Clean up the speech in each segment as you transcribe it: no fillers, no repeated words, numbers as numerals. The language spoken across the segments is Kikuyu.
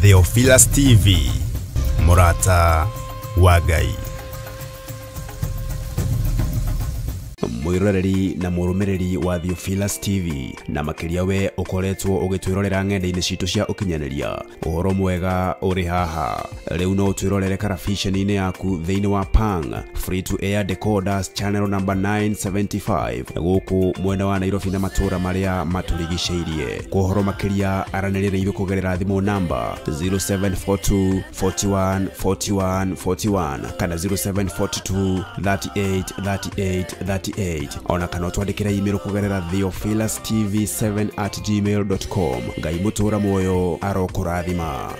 Theophilus TV, Mũrata wa Ngai. Mwiroreri na mũrũmĩrĩri wa Theophilus TV, na makĩria we ũkoretwo ũgĩtwĩrorera ng'enda-inĩ citũ cia ũkinyanĩria, ũhoro mwega ũrĩ haha. Rĩu no ũtwĩrorere karabiceni-inĩ yaku thĩinĩ wa Pang Free to Air Decoders channel number 975 gũkũ mwena wa Nairobi na matũũra marĩa matũrigicĩirie. Kwa ũhoro makĩria aranĩria na ithuĩ kũgerera thimũ namba 0742 41 41 41 kana 0742 38 38 38, ona kana ũtwandĩkĩre email kũgerera theophilustv7@gmail.com. Ngai mũtũũra muoyo arokũrathima.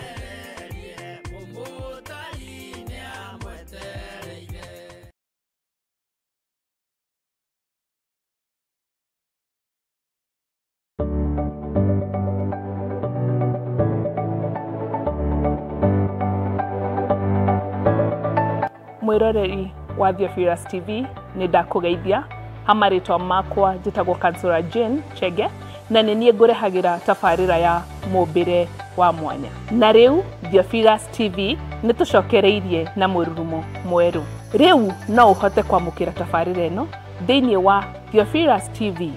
Mwiroreri wa Theophilus TV, nĩ ndakũgeithia. Hamarĩtwa makwa njĩtagwo Kansura Jane Chege, na nĩ niĩ ngũrehagĩra tabarĩra ya mũmbĩre wa mwanya. Na rĩu Theophilus TV nĩ tũcokereirie na mũrurumo mwerũ. Rĩu no ũhote kwamũkĩra tabarĩra ĩno thĩinĩ wa Theophilus TV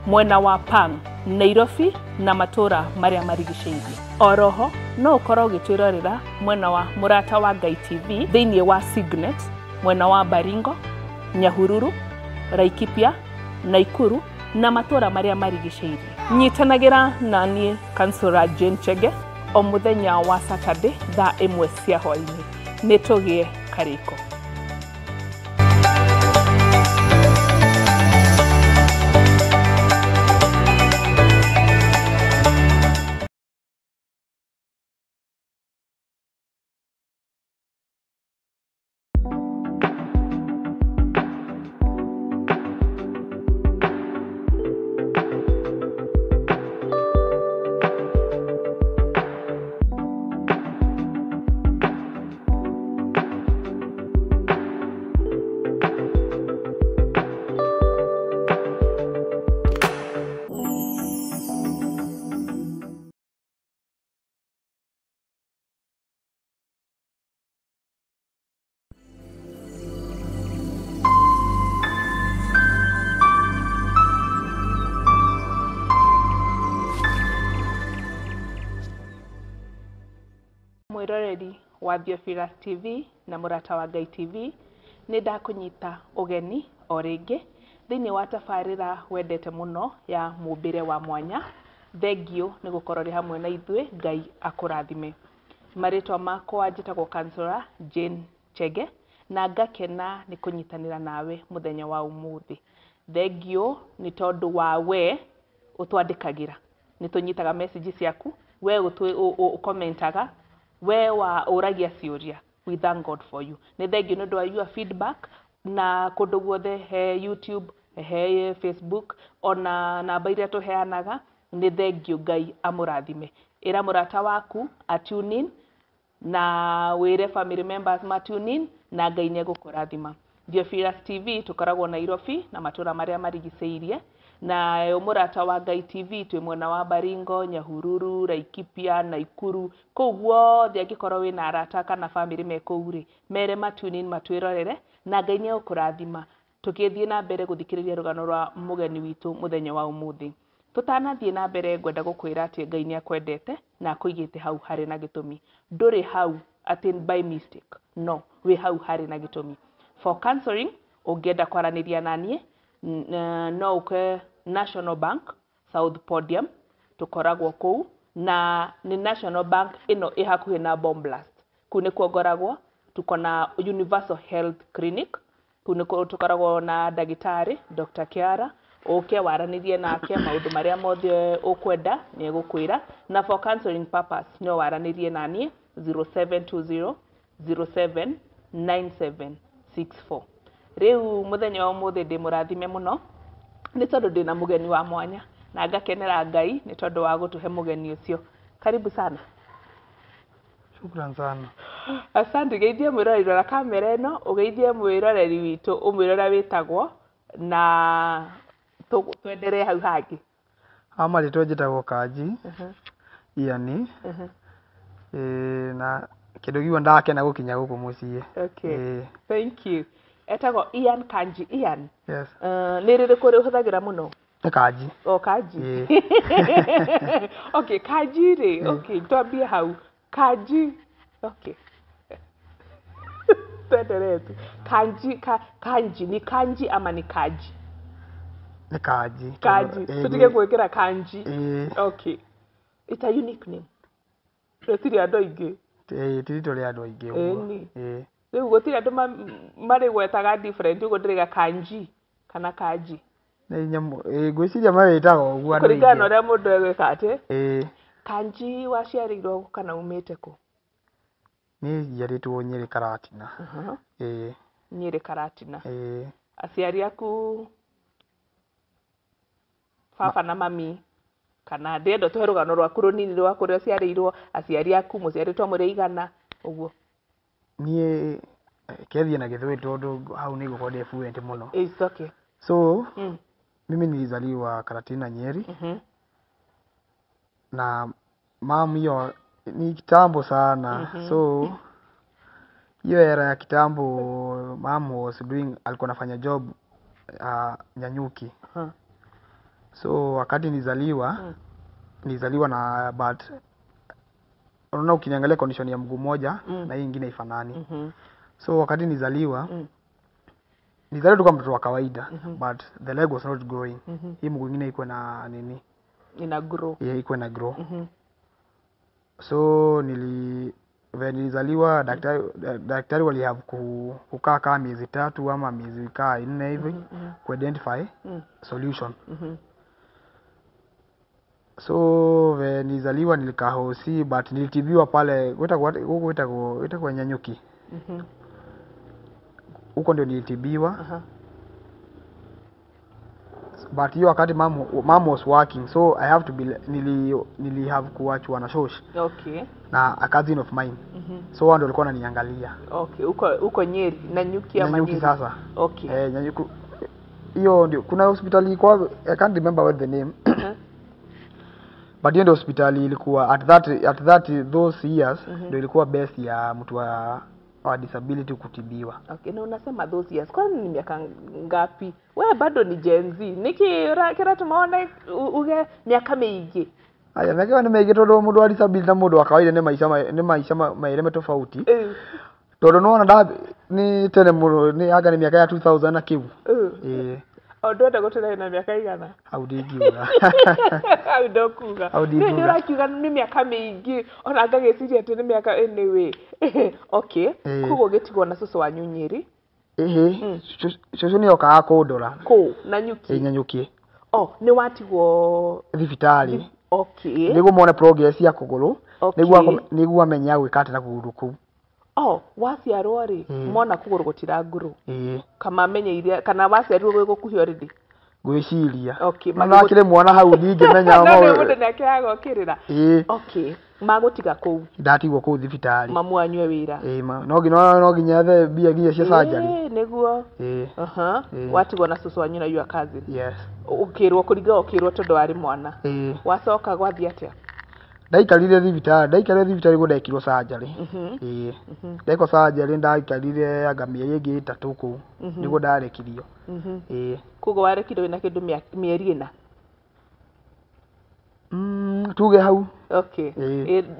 mwena wa Pang, Nairobi na matũũra marĩa marigicĩirie. Oroho no ũkorwo ũgĩtwĩrorera mwena wa Mũrata wa Ngai TV thĩinĩ wa Signet, mwena wa Baringo, Nyahururu, Laikipia, Naikuru na matũũra marĩa marigicĩirie. Nyitanagĩra na niĩ Kansura Jane Chege o mũthenya wa Saturday thaa 1 cia hwaĩ-inĩ. Nĩ tũgĩe karĩko. Mwiroreri wa Theophilus TV na Mũrata wa Ngai TV, nĩ ndakũnyita ũgeni o rĩngĩ thĩinĩ wa tabarĩra wendete mũno ya mũmbĩre wa mwanya. Thengiũ nĩ gũkorwo rĩ hamwe na ithuĩ, Ngai akũrathime. Marĩtwa makwa njĩtagwo Kansura Jane Chege, na ngakena nĩ kũnyitanĩra nawe mũthenya wa ũmũthĩ. Thengiũ nĩ tondũ wa we ũtwandĩkagĩra, nĩ tũnyitaga message ciaku, we ũkomentaga, we wa ũragia ciũria. We thank God for you. Nĩ thengiũ nĩ ũndũ wa your feedback na kũndũ guothe, he YouTube, he Facebook, ona namba iria tũheanaga. Nĩ thengiũ, Ngai amũrathime. Ĩra mũrata waku a tune in, na wĩre family members ma tune in, na Ngai nĩ egũkũrathima. Theophilus TV tũkoragwo Nairobi na matũũra marĩa marigicĩirie, nayo Mũrata wa Ngai TV twĩ mwena wa Baringo, Nyahururu, Laikipia, Naikuru, kũu guothe. Angĩkorwo wĩna arata kana family me kũu rĩ, mere ma tune in matwĩrorere, na Ngai nĩ egũkũrathima. Tũgĩthiĩ na mbere gũthikĩrĩria rũgano rwa mũgeni witũ mũthenya wa ũmũthĩ. Tũtanathiĩ na mbere, ngwenda gũkwĩra atĩ Ngai nĩ akwendete na akũigĩte hau harĩ na gĩtũmi. Ndũrĩ hau atĩ by mistake, no wĩ hau harĩ na gĩtũmi. For counseling, ũngĩenda kwaranĩria na niĩ, no ũke National Bank South Podium, tũkoragwo kũu, na nĩ National Bank ĩno ĩ hakuhĩ na Bomb Blast. Kũu nĩkuo ngoragwo. Tuko na Universal Health Clinic, kũu nĩkuo tũkoragwo na ndagĩtarĩ Dr. Kiara. Ũke waranĩrie nake maũndũ marĩa mothe ũkwenda, nĩ egũkwĩra. Na for counseling purpose no waranĩrie na niĩ 0720 079764. Rĩu mũthenya wa ũmũthĩ ndĩ mũrathime mũno nĩ tondũ ndĩna mũgeni wa mwanya, na ngakenera Ngai nĩ tondũ wa gũtũhe mũgeni ũcio. Karibu sana. Shukran sana. Asante. Geithie mwĩroreri rora kamera ĩno, ũgeithie mwĩroreri witũ, ũmwĩre ũrĩa wĩtagwo na twenderee hau hangĩ. Ha marĩtwa njĩtagwo Kanji Iani. Na kĩndũ gĩu ndakena gũkinya gũkũ mũciĩ. Okay. Thank you. Etagwo Ian Kanji. Ian. Yes. Nĩ rĩrĩkũ rĩhũthagĩra mũno? Nĩ Kanji. O Kanji. Okay, Kanji rĩ. Okay, twambie hau. Kanji. Okay. Tuendelee tu. Kanji, Kanji ni Kanji ama ni Kaji? Ni Kanji. Kanji. Tutige gwĩkĩra Kanji. Okay. It's a unique name. Rĩtirĩ andũ aingĩ. Ti rĩtwa rĩa andũ aingĩ ũguo. Rĩu gũtirĩ andũ marĩgwetaga different ũguo ndĩrĩga Kanji kana Kaji. Nĩ nyamũ ngwĩciria mawĩtaga ũguo andũ aingĩ. Kũringana na ũrĩa mũndũ egwĩka atĩ. Kanji waciarĩirwo kũ kana umĩte kũ? Niĩ njiarĩtwo Nyĩrĩ Karatina. Nyĩrĩ Karatina. Aciari aku baba na mami kana ndĩrenda ũtũhe rũgano rwaku rũnini rwa kũrĩa ũciarĩirwo, aciari aku mũciarĩtwo mũrĩ aigana ũguo. Niĩ kethiĩ na Gĩthweri tondũ hau nĩ ngũkorwo ndĩ fluent mũno. It's okay. So mimi nilizaliwa Karatina Nyeri. Na mom hiyo ni kitambo sana. So hiyo era ya kitambo mom was doing, alikuwa anafanya job Nyanyuki. So wakati nilizaliwa, nilizaliwa na but unaona ukiniangalia condition ya mguu moja na hii nyingine haifanani. So wakati nilizaliwa, nilizaliwa tu kama mtoto wa kawaida, but the leg was not growing. Hii mguu nyingine iko na nini? Ina grow. Yeah, iko na grow. So nilizaliwa daktari wali have kukaa kama miezi 3 ama miezi kaa 4 hivi ku identify solution. So nilizaliwa nilikaa hosi but nilitibiwa pale huko Nyanyuki. Huko ndio nilitibiwa. But hiyo wakati mom was working, so I have to be nili have kuachwa na shosh. Okay. Na a cousin of mine. So wao ndio walikuwa wananiangalia. Okay, uko Nyeri na Nyuki ama Nyanyuki Nyeri? Sasa. Okay. Nyanyuki. Hiyo ndio kuna hospitali kwa I can't remember what the name. But hiyo ndio hospitali ilikuwa at that those years ndio ilikuwa best ya mtu wa disability kutibiwa. Okay, na unasema those years. Kwani ni miaka ngapi? Wewe bado ni Gen Z. Niki kira tumaona uge miaka mingi. Aya, miaka ni mingi tondu mundu wa disability na mundu wa kawaida ni maisha maireme tofauti. Tondu nona ni tene muno ni anga ni miaka ya 2000 na kiu. O ndwenda gũtũrehe na miaka igana? Hau ndingiuga. Hau ndokuga. Hau ndingiuga. Nĩ ũrakiuga nĩ miaka mĩingĩ ona ngagĩciria atĩ nĩ miaka anyway. Okay. Koguo ũgĩtigwo na cũcũ wanyu Nyĩrĩ? Ĩhĩ. Cũcũ nĩ okaga kũndora. Kũ? Na Nyuki? Ĩ, Nyanyuki. Oh, nĩ watigwo thibitarĩ. Okay. Nĩguo mone progress ya kũgũrũ. Okay. Nĩguo amenye gwĩka atĩa na kũgũrũ kũu. Oh, waciarwo rĩ, mona kũgũrũ gũtirangũrũ. Kama amenyeire kana waciarirwo gwĩ gũkuhĩ already? Ngwĩciria. Okay, No akĩrĩ mwana hau ndingĩmenya No nĩ mũndũ nĩ akĩaga gũkĩrĩra. Okay, magũtiga kũu. Ndatigwo kũu thibitarĩ. Mamu wanyu e wĩra. No nginya ethe mbia nginya cia surgery. Nĩguo. Watigwo na cũcũ wanyu na your cousin. Yes. Ũkĩrwo kũringa ũkĩrwo tondũ warĩ mwana. Wacoka gwathiĩ atĩa? Ndaikarire thibitarĩ guo ndekirwo surgery. Ndekwo surgery ndaikarire anga mĩeri ĩngĩ 3 kũu nĩguo ndarekirio. Koguo warekirio wĩna kĩndũ mĩeri 4? Tuge hau. Okay.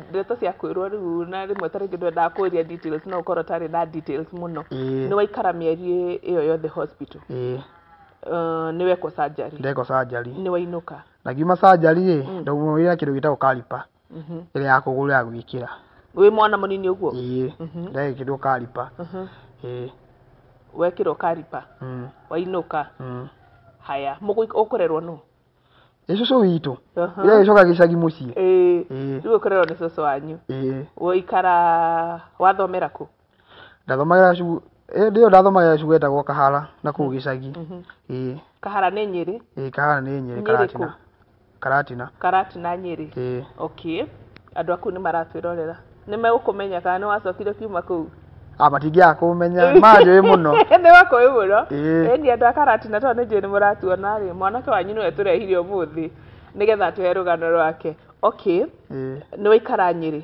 Ndeto cia kwĩrwo rĩu na rĩmwe ta rĩngĩ ndwendaga kũria details no ũkorwo ũtarĩ na details mũno. Nĩ waikara mĩeri ĩyo yothe hospital? Nĩ wekwo surgery? Ndekwo surgery. Nĩ wainũka? Na ngiuma surgery ĩ, ndaumire kĩndũ gĩtagwo caliper. Ĩrĩa ya kũgũrũ ya gwĩkĩra. Wĩ mwana mũnini ũguo? Ĩĩ. Ndekĩrwo caliper. Wekĩrwo caliper? Wainũka? Haya, ũkũrerwo nũ? Ĩ cũcũ witũ. Ĩrĩa ĩcoka gĩcagi mũciĩ. Rĩu ũkũrerwo nĩ cũcũ wanyu. Waikara wathomera kũ? Ndathomagĩra ndĩyo ndathomagĩra cukuru ĩtagwo Kahara na kũu gĩcagi. Kahara nĩ Nyĩrĩ? Ĩĩ, Kahara nĩ Nyĩrĩ, Nyĩrĩ Karatina. kũ? Karatina. Karatina Nyĩrĩ. Okay. Andũ aku nĩ maratwĩrorera. Nĩ megũkũmenya kana nĩ wacokire kiuma kũu? Matingĩaga kũmenya, manjũĩ mũno. Nĩ makũĩ mũno. Ĩni andũ a Karatina tondũ nĩ njũĩ nĩ mũratuona rĩ, mwanake wanyu nĩwe tũrehire ũmũthĩ nĩgetha atũhe rũgano rwake. Okay. Nĩ waikara Nyĩrĩ?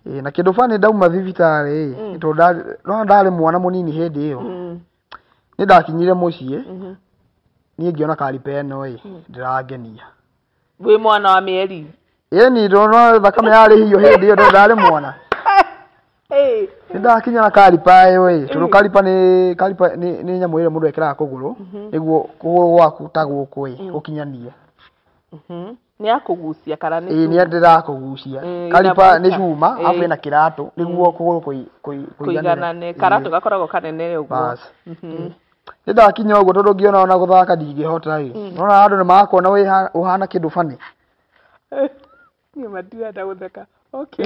Na kĩndũ bani ndauma thibitarĩ ĩ, tondũ no ndarĩ mwana mũnini hĩndĩ ĩyo. Nĩ ndakinyire mũciĩ, niĩ ngĩona karipa ĩno ĩ ndĩrangenia. Wĩ mwana wa mĩeri? Ĩni ndona thakame yarĩ hiyo hĩndĩ ĩyo tondũ ndarĩ mwana. Nĩ ndakinya na karipa ĩyo ĩ, tondũ karipa nĩ nyamũ ĩrĩa mũndũ ekĩraga kũgũrũ nĩguo kũgũrũ gwaku ta gũkũ ĩ gũkinyanie. Nĩ ya kũgucia kana nĩ Ĩĩ nĩ ndĩrakũgucia. Karipa nĩ cuma arabu ĩna kĩratũ nĩguo kũgũrũ kũiganane. Karatũ gakoragwo kanene ũguo. Nĩ ndakinya ũguo tondũ ngĩona ona gũthaka ndingĩhota ĩ. Nona andũ nĩ makuona ũhana kĩndũ bani. Niĩ matirenda gũtheka. Okay.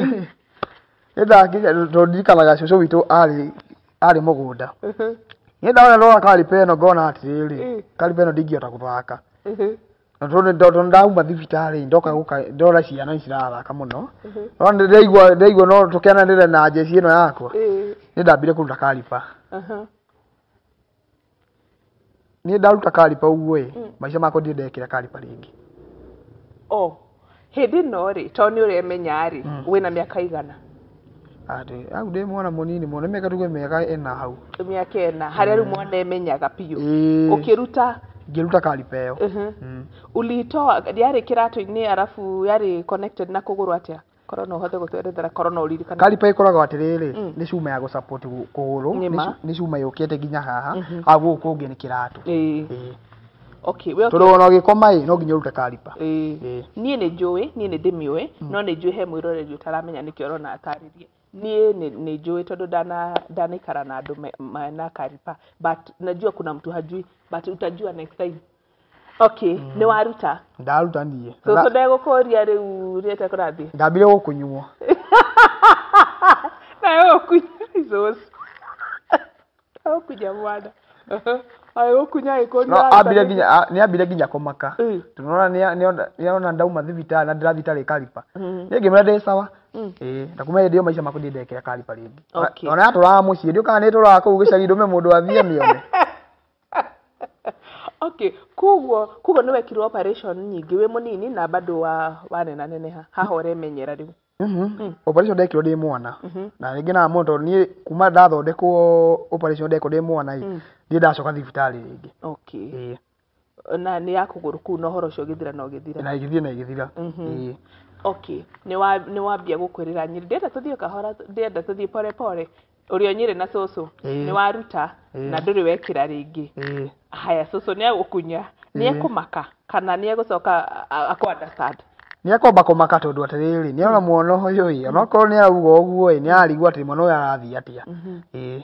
Nĩ ndakinya tondũ ndirikanaga cũcũ witũ arĩ mũgũnda. Nĩ ndona ndona karipa ĩno ngona atĩrĩrĩ, karipa ĩno ndingĩhota gũthaka. Na tondũ ndauma thibitarĩ ndoka gũka ndona ciana ici cirathaka mũno. No ndĩraigua no tũkenanĩre na njeci ĩno yakwa. Nĩ ndambire kũruta karipa. Niĩ ndaruta karipa ũguo ĩ, maica makwa ndirĩ ndekĩra karipa rĩngĩ. Oh, hĩndĩ ĩno rĩ, tondũ nĩ ũremenya rĩ, wĩna mĩaka igana? Atĩ, hau ndĩ mwana mũnini mũno, nĩ mĩaka tuge mĩaka ĩna hau. Mĩaka ĩna, harĩa rĩu mwana emenyaga biũ. Ũkĩruta? Ngĩruta karipa ĩyo. Uliitoa, yarĩ kĩratũ-inĩ arabu yarĩ connected na kũgũrũ atĩa? Korwo no ũhote gũtwerethera, korwo no ũririkane. Karipa ĩkoragwo atĩrĩrĩ, nĩ cuma ya gũsupport kũgũrũ, nĩ cuma yũkĩte nginya haha, arabu gũkũ kũngĩ nĩ kĩratũ. Okay, tondũ ona ũgĩkoma ĩ, no nginya ũrute karipa. Niĩ nĩ njũĩ, niĩ nĩ ndĩmĩũĩ, no nĩ njũĩ he mwĩroreri ũtaramenya nĩkĩo ũrona atarĩrie. Niĩ nĩ njũĩ tondũ ndanaikara na andũ mena karipa, but najua kuna mtu hajui, but utajua next time. Okay, nĩ waruta? Ndaruta niĩ. Cũcũ ndegũkũria rĩu rĩete kũrathiĩ? Ndambire gũkũnyuo. Nawe ũkunya cũcũ. Ũkunya mwana. Agĩgũkunya agĩkũria No, waruta nĩkĩ? nĩ ambire nginya kũmaka. Tondũ nĩona ndauma thibitarĩ na ndĩrathiĩ itarĩ karipa. Niĩ ngĩmwĩra ndĩ sawa. Na kuma hĩndĩ ĩyo maica makwa ndirĩ ndekĩra karipa rĩngĩ. Ona yatũraga mũciĩ, ndiũĩ kana nĩtũraga kũu gĩcagi ndũme mũndũ athiĩ amĩone. Okay, koguo nĩ wekirwo operation nyingĩ wĩ mũnini na bado wanenaneneha haha ũremenyera rĩu. Operation ndekirwo ndĩ mwana. Na rĩngĩ na mũno tondũ niĩ kuma ndathondekwo operation ndekwo ndĩ mwana ĩ, ndirĩ ndacoka thibitarĩ rĩngĩ. Okay. Na nĩ ya kũgũrũ kũu na ũhoro ũcio ũgĩthira na ũgĩthira. Na ĩgĩthiĩ na ĩgĩthira. Okay, nĩ wambia gũkwĩrĩra Nyĩrĩ. Ndĩrenda tũthiĩ kahora, ndĩrenda tũthiĩ pore pore. Ũrĩ o Nyĩrĩ na cũcũ. Nĩ waruta na ndũrĩ wekĩra rĩngĩ. Haya, cũcũ nĩ egũkunya, nĩ ekũmaka kana nĩ egũcoka akũ understand? Nĩ ekwamba kũmaka tondũ atĩrĩrĩ, nĩ ona mwana ũyũ ĩ, onokorwo nĩ arauga ũguo ĩ, nĩ ararigwo atĩ mwana ũyũ arathiĩ atĩa.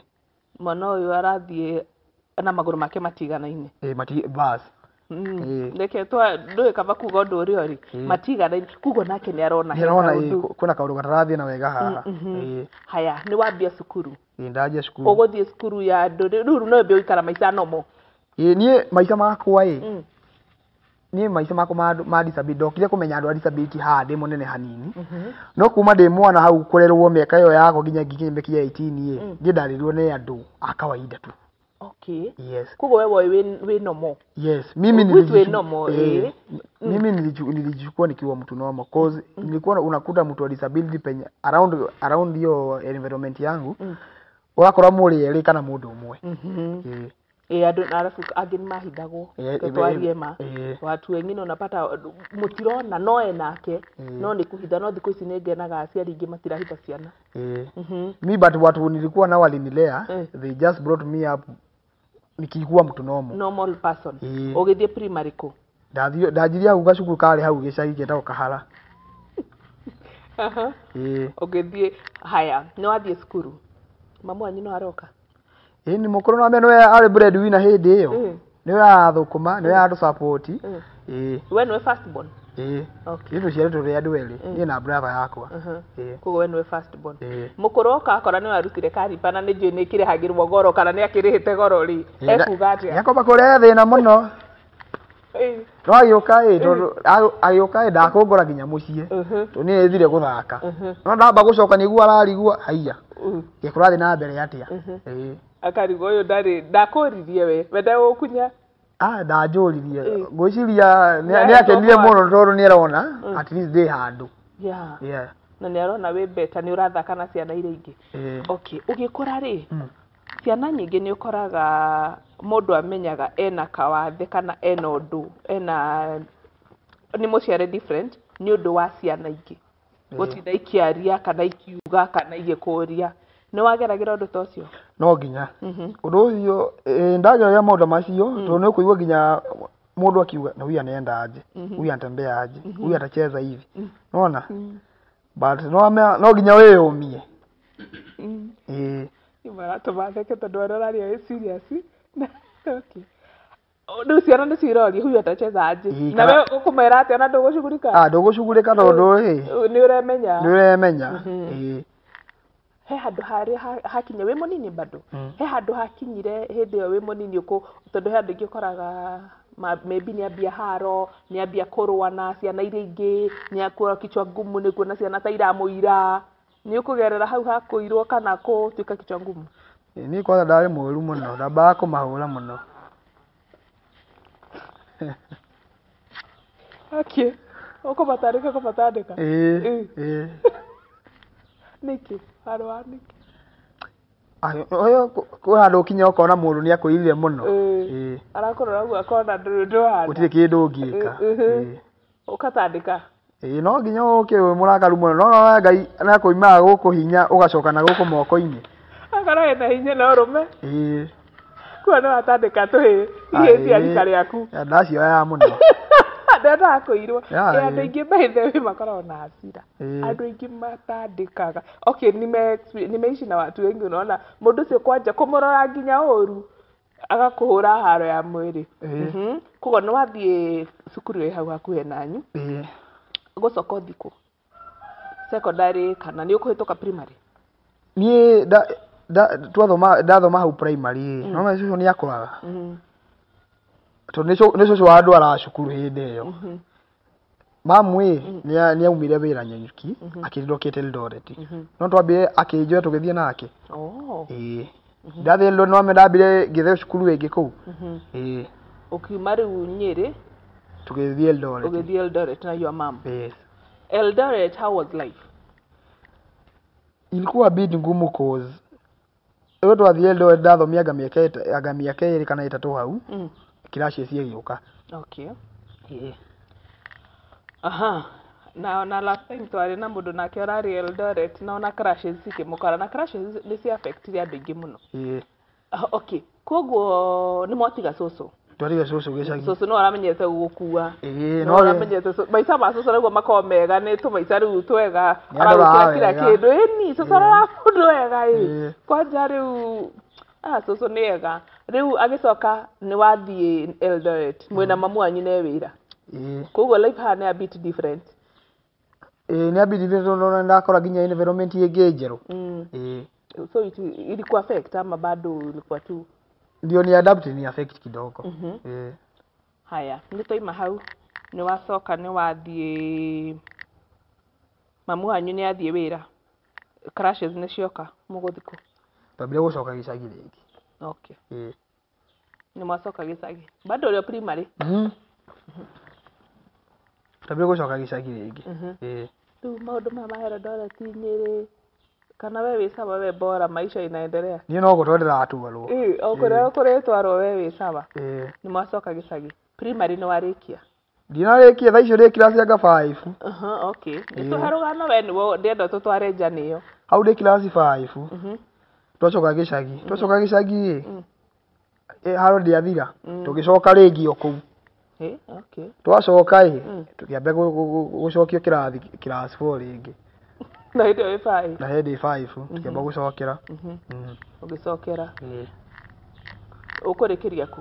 Mwana ũyũ arathiĩ na magũrũ make matiganaine. Bas. Reke ndũĩ kaba kuga ũndũ ũrĩa ũrĩ, matiganaine. Koguo nake nĩ arona he Nĩ arona kaũndũ. Kwĩna kaũndũ gatarathiĩ na wega haha. Haya, nĩ wambia cukuru. Ĩĩ, ndanjia cukuru. Ũgũthiĩ cukuru ya andũ rĩu no wambie gũikara maica nomo. Ĩĩ, niĩ maica makwa ĩ, niĩ maica makwa ma disability, ndokire kũmenya andũ a disability haha ndĩ mũnene hanini. No kuma ndĩ mwana hau kũrerwo mĩaka ĩyo yakwa nginya nginya mĩaka 18 ĩ, niĩ ndarerirwo nĩ andũ a kawaida tu. Okay. Yes. Koguo we woĩ wĩ normal. Yes, mimi Which we normal, eh. Mimi nilijichukua nikiwa mtu normal cause nilikuwa unakuta mtu wa disability penye around hiyo environment yangu, ũrakora mũrĩ erĩ kana mũndũ ũmwe. Ĩĩ, andũ arabu angĩ nĩ mahithagwo. Twarie ma. Watu wengine unapata mũtirona no enake, no nĩ kũhitha, no thikũ ici nĩ ngenaga aciari aingĩ matirahitha ciana. Mi but watu nilikuwa nao walinilea, they just brought me up nikikuwa mtu normal. Normal person. Ũgĩthiĩ primary kũ? Ndanjirie hau gacukuru karĩ hau gĩcagi getagwo Kahara. Ũgĩthiĩ, haya, nĩ wathiĩ cukuru. Mamu wanyu no aroka? Ĩĩ, nĩ mũkũrũ no nĩwe arĩ bread winner hĩndĩ ĩyo. Nĩwe arathũkũma, nĩwe aratũ support. We nĩwe first born? Ĩĩ. Okay. Ithuĩ tũciarĩtwo tũrĩ andũ erĩ, niĩ na brother yakwa. Koguo we nĩwe first born. Mũkũrũ oka akora nĩ warutire karipa na nĩ njũĩ nĩ ĩkĩrĩhagĩrwo goro kana nĩ akĩrĩhĩte goro rĩ, ekuga atĩa? Nĩ akomba kũrehe thĩna mũno. No agĩũka ĩ, tondũ agĩũka ĩ, ndakũngora nginya mũciĩ. Tondũ niĩ thire gũthaka. No ndamba gũcoka nĩguo ararigwo, haiya. Gĩkũrathiĩ na mbere atĩa? Akarigwo ũyũ ndarĩ, ndakũririe we, we ndegũkunya. Ndanjũririe. Ngwĩciria nĩ akenire mũno tondũ nĩ arona at least ndĩ handũ. Na nĩ arona wĩ beta nĩ ũrathaka na ciana iria ingĩ. Okay, ũgĩkũra rĩ, ciana nyingĩ nĩ ũkoraga mũndũ amenyaga ena kawathe kana ena ũndũ ena nĩ mũciare different nĩ ũndũ wa ciana ingĩ gũtinda ikĩaria kana ikiuga kana igĩkũria. Nĩ wageragĩra ũndũ ta ũcio? No nginya ũndũ ũcio ndageragĩra maũndũ macio tondũ nĩ ũkũigua nginya mũndũ akiuga na huyu anaenda aje, huyu anatembea aje, huyu atacheza hivi, unaona? But no no nginya wĩyũmie. Ĩĩ. Maratũma theke tondũ arĩa ũraria wĩ serious. Okay, rĩu ciana nĩcio iroria huyu atacheza aje, na we ũkũmera atĩa na ndũgũcugurika? Ah, ndũgũcugurika tondũ ĩ nĩ ũremenya. Nĩ ũremenya. Ĩĩ. He handũ harĩa hakinya wĩ mũnini bado, he handũ hakinyire hĩndĩ ĩyo wĩ mũnini ũkũ, tondũ he andũ aingĩ ũkoraga maybe nĩ ambia haro, nĩ ambia kũrũa na ciana iria ingĩ, nĩ akũra kichwa ngumu, nĩ kuona ciana ta iramũira. Nĩ ũkũgerera hau hakũirwo kana kũtuĩka kichwa ngumu? Ĩĩ, niĩ kwanza ndarĩ mũru mũno, ndambaga kũmahũra mũno. Okay, ũkũmatandĩka kũmatandĩka? Ĩĩ. Ĩĩ. Nĩkĩ haro wa nĩkĩ? Ũyũ kwĩ handũ ũkinya ũkona mũndũ nĩ akũirire mũno. Ĩĩ. Arakũrora ũguo akona ndũrĩ ndũhana. Gũtirĩ kĩndũ ũngĩka. Ĩĩ. Ũkatandĩka? Ĩĩ, no nginya ũke wĩ mũrakaru mũno, no no Ngai nĩakũimaga gũkũ hinya ũgacoka na gũkũ moko-inĩ. Akorwo wĩna hinya na ũrũme. Ĩĩ. Kuo nĩ watandĩka tũhĩ ihĩ cia rika rĩaku. Ndacioyaga mũno. Ndendaga kũirwo. Andũ aingĩ by the way makoragwo na hasira. Andũ aingĩ matandĩkaga. Okay, nimeishi na watu wengi, unaona mũndũ ũcio kwanja kũmũrora nginya ũru agakũhũra haro ya mwĩrĩ. Koguo nĩ wathiĩ cukuru ĩ hau hakuhĩ nanyu? Ĩĩ. Gũcoka ũthiĩ kũ? Secondary kana nĩ ũkũhĩtũka primary? Niĩ twathoma ndathoma hau primary, no cũcũ nĩ akũraga. Tondũ nĩ cũcũ wandwaraga cukuru hĩndĩ ĩyo. Mamu ĩ nĩ aumire wĩra Nanyuki akĩrelocate Eldoret. No twambire akĩnjoya tũgĩthiĩ nake. Ĩĩ. Ndathiĩ Eldoret no ndambire ngĩtheo cukuru ĩngĩ kũu. Ĩĩ. Ũkiuma rĩu Nyĩrĩ tũgĩthiĩ Eldoret. Ũgĩthiĩ Eldoret na your mom. Yes. Eldoret, how was life? Ilikuwa bit ngumu cause rĩu twathiĩ Eldoret ndathomia anga mĩaka anga mĩaka 2 kana 3 hau. Crashes igĩũka. Okay. Ĩĩ. Aha. Na last time twarĩ na mũndũ nake ũrarĩ Eldoret na ona crashes cikĩmũkora, na crashes nĩ cia affectire andũ aingĩ mũno. Ĩĩ. Ah, okay. Koguo nĩ mwatiga cũcũ? Twatiga cũcũ gĩcagi. Cũcũ nĩ aramenyete gũgũkua? Ĩĩ. No aramenyete maica ma cũcũ nĩguo makoragwo mega, nĩ tũmaica rĩu twega. Nĩ andoraga Aragwĩkĩra kila wega. kĩndũ. Ĩni cũcũ arora mũndũ wega ĩ. Ĩĩ. Kwanja rĩu cũcũ nĩ ega. Rĩu agĩcoka nĩ wathiĩ Eldoret mwĩna mamu wanyu ne wĩra? Ĩĩ. Koguo life haha nĩ a bit different. Ĩĩ, nĩ ambindire tondũ ndakora nginya environment ĩngĩ njerũ. Ĩĩ. So ilikuwa affect ama bado ilikuwa tu? Ndio ni adapt ni affect kidogo. Ĩĩ. Haya, nĩ twaima hau, nĩ wacoka nĩ wathiĩ, mamu wanyu nĩ athiĩ wĩra, crashes nĩ cioka, mũgũthiĩ kũ? Twambire gũcoka gĩcagi rĩngĩ. Okay. Ĩĩ. Nĩ mwacoka gĩcagi bado ũrĩ o primary? Twambire gũcoka gĩcagi rĩngĩ. Ĩĩ. Rĩu maũndũ maya ma Eldoret, Nyĩrĩ, kana we wĩ sawa, we bora maisha inaendelea? Niĩ no gũtwarwo ndĩratwarwo. Ĩĩ, o kũrĩa kũrĩtwarwo we wĩ sawa. Ĩĩ. Nĩ mwacoka gĩcagi, primary nĩ warĩkia? Ndinarĩkia, thaa icio ndĩ class anga 5. Aha, okay, nĩ tũhe rũgano, we nĩwe ndĩrenda tũtware njano ĩyo. Hau ndĩ class 5. Twacoka gĩcagi. Twacoka gĩcagi ĩ haro ndĩathira. Tũgĩcoka rĩngĩ o kũu. Ĩ, okay. Twacoka ĩ tũkĩambia gũcokio kĩrathi class 4 rĩngĩ. Na hĩndĩ ĩyo wĩ 5? Na hĩndĩ 5 tũkĩamba gũcokera. Ũgĩcokera. Ĩĩ. Ũkũrĩkĩria kũ?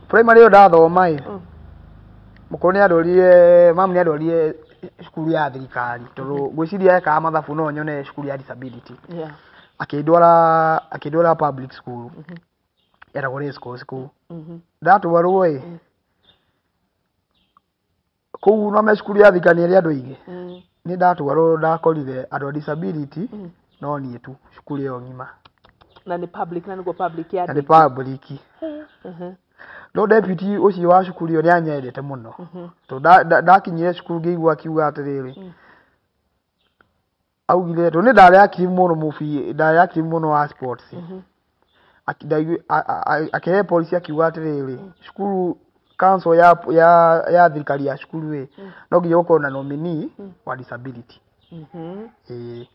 Primary ĩyo ndathoma ĩ mũkũrũ nĩ andwarire, mamu nĩ andwarire cukuru ya thirikari tondũ ngwĩciria ekaga mathabu no nyone cukuru ya disability. Akĩndwara public school etagwo Race Course kũu. Ndatwarwo ĩ kũu no me cukuru ya thirikari ĩrĩ andũ aingĩ. Nĩ ndatwarwo ndakorire andũ a disability no niĩ tu cukuru ĩyo ng'ima. Na nĩ public, na nĩguo public ya Na nĩ public. No deputy ũcio wa cukuru ĩyo nĩ anyendete mũno. Tondũ ndakinyire cukuru ngĩigua akiuga atĩrĩrĩ, Augire tondũ nĩ ndarĩ active mũno mũbi, ndarĩ active mũno wa sports. Akĩhe policy, akiuga atĩrĩrĩ, cukuru council ya thirikari ya cukuru ĩ, no nginya gũkorwo na nominee wa disability. Ĩĩ.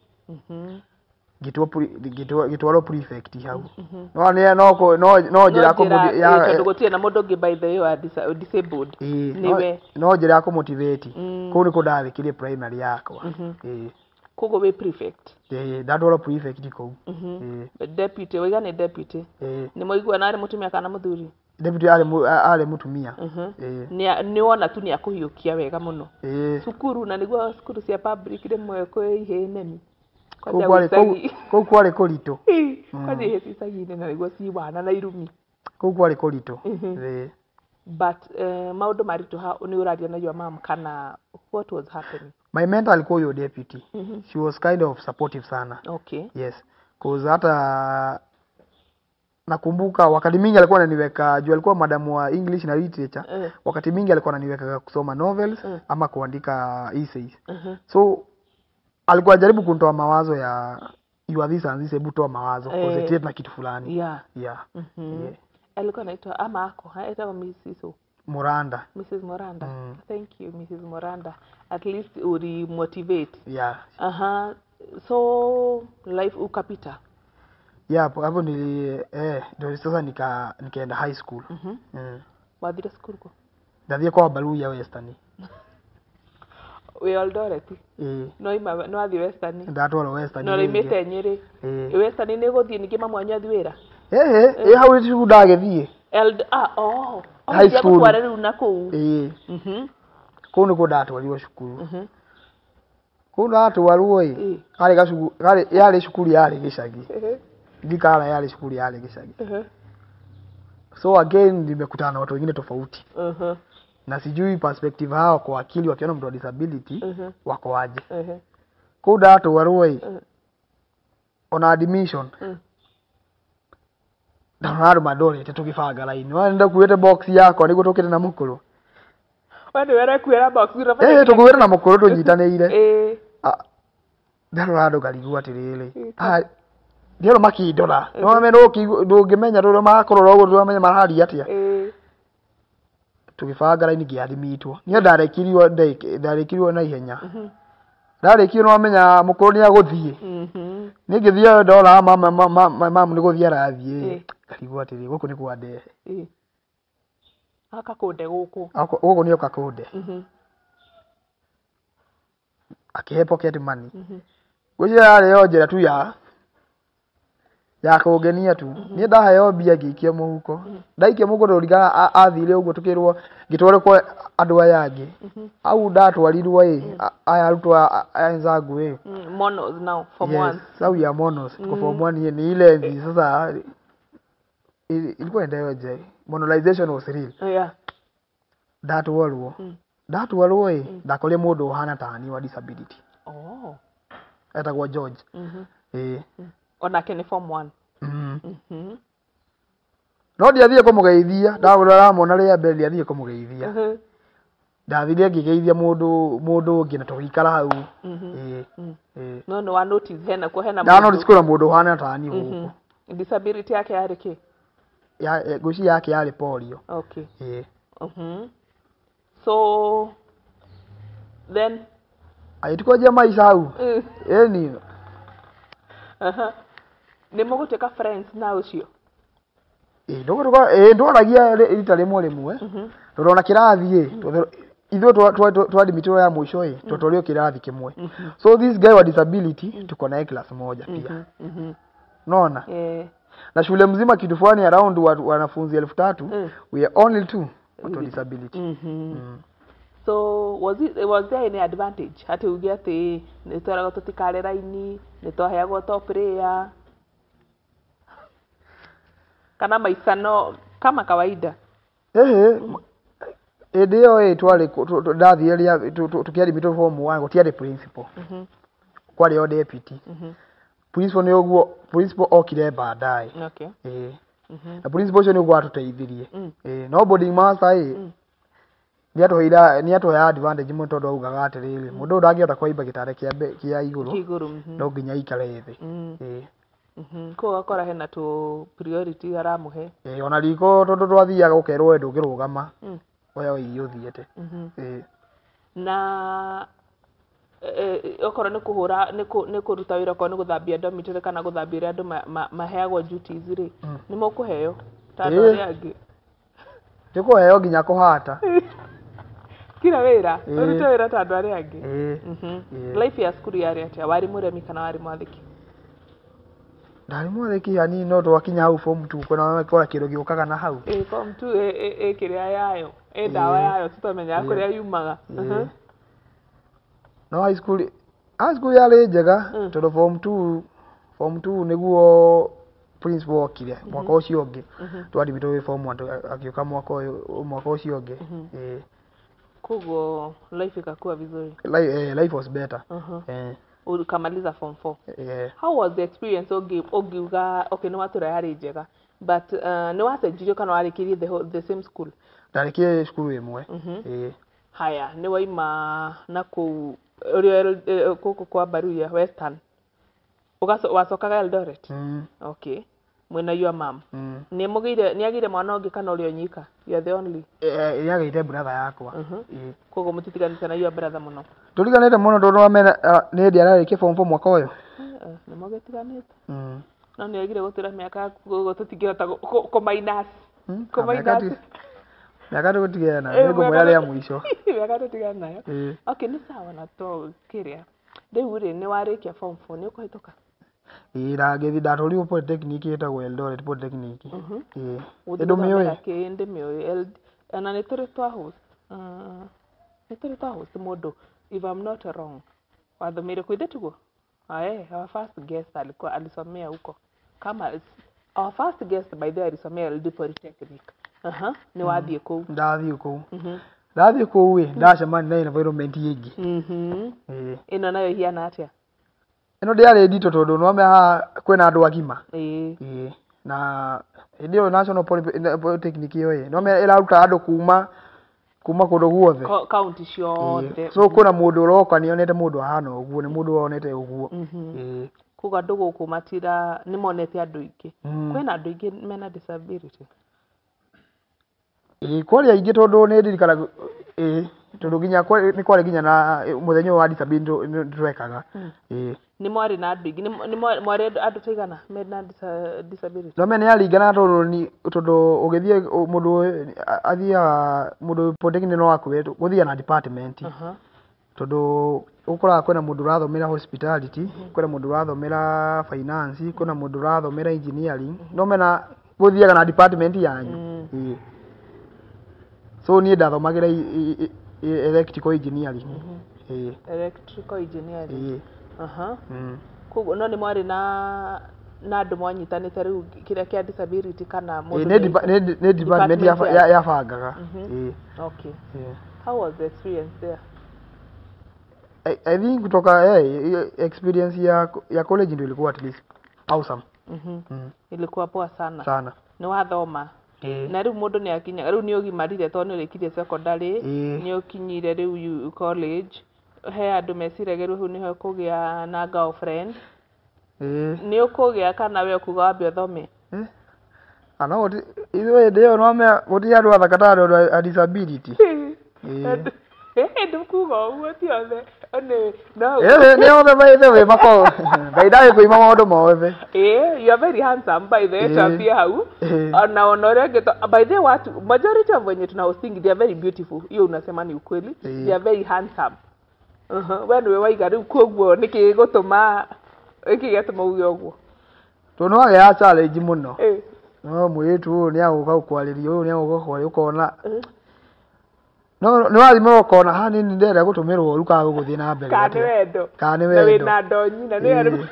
Ngĩtwarwo prefect hau, no nĩ no no no njĩra ya tondũ gũtirĩ na mũndũ ũngĩ, by the way, wa disabled. Ĩĩ, Nĩwe. No njĩra ya kũmotivate. Kũu nĩkuo ndarĩkirie primary yakwa. Ĩĩ. Koguo wĩ prefect? Ĩĩ, ndatwarwo prefect kũu. Ĩĩ. Deputy waiga nĩ deputy? Ĩĩ. Nĩ mwaigua narĩ mũtumia kana mũthuri? Deputy arĩ mũtumia. Ĩĩ. Nĩ wona tu nĩ akũhiũkia wega mũno. Ĩĩ. Cukuru na nĩguo cukuru cia public rĩmwe kwĩ ihĩ nemi. Kũu Kwanja kwarĩ kũu icagi. Kũu kwarĩ kũritũ. Kwanja ihĩ ci icagi-inĩ na nĩguo ci wana na irumi. Kũu kwarĩ kũritũ. Ĩĩ. But maũndũ maritũha, nĩ ũraria na your mom kana what was happening? My mentor alikuwa huyo deputy. She was kind of supportive sana. Yes, cause hata nakumbuka wakati mingi alikuwa ananiweka, juu alikuwa madamu wa English na literature. Wakati mingi alikuwa ananiweka kusoma novels ama kuandika essays. So alikuwa anajaribu kunitoa mawazo ya you are this and this, hebu toa mawazo, concentrate na kitu fulani. Yeah. Yeah. Alikuwa anaitwa ama ako aitagwo Mrs. O? Muranda. Mrs. Moranda. Thank you, Mrs. Moranda. At least uli motivate. Yeah. Aha. So life ukapita. Yeah, hapo hapo nili ndio sasa nikaenda high school. Wathire cukuru kũ? Ndathie kwa Baluya Western. Wĩ Eldoret? Ĩĩ. No ima no athiĩ Western? Ndatwarwo Western No rĩngĩ. raimĩte Nyĩrĩ? Ĩĩ. Western nĩ gũthiĩ ningĩ mamu wanyu athiĩ wĩra? Ĩĩ, hau nĩ cukuru ndagĩthiĩ. Eld ah oh. Oh, High school. Gũtwara rĩu na kũu. Ĩĩ. Kũu nĩkuo ndatwarirwo cukuru. Kũu ndatwarwo ĩ, karĩ gacukuru, karĩ yarĩ cukuru yarĩ gĩcagi. Ndikara yarĩ cukuru yarĩ gĩcagi. So again nimekutana na watu wengine tofauti na sijui perspective hao kwa akili wakiona mtu wa disability wako aje. Kũu ndatwarwo ĩ, ona admission ndona andũ mandorete tũgĩbanga raini, we ndakuĩte box yakwa nĩguo tũkĩte na mũkũrũ. We nĩwe ũrekuĩra box? Ĩĩ, tũkuĩte na mũkũrũ tũnyitanĩire. Ah, ndarora andũ ngarigwo atĩrĩrĩ, ah, ndĩrona makĩndora, nĩwamenya ndũngĩmenya rũrĩa makũrora ũguo, ndũramenya mararia atĩa. Tũgĩbanga raini ngĩadmitwo, niĩ ndarekirio ndarĩkirio na ihenya, ndarĩkirio nĩwamenya mũkũrũ nĩ agũthiĩ. Niĩ ngĩthiĩ ndora mama mamu nĩ gũthiĩ arathiĩ. Ngarigwo atĩrĩ, gũkũ nĩ kwa ndehe? Aka kũnde gũkũ. Gũkũ nĩ oka kũnde. Akĩhe pocket money. Ngwĩciria yarĩ o njĩra tu ya kũngenia tu. Niĩ ndaheo mbia ngĩikia mũhuko, ndaikia mũhuko ndũringana athire ũguo, tũkĩrwo ngĩtwarwo kwa andũ aya angĩ au ndatwarirwo ĩ, aya arutwo wenzangu ĩ. Monos now, form Yes, one. Sasa we are monos, tuko form one. Hii ni ile enzi sasa ilikuwa inaendelea, monolization was real. Ndatwarwo ĩ, ndakorire mũndũ ũhana tani wa disability. Etagwo George. Ĩĩ. Onake nĩ form one? Mm. No ndiathire kũmũgeithia, ndamona rĩa mbere ndiathire kũmũgeithia. Ndathire ngĩgeithia mũndũ ũngĩ na tũgĩikara hau. Ĩĩ. Ĩĩ. No nĩ wa notice hena kuo hena Nda notice kwĩna mũndũ ũhana tani gũkũ. Disability yake yarĩ kĩ? Ngwĩciria yake yarĩ polio. Ĩĩ. So then Agĩtukwanjia maica hau. Ĩni. Aha. Nĩ mũgũtuĩka friends na ũcio? Ĩĩ, ĩĩ, ndwaragia rita rĩmwe rĩmwe. Tondũ ona kĩrathi ĩ, ithuĩ twadimitirwo ya mũico ĩ, twatwarirwo kĩrathi kĩmwe. So this guy wa disability tuko naye class moja pia. Unaona? Na shule mzima kitu fulani around wanafunzi 3000, we are only two watu wa disability. So was there any advantage atĩ uge atĩ nĩ tweragwo tũtikare raini, nĩ twaheagwo top prayer, kana maica no kama kawaida? Ehe, hĩndĩ ĩyo ĩ twarĩ ndathire rĩa tũkĩadmitwo form one, gũtiarĩ principal. Kwarĩ o deputy. Principal nĩ ũguo, principal okire baadaye. Ĩĩ. Na principal ũcio nĩ ũguo atũteithirie. Ĩĩ, no boarding master ĩ, Nĩatũheaga advantage mũno tondũ augaga atĩrĩrĩ, mũndũ ũyũ ndangĩhota kũhaimba gĩtanda kĩa igũrũ, Kĩigũrũ. No nginya aikare thĩ. Ĩĩ. Koguo ũgakora hena tũ priority aramũhe. Ĩĩ, ona riko tondũ twathiaga ũkerwo we ndũngĩrũgama, oya irio ũthiĩte. Ĩĩ. Na okorwo nĩ kũhũra, nĩ kũruta wĩra, okorwo nĩ gũthambia dormitory kana gũthambia ũrĩa andũ maheagwo duties rĩ, nĩ mũkũheo ta andũ arĩa angĩ? Tũkũheo nginya kũhata. Kila wĩra. Ĩĩ. Ũrute wĩra ta andũ arĩa angĩ. Ĩĩ. Ĩĩ. Life ya cukuru yarĩ atĩa? Warĩ mũremi kana warĩ mwathĩki? Ndarĩ mwathĩki hanini, no twakinya hau form 2 kwĩna kora kĩndũ gĩũkaga na hau. Ĩ, form 2 ĩ kĩrĩa yayo, ĩ ndawa yayo tũtamenyaga kũrĩa yumaga. Ĩĩ. No high school yarĩ njega tondũ form 2 nĩguo principal okire mwaka ũcio ũngĩ. Twadhimitwo wĩ form 1, akĩũka mwaka ũyũ, mwaka ũcio ũngĩ. Ĩĩ. Koguo life ikakuwa vizuri. Life was better. Eh. Ukamaliza form 4? Eh. How was the experience? Ũngiuga okay, nĩ watũra yarĩ njega, but nĩ wacenjirio kana warĩkirie the same school? Ndarĩkirie cukuru ĩmwe. Ĩĩ. Haya, nĩ waima na kũu ũrĩa gũkũ kwa Baruya Western. Wacokaga Eldoret? Mm. Okay, mwĩna your mom? Mm. Nĩ agĩire mwana ũngĩ kana ũrĩ o nyika? You are the only? Eh, nĩagĩire brother yakwa. Ĩĩ. Koguo mũtitiganĩte na your brother mũno? Tũriganĩte mũno tondũ wamena nĩ hĩndĩ ararĩkia form 4 mwaka ũyũ. Nĩ mũgĩtiganĩte. No nĩ oigire gũtũra mĩaka yaku koguo tũtingĩhota kũ minus. Kũ Mĩaka minus. Mĩaka tũgũtigana nayo, Eh, nĩngũmwĩra mĩaka rĩa mũico. Mĩaka tũtigana nayo. Ĩĩ. Okay, nĩ sawa. Na to kĩrĩa rĩu rĩ, nĩ warĩkia form 4, nĩ ũkũhĩtũka? Ĩĩ, ndagĩthiĩ ndatwarirwo polytechnic ĩtagwo Eldoret Polytechnic. Ĩĩ. Gũthiĩ Ndũmĩũĩ? gũthomera kĩ? Ndĩmĩũĩ. Ona nĩ tũrĩ twa host, nĩ tũrĩ twa host mũndũ, if I'm not wrong, wathomeire kũ ithe tiguo? Ae, our first guest alikuwa alisomea huko. Kama our first guest, by the way, alisomea LD Polytechnic. Aha, nĩ wathiĩ kũu? Ndathiĩ kũu. Ndathiĩ kũu ĩ, ndacemania na environment ĩngĩ. Ĩĩ. Ĩno nayo ĩhiana atĩa? Ĩno ndĩarĩ nditũ tondũ nĩwamenya haha kwĩna andũ agima. Ĩĩ. Ĩĩ. Na hĩndĩ ĩyo National Polytechnic ĩyo ĩ, nĩwamenya ĩraruta andũ kuma kũndũ guothe. Kaunti ciothe. Ĩĩ. So kwĩna mũndũ ũroka nĩonete mũndũ ahana ũguo, nĩ mũndũ wonete ũguo. Ĩĩ. Koguo andũ gũkũ matira nĩ monete andũ aingĩ. Kwĩna andũ aingĩ mena disability? Ĩĩ, kwarĩ aingĩ tondũ nĩ ndirikanaga, ĩĩ, tondũ nginya nĩ kwarĩ nginya na mũthenya ũyũ wa disability nĩ twekaga. Ĩĩ. Nĩ mwarĩ na andũ aingĩ? Nĩ mwarĩ andũ taigana mena disability? No menya nĩ yaringanaga tondũ ni tondũ ũgĩthiĩ mũndũ athiaga mũndũ polytechnic no akue gũthiaga na department. Tondũ ũkoraga kwĩna mũndũ ũrathomera hospitality, kwĩna mũndũ ũrathomera finance, kwĩna mũndũ ũrathomera engineering. No mena gũthiaga na department yanyu. Ĩĩ. So niĩ ndathomagĩra electrical engineering. Ĩĩ. Electrical engineering? Ĩĩ. Koguo no nĩ mwarĩ na andũ mwanyitanĩte rĩu kĩrĩa kĩa disability kana Ĩĩ, mũndũ nĩ nĩ department department yabangaga. Ĩĩ. Okay. Ĩĩ. How was the experience there? I think kutoka hiyo experience ya college ndio ilikuwa at least awesome. Ilikuwa poa sana? Sana. Nĩ wathoma na rĩu mũndũ nĩ akinya rĩu nĩ ũgimarire tondũ nĩ ũrĩkirie secondary, nĩ ũkinyire rĩu college, he andũ meciragia rĩu hau nĩho ũkũgĩa na girlfriend. Nĩ ũkũgĩa kana we ũkuga wambe ũthome? Eh. Ana gũti ithuĩ hĩndĩ ĩyo no gũtirĩ andũ athaka ta andũ a disability. Ĩĩ. Ndũkuga ũguo, ti othe. Nĩ no Ĩĩ, nĩ othe by the way makoragwo Ngai ndagĩkũima maũndũ mothe. Ĩĩ, you are very handsome, by the way. Tuambie hau. Ona ũrĩa ũngĩ by the way, watu majority of wenye tuna hosting, they are very beautiful. Hiyo unasema ni ukweli. They are very handsome. We nĩwe waiga rĩu, koguo nĩkĩ gĩgũtũma, nĩkĩ gĩatũma uge ũguo? Tondũ nĩ wagĩaga challenge mũno. No mũirĩtu ũyũ nĩ agũka gũkwarĩria, ũyũ nĩ agũka gũkwarĩria, ũkona no nĩ wathimĩrwo ũkona haha nĩ ndĩrenda gũtũmĩrwo ũru kana gũgũthiĩ na mbere Kana nĩ atĩa. wendo. Kana nĩ Na wendo. wĩna ndonyi na nĩ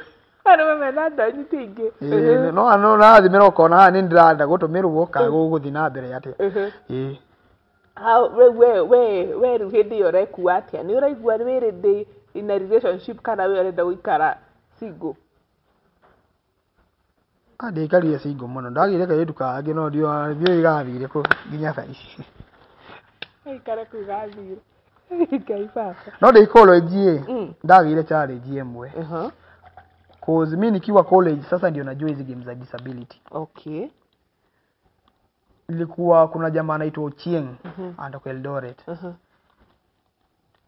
arũme mena ndonyi ti aingĩ. Ĩĩ, no nathimĩrwo ũkona haha nĩ ndĩrenda gũtũmĩrwo kana gũgũthiĩ na mbere atĩa. Ĩĩ. How we rĩu hĩndĩ ĩyo ũrekua atĩa? Nĩ ũraigua wĩ ready in a relationship kana we ũrenda gũikara single? Ah, ndiaikarire single mũno, ndagĩire kairĩtu kangĩ no ndiũĩ gathire kũ nginya thaa ici. Aikare kugathire. Ngai baba. No ndĩ college ĩ, ndagĩire challenge ĩmwe. Cause mi nikiwa college sasa ndio najua hizi games za disability. Okay. Ilikuwa kuna jamaa anaitwa Ochieng, anatoka Eldoret.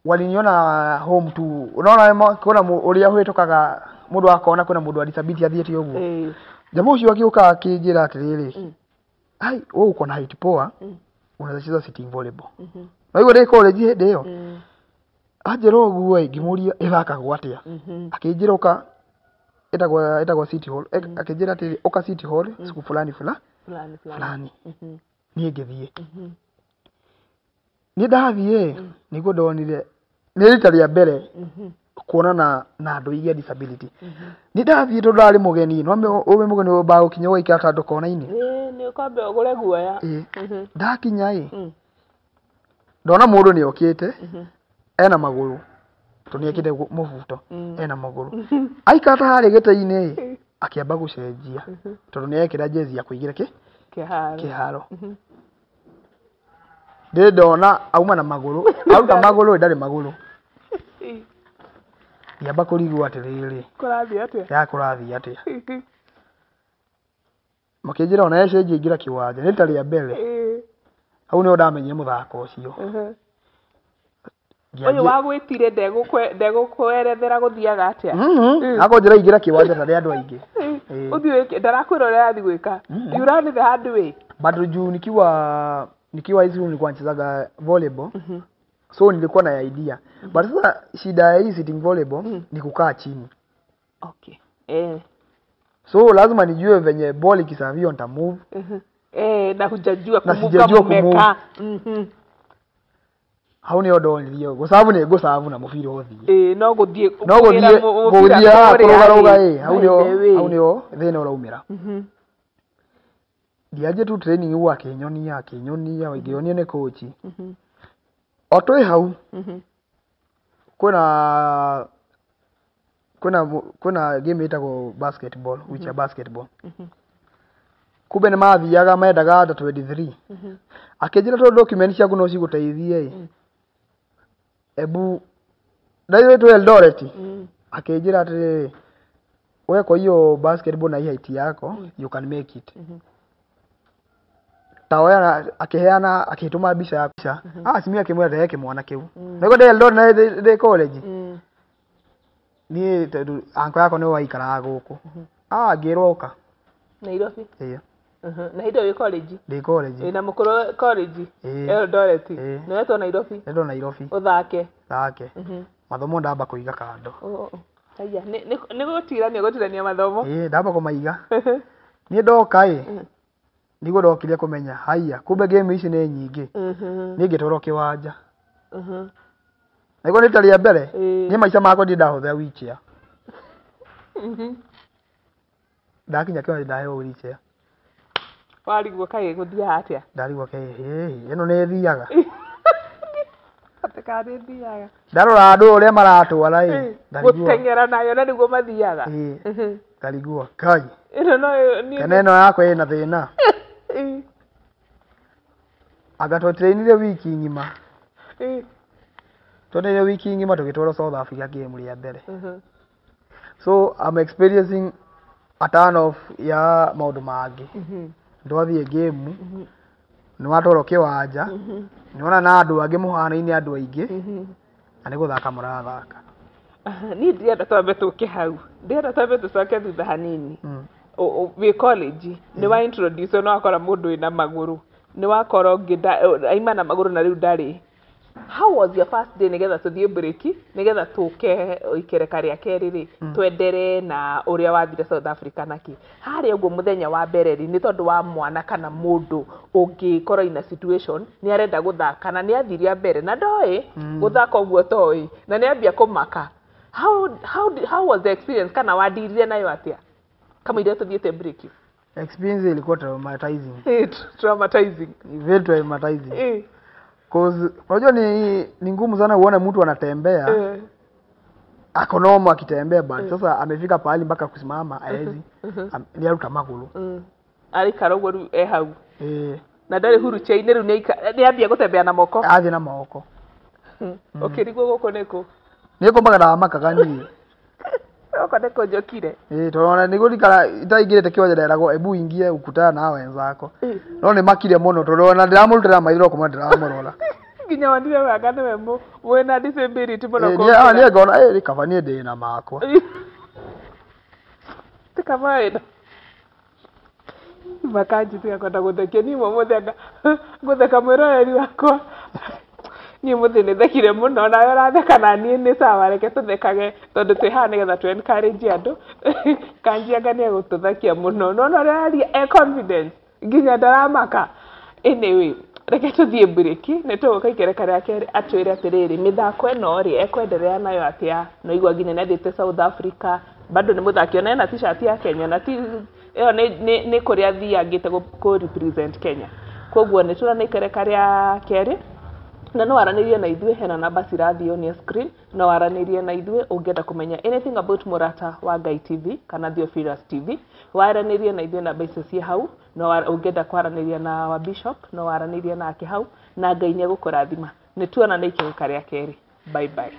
Waliniona home tu. Unaona kuna uria hwetokaga mundu akona kuna mundu wa disability athiĩte ũguo. Jamaa ucio akiuka akĩnjĩra atĩrĩrĩ, ai wewe uko na height poa, unaweza cheza sitting volleyball. Na hiyo ndĩ college hĩndĩ ĩyo. Anjĩra ũguo ngĩmũria ĩthakagwo atĩa. Akĩnjĩra ũka ĩtagwo City Hall. Akĩnjĩra atĩrĩ ũka City Hall siku fulani fulani fulani. Niĩ ngĩthiĩ. Niĩ ndathiĩ nĩguo ndonire nĩ rita rĩa mbere kuonana na andũ aingĩ a disability. Nĩ ndathiĩ tondũ ndarĩ mũgeni, no ũwe mũgeni wambaga gũkinya ũgaikara kandũ kona-inĩ. Nĩ ũkwamba ũgũre guoya. Ndakinya ĩ, ndona mũndũ nĩ okĩte ena magũrũ, tondũ nĩ ekĩte mũbuto, ena magũrũ. Aikara ta harĩa gĩtĩ-inĩ ĩ, akĩamba gũcenjia tondũ nĩ ekĩra jezi ya kũingĩra kĩharo. Ndĩ ndona auma na magũrũ, aruta magũrũ ndarĩ magũrũ. Ngĩamba kũrigwo atĩrĩrĩ, kũrathiĩ atĩa? Ya kũrathiĩ atĩa? Makĩnjĩra ona ecenjia ingĩra kĩwanja, nĩ rita rĩa mbere. Hau nĩho ndamenyire mũthako ũcio. Ũyũ wagwĩtire ndegũkwerethera gũthiaga atĩa? Akonjĩra ingĩra kĩwanja tarĩ andũ aingĩ. Ũthiĩ wĩke, ndarakwĩra ũrĩa arathiĩ gwĩka. You run the hard way. But juu nikiwa high school nilikuwa nachezaga volleyball. So nilikuwa na idea. But sasa shida ya hii sitting volleyball ni kukaa chini. Okay. So lazima nijue venye ball ikiserviwa nita move. Na hujajua kumove kama umekaa. Hau nĩho ndonire kwa sababu nĩ ngũcabu na mũbira ũthiĩ. No gũthiĩ kũrũgarũga ĩ, hau nĩho thĩna ũraumĩra. Ndianjie tu training ũguo akĩnyonia ngĩonio nĩ coach. O twĩ hau kwĩna game ĩtagwo basketball, wheelchair basketball. Kumbe nĩ mathiaga mendaga under 23. Akĩnjĩra tondũ document ciaku no cigũteithie ĩ, ebu ndaithĩtwo Eldoret. Akĩnjĩra atĩrĩrĩ, we kwa hiyo basketball na hii height yako you can make it. Taoya akĩheana akĩtũma mbica yakwa. Simia akĩmwĩra ndeke mwana kĩu. Nĩguo ndĩ Eldoret na ndĩ college. Niĩ tondũ anko yakwa nĩwe waikaraga gũkũ. Ngĩrwo ũka Nairobi. Ĩĩ. Na hĩndĩ ĩyo wĩ college? Ndĩ college. Na mũkũrũ college Eldoret. Nĩ wetwo Nairobi? Ndetwo Nairobi. Ũthake. Thake. Mathomo ndamba kũiga kando. Haya, nĩ gũtirania mathomo. Ĩĩ, ndamba kũmaiga. Niĩ ndoka ĩ, nĩguo ndokire kũmenya haiya kumbe game ici nĩ nyingĩ. Niĩ ngĩtwarwo kĩwanja. Nĩguo rita rĩa mbere, niĩ maica makwa ndirĩ ndahũthĩra wheelchair. Ndakinya kĩwanja ndaheo wheelchair. Warigwo kaĩ gũthiaga atĩa? Ndarigwo kaĩ hĩ, ĩno nĩ ĩthiaga. Atĩ kana nĩ ĩthiaga. Ndarora andũ ũrĩa maratwara ĩ, ndarigwo. Gũteng'era nayo na nĩguo mathiaga. Ndarigwo kai. Ĩno no niĩ. Kana ĩno yakwa ĩna thĩna. Anga twatrainire wiki ng'ima. Twatrainire wiki ng'ima tũgĩtwarwo South Africa game rĩa mbere. So I'm experiencing a turn off ya maũndũ mangĩ. Ndwathiĩ game, nĩwatwarwo kĩwanja, nĩwona na andũ angĩ mũhanaine andũ aingĩ, na nĩ gũthaka mũrathaka. Niĩ ndĩrenda twambe tũke hau. Ndĩrenda twambe tũcoke thutha hanini. Wĩ college, nĩ wa introduce no wakora mũndũ wĩna magũrũ. Nĩ wakora ũngĩ aima na magũrũ na rĩu ndarĩ. How was your first day nĩgetha tũthiĩ break, nĩgetha tũke ikereka rĩa kerĩ rĩ, twendere na ũrĩa wathire South Africa naki. Harĩa ũguo mũthenya wa mbere rĩ, nĩ tondũ wa mwana kana mũndũ ũngĩkorwo in a situation nĩ arenda gũthaka na nĩ athiire mbere na ndoĩ gũthaka ũguo toĩ na nĩ ambia kũmaka. How was the experience kana wadirire nayo atĩa? Kama iria tũthiĩte break. Experience ilikuwa traumatizing. Traumatizing. Very traumatizing. Cause unajua ni ngumu sana uone mtu anatembea. Ako normal akitembea but sasa amefika pahali mpaka kusimama haezi. Ni aruta maguru. Arikara ũguo rĩu e hau. Na ndarĩ huruchia-inĩ rĩu nĩambia gũtembea na moko. Athiĩ na moko. Ũkĩrigwo gũkũ nĩkũ? Nĩ kũmagana wamakaga niĩ. Gũkũ nĩkũ njũkire? Ĩĩ tondũ ona nĩguo ndikara itaingĩrĩte kĩwanja nderagwo ebu ingie ukutana na wenzako. No nĩ makire mũno tondũ ona ndĩramũrutĩra maitho kũmwe ndĩramũrora. Nginya wonire wega nĩwe wĩna disability mũno. Niĩ ngona ĩ kaba niĩ ndĩ na makwa. Ti kaba wĩna. Makanji tiga kwenda gũthekia niĩ ũmũthĩ anga ngũtheka mwĩroreri wakwa. Niĩ mũthĩ nĩ thekire mũno nawe ũratheka na niĩ nĩ sawa reke tũthekage tondũ twĩ haha nĩgetha tũ encourage andũ. Kanji anga nĩ egũtũthekia mũno. Nĩwona ũrĩa araria e confidence nginya ndaramaka. Anyway, reke tũthiĩ break nĩ tũgũka ikereka rĩa kerĩ atwĩre atĩrĩrĩ mĩthako ĩno rĩ ekwenderea nayo atĩa. Naigua nginya nĩ athiĩte South Africa bado nĩ mũthaki ona ena t-shirt ya Kenya na ti ĩyo nĩ kũrĩa athiangĩte kũ represent Kenya. Koguo nĩ tũrona ikereka rĩa kerĩ na no aranĩrie na ithuĩ hena namba cirathiĩ on your screen no aranĩrie na ithuĩ ũngĩenda kũmenya anything about Mũrata wa Ngai TV kana Theophilus TV waranĩrie na ithuĩ namba icio ciĩ hau no ũngĩenda kwaranĩria na wa Bishop no waranĩrie nake hau na Ngai nĩ egũkũrathima. Nĩ tuonane ikereka rĩa kerĩ. Bye bye.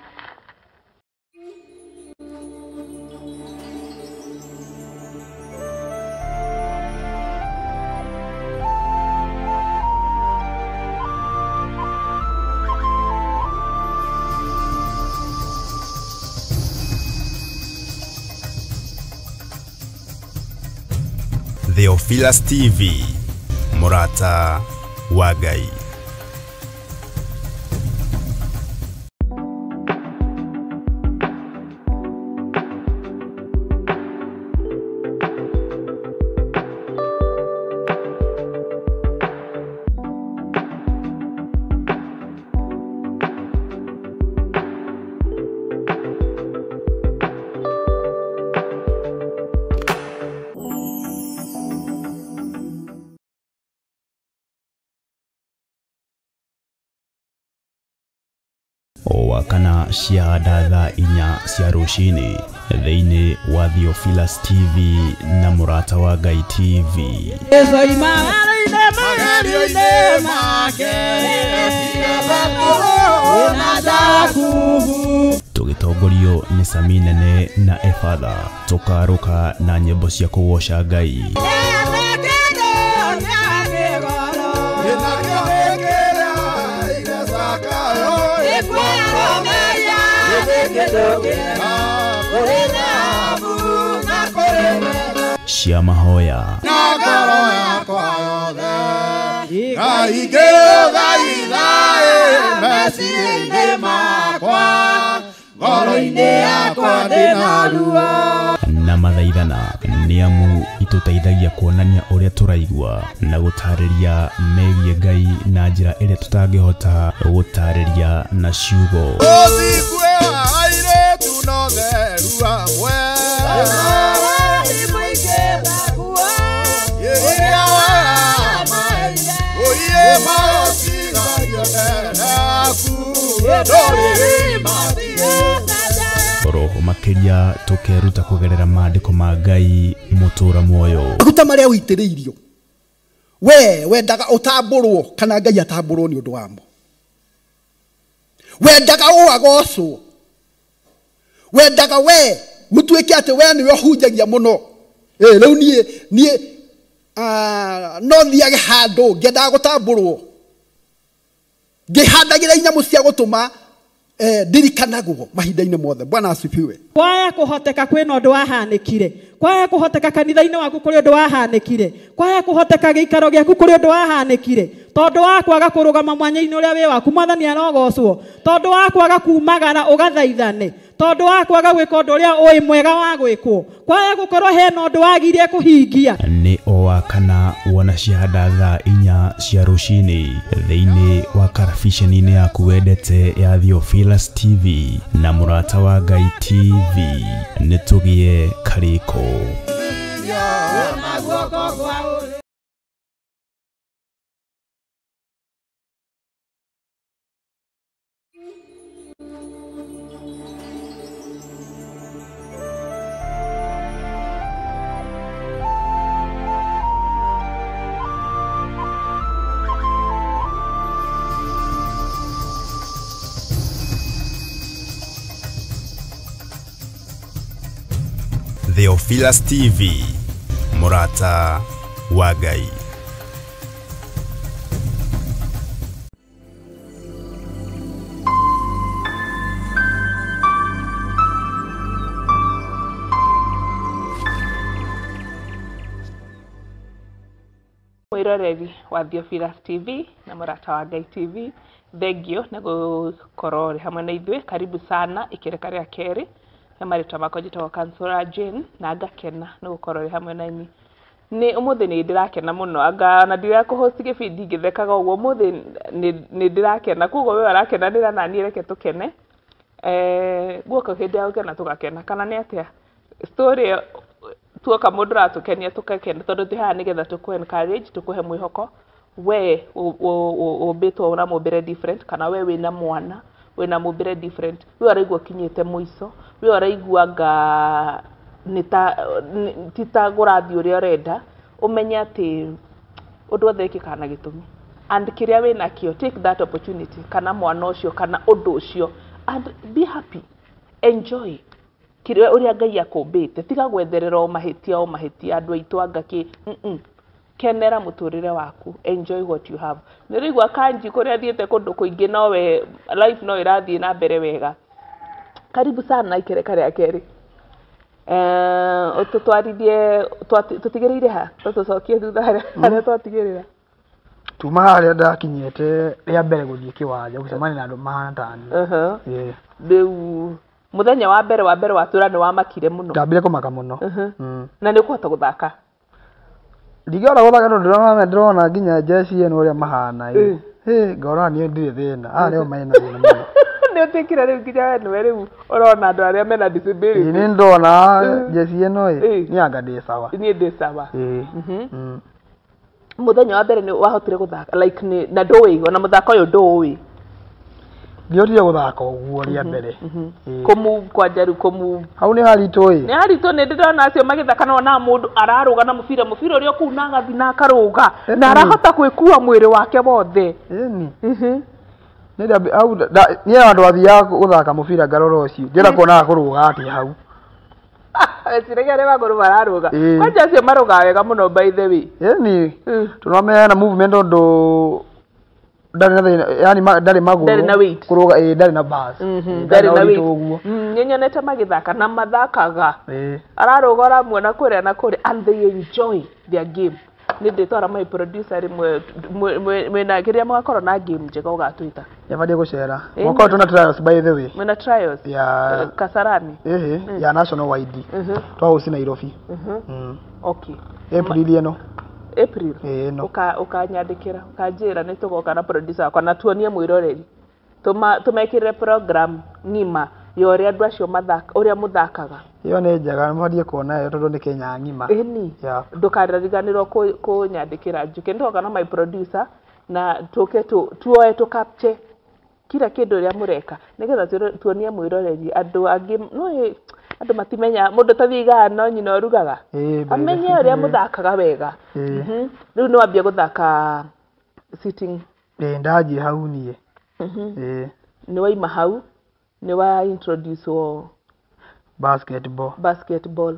Theophilus TV, Mũrata wa Ngai. Wakana cia thaa 4 cia rũcinĩ thĩinĩ wa Theophilus TV na Mũrata wa Ngai TV. Tũgĩtongorio nĩ Sami Nene na Efatha tũkarũka na nyĩmbo cia kũgoca Ngai. Cia mahoya na mathaithana nĩ amu itũteithagia kuonania ũrĩa tũraigua na gũtarĩria megiĩ Ngai na njĩra ĩrĩa tũtangĩhota gũtarĩria na ciugo. Roho makĩria tũkeruta kũgerera maandĩko ma Ngai mũtũra muoyo. Maguta marĩa ũitĩrĩirio we wendaga ũtambũrwo kana Ngai atambũrwo nĩ ũndũ wamo. Wendaga ũagocwo, wendaga we gũtuĩke atĩ we nĩwe ũhunjagia mũno. Rĩu niĩ no thiage handũ ngĩendaga gũtambũrwo ngĩhandagĩra inyamũ cia gũtũma ndirikanagwo mahinda-inĩ mothe. Bwana asifiwe. Kwaya kũhoteka kwĩna ũndũ wahanĩkire, kwaya kũhoteka kanitha-inĩ waku kũrĩ ũndũ wahanĩkire, kwaya kũhoteka gĩikaro gĩaku kũrĩ ũndũ wahanĩkire, tondũ wa kwaga kũrũgama mwanya-inĩ ũrĩa wĩ waku Mwathani arogocwo, tondũ wa kwaga kumagara ũgathaithane, tondũ wa kwaga gwĩka ũndũ ũrĩa ũĩ mwega wa gwĩkwo, kwaya gũkorwo hena ũndũ wagire kũhingia. Nĩ o wa kana wona ciahanda thaa 4 cia rũcinĩ thĩinĩ wa karabiceni-inĩ yaku wendete ya Theophilus TV na Mũrata wa Ngai TV. Nĩ tũgĩe karĩko. Theophilus TV, mũrata wa Ngai. Mwiroreri wa Theophilus TV na mũrata wa Ngai TV, thengio nĩ gũkorwo ũrĩ hamwe na ithuĩ. Karibu sana ikereka rĩa kerĩ. He marĩtwa makwa njĩtagwo Kansũra Jane na ngakena nĩ gũkorwo ũrĩ hamwe na inyuĩ. Nĩ ũmũthĩ nĩ ndĩrakena mũno, anga ona ndirakũ-host gĩbindi ngĩthekaga ũguo, ũmũthĩ nĩ ndĩrakena, koguo we ũrakenanĩra na niĩ reke tũkene. Guoka hĩndĩ ya gũkena tũgakena, kana nĩ atĩa? Story ĩyo tuoka mũndũ ũratũkenia tũgakena, tondũ twĩ haha nĩgetha tũkũ encourage, tũkũhe mwĩhoko. We ũmbĩtwo na mũmbĩre different, kana we wĩna mwana wĩna mũmbĩre different, we ũraigua ũkinyĩte mũico, we ũraigua anga ti ta kũrathiĩ ũrĩa ũrenda, ũmenye atĩ ũndũ wothe wĩkĩkaga na gĩtũmi. And kĩrĩa wĩnakĩo, take that opportunity, kana mwana ũcio, kana ũndũ ũcio, and be happy, enjoy kĩrĩa ũrĩa Ngai akũmbĩte. Tiga gwetherera o mahĩtia o mahĩtia andũ aitũ anga kĩ. Kenera mũtũrĩre waku, enjoy what you have. Nĩ ũraigua Kanji kũrĩa athiĩte kũndũ kũingĩ, nowe life no ĩrathiĩ na mbere wega. Karibu sana ikereka rĩa kerĩ. Ũtũtwarithie, tũtigĩrĩire ha? Tũtũcokie thutha harĩa twatigĩrĩra. Tuma harĩa ndakinyĩte rĩa mbere gũthiĩ kĩwanja gũcemania na andũ mahana ta niĩ. Ĩĩ. Rĩu mũthenya wa mbere watwĩra nĩ wamakire mũno. Ndambire kũmaka mũno. Na nĩ ũkũhota gũthaka? Ndingĩhota gũthaka tondũ ndĩrona nginya jeshi ĩno ũrĩa mahana ĩ. Hĩ, ngona niĩ ndirĩ thĩna. Aya nĩo mena thĩna mũno. Nĩ ũtuĩkire rĩu nginya we nĩwe rĩu ũrona andũ arĩa mena disability. Ĩĩ, nĩ ndona jeshi ĩno ĩ, niĩ anga ndĩ sawa. Niĩ ndĩ sawa. Ĩĩ. Mũthenya wa mbere nĩ wahotire gũthaka, like nĩ na ndũĩ, ona mũthako ũyũ ndũũĩ. Ndiahotire gũthaka ũguo rĩa mbere. Kũmove kwanja rĩu kũmove. Hau nĩ haritũ ĩ. Nĩ haritũ, nĩ ndĩrona acio magĩthaka na wonaga mũndũ ararũga na mũbira, mũbira ũrĩa ũkũu na agathiĩ na akarũga, na arahota gwĩkua mwĩrĩ wake wothe. Ĩni. Niĩ handũ athiaga gũthaka mũbira ngarora ũcio, ngĩenda kuonaga kũrũga atĩa hau. Weciragia arĩa magũrũ mararũga. Kwanja acio marũgaga wega mũno by the way. Ĩni. Tondũ mena movement tondũ ndarĩ na thĩna, yani ndarĩ magũrũ. Ndarĩ na weight. Kũrũga, ĩĩ, ndarĩ na bus. Ndarĩ na weight ũguo. Nĩ nyonete magĩthaka na mathakaga. Ararũga ũramuona kũrĩa na kũrĩa, and they enjoy their game. Nĩ ndĩtwara my producer rĩmwe mwĩna kĩrĩa mũgakorwo na game njega ũgatwĩta. Nĩbatiĩ gũcera. Mwaka ũyũ twĩna trials by the way. Mwĩna trials? Ya Kasarani? Ĩhĩ, ya national wide. Twahost Nairobi. Okay. April ĩno. April? Ĩĩ ĩno. Ũkanyandĩkĩra, ũkanjĩra nĩ tũgoka na producer wakwa na tuonie mwĩroreri. Tũmekĩrĩre program ng'ima ya ũrĩa andũ acio mathaka, ũrĩa mũthakaga. Ĩyo nĩ njega, nĩbatiĩ kuona ĩyo tondũ nĩ Kenya ng'ima. Ĩni. Ndũkariganĩrwo kũnyandĩkĩra njũke. Nĩtũgoka na my producer na tũke tuoe tũ capture kila kĩndũ ũrĩa mũreka nĩgetha tuonie mwĩroreri andũ angĩ. No andũ matimenya mũndũ tathiĩ no nyina ũrugaga. Amenye ũrĩa mũthakaga wega. Rĩu nĩ wambia gũthaka sitting. Ĩĩ, ndanjia hau niĩ. Nĩ waima hau, nĩ wa introduce wo basketball. Basketball.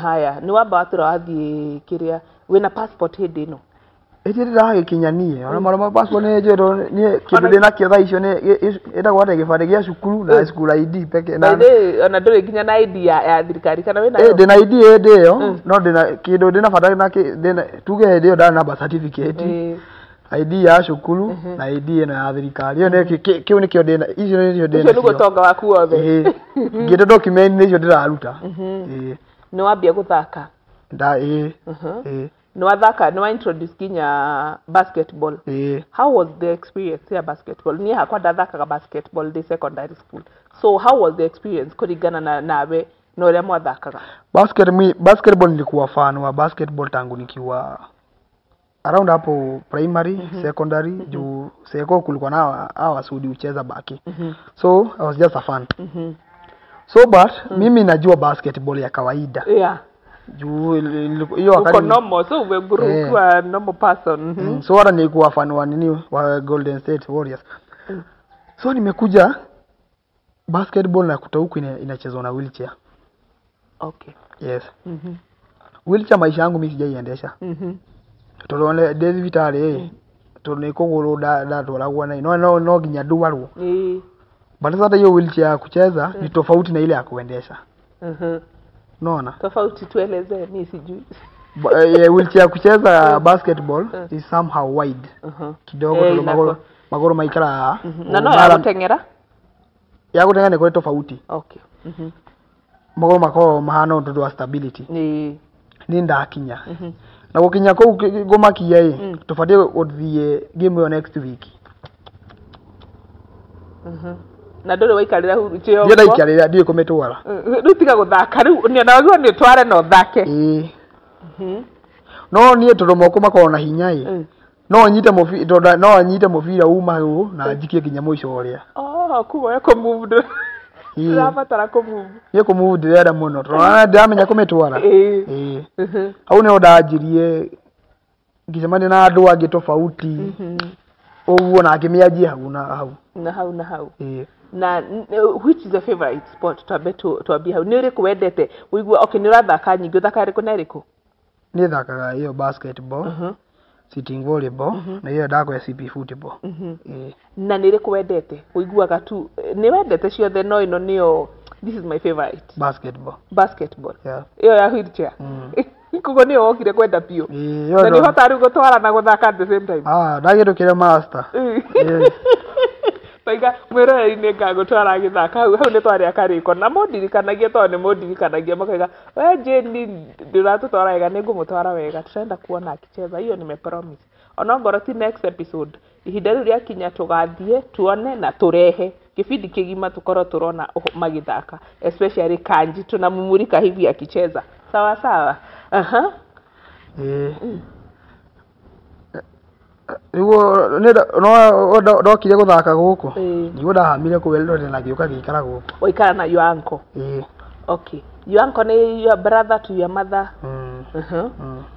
Haya, nĩ wamba watũra wathiĩ kĩrĩa wĩna passport hĩndĩ ĩno? Ĩti ndĩragĩkinya niĩ, ona marũa ma passport nĩ njũĩ niĩ kĩndũ ndĩnakĩo thaa icio nĩ ĩtagwo atĩa, gĩbandĩ gĩa cukuru na school ID peke. By the way, ona ndũrĩ nginya na ID ya thirikari kana wĩnayo? Ndĩna ID hĩndĩ ĩyo, no ndĩna kĩndũ ndĩna bata na tuge hĩndĩ ĩyo ndarĩ na birth certificate, ID ya cukuru na ID ĩno ya thirikari. Ĩyo nĩ kĩu nĩkĩo ndĩna, icio nĩcio ndĩna. Ũcio nĩguo ũtonga waku wothe. Ngĩte document nĩcio ndĩraruta. Nĩ wambia gũthaka? Ĩĩ. Nĩ wathaka, nĩ wa introduce nginya basketball. How was the experience ya basketball? Niĩ hakwa ndathakaga basketball ndĩ secondary school. So how was the experience kũringana nawe na ũrĩa mwathakaga? Basketball nilikuwa fan wa basketball tangu nikiwa around hapo primary, secondary, juu seko kulikuwa na hawa wasudi ucheza baki. So I was just a fan. So but mimi najua basketball ya kawaida. Juu hiyo wakati uko normal, so umegrow kuwa normal person. So hata nilikuwa fan wa nini, wa Golden State Warriors. So nimekuja basketball na kuta huku inachezwa na wheelchair. Okay. Yes. Wheelchair maisha yangu mimi sijaiendesha. Tondũ ndĩ thibitarĩ tondũ nĩ kũgũrũ ndatwaragwo na no nginya ndwarwo. But sasa hiyo wheelchair ya kucheza ni tofauti na ile ya kuendesha. Unaona? Tofauti tuelezee, mimi sijui. Wheelchair ya kucheza basketball is somehow wide. Kidogo tondũ magoro maikara. Na no ya gũteng'era? Ya gũteng'era nĩ kũrĩ tofauti. Okay. Magoro makoragwo mahana ũndũ wa stability. Ni ndakinya. Na gũkinya kũu ngũmakia ĩ, tũbatiĩ gũthiĩ game ĩyo next week. Na ndũrĩ waikarĩra wheelchair ũguo? Ndiĩ ndaikarĩra, ndiũĩ kũmĩtwara. Rĩu tiga gũthaka rĩu, na wagĩrĩirwo nĩ ũtware na ũthake. No niĩ tondũ moko makoragwo na hinya ĩ, no nyite mũbira uma hau na njikie nginya mũico ũrĩa. Oh, koguo we kũmove ndũrabatara kũmove. Niĩ kũmove ndĩrenda mũno tondũ ndĩramenya kũmĩtwara. Hau nĩho ndanjirie ngĩcemania na andũ angĩ tofauti ũguo na ngĩmĩanjia hau na hau. Na hau na hau. Na which is your favorite sport? Twambe twambie hau. Nĩ ũrĩkũ wendete? Ũigua okay nĩ ũrathaka nyingĩ, ũthakaga ĩrĩkũ na ĩrĩkũ? Niĩ thakaga ĩyo basketball, sitting volleyball, na ĩyo ndakwa ya CP football. Na nĩ ĩrĩkũ wendete? Ũiguaga tu nĩ wendete ciothe no ĩno nĩyo this is my favorite. Basketball. Basketball. Yeah. Ĩyo ya wheelchair. Koguo nĩyo wokire kwenda biũ. Na nĩ ũhotaga rĩu gũtwara na gũthaka at the same time. Ndagĩtũkire master. Taiga mwĩroreri nĩ ngagũtwara gĩthaka hau hau nĩ twarĩa karĩko na mũndirikanagia tondũ nĩ mũndirikanagia makauga we Jane ndũratũtwara wega, nĩ ngũmũtwara wega, tũrenda kuona akicheza, hiyo nimepromise. Ona ngorwo ti next episode, ihinda rĩu rĩakinya tũgathiĩ tuone na tũrehe kĩbindi kĩgima tũkorwo tũrona magĩthaka, especially Kanji tunamumulika hivi akicheza. Sawa sawa. Aha. Rĩu no ndokire gũthaka gũkũ nĩguo ndahamire kũu Eldoret na ngĩũka ngĩikara gũkũ. Waikara na your uncle? Okay. Your uncle nĩ your brother to your mother?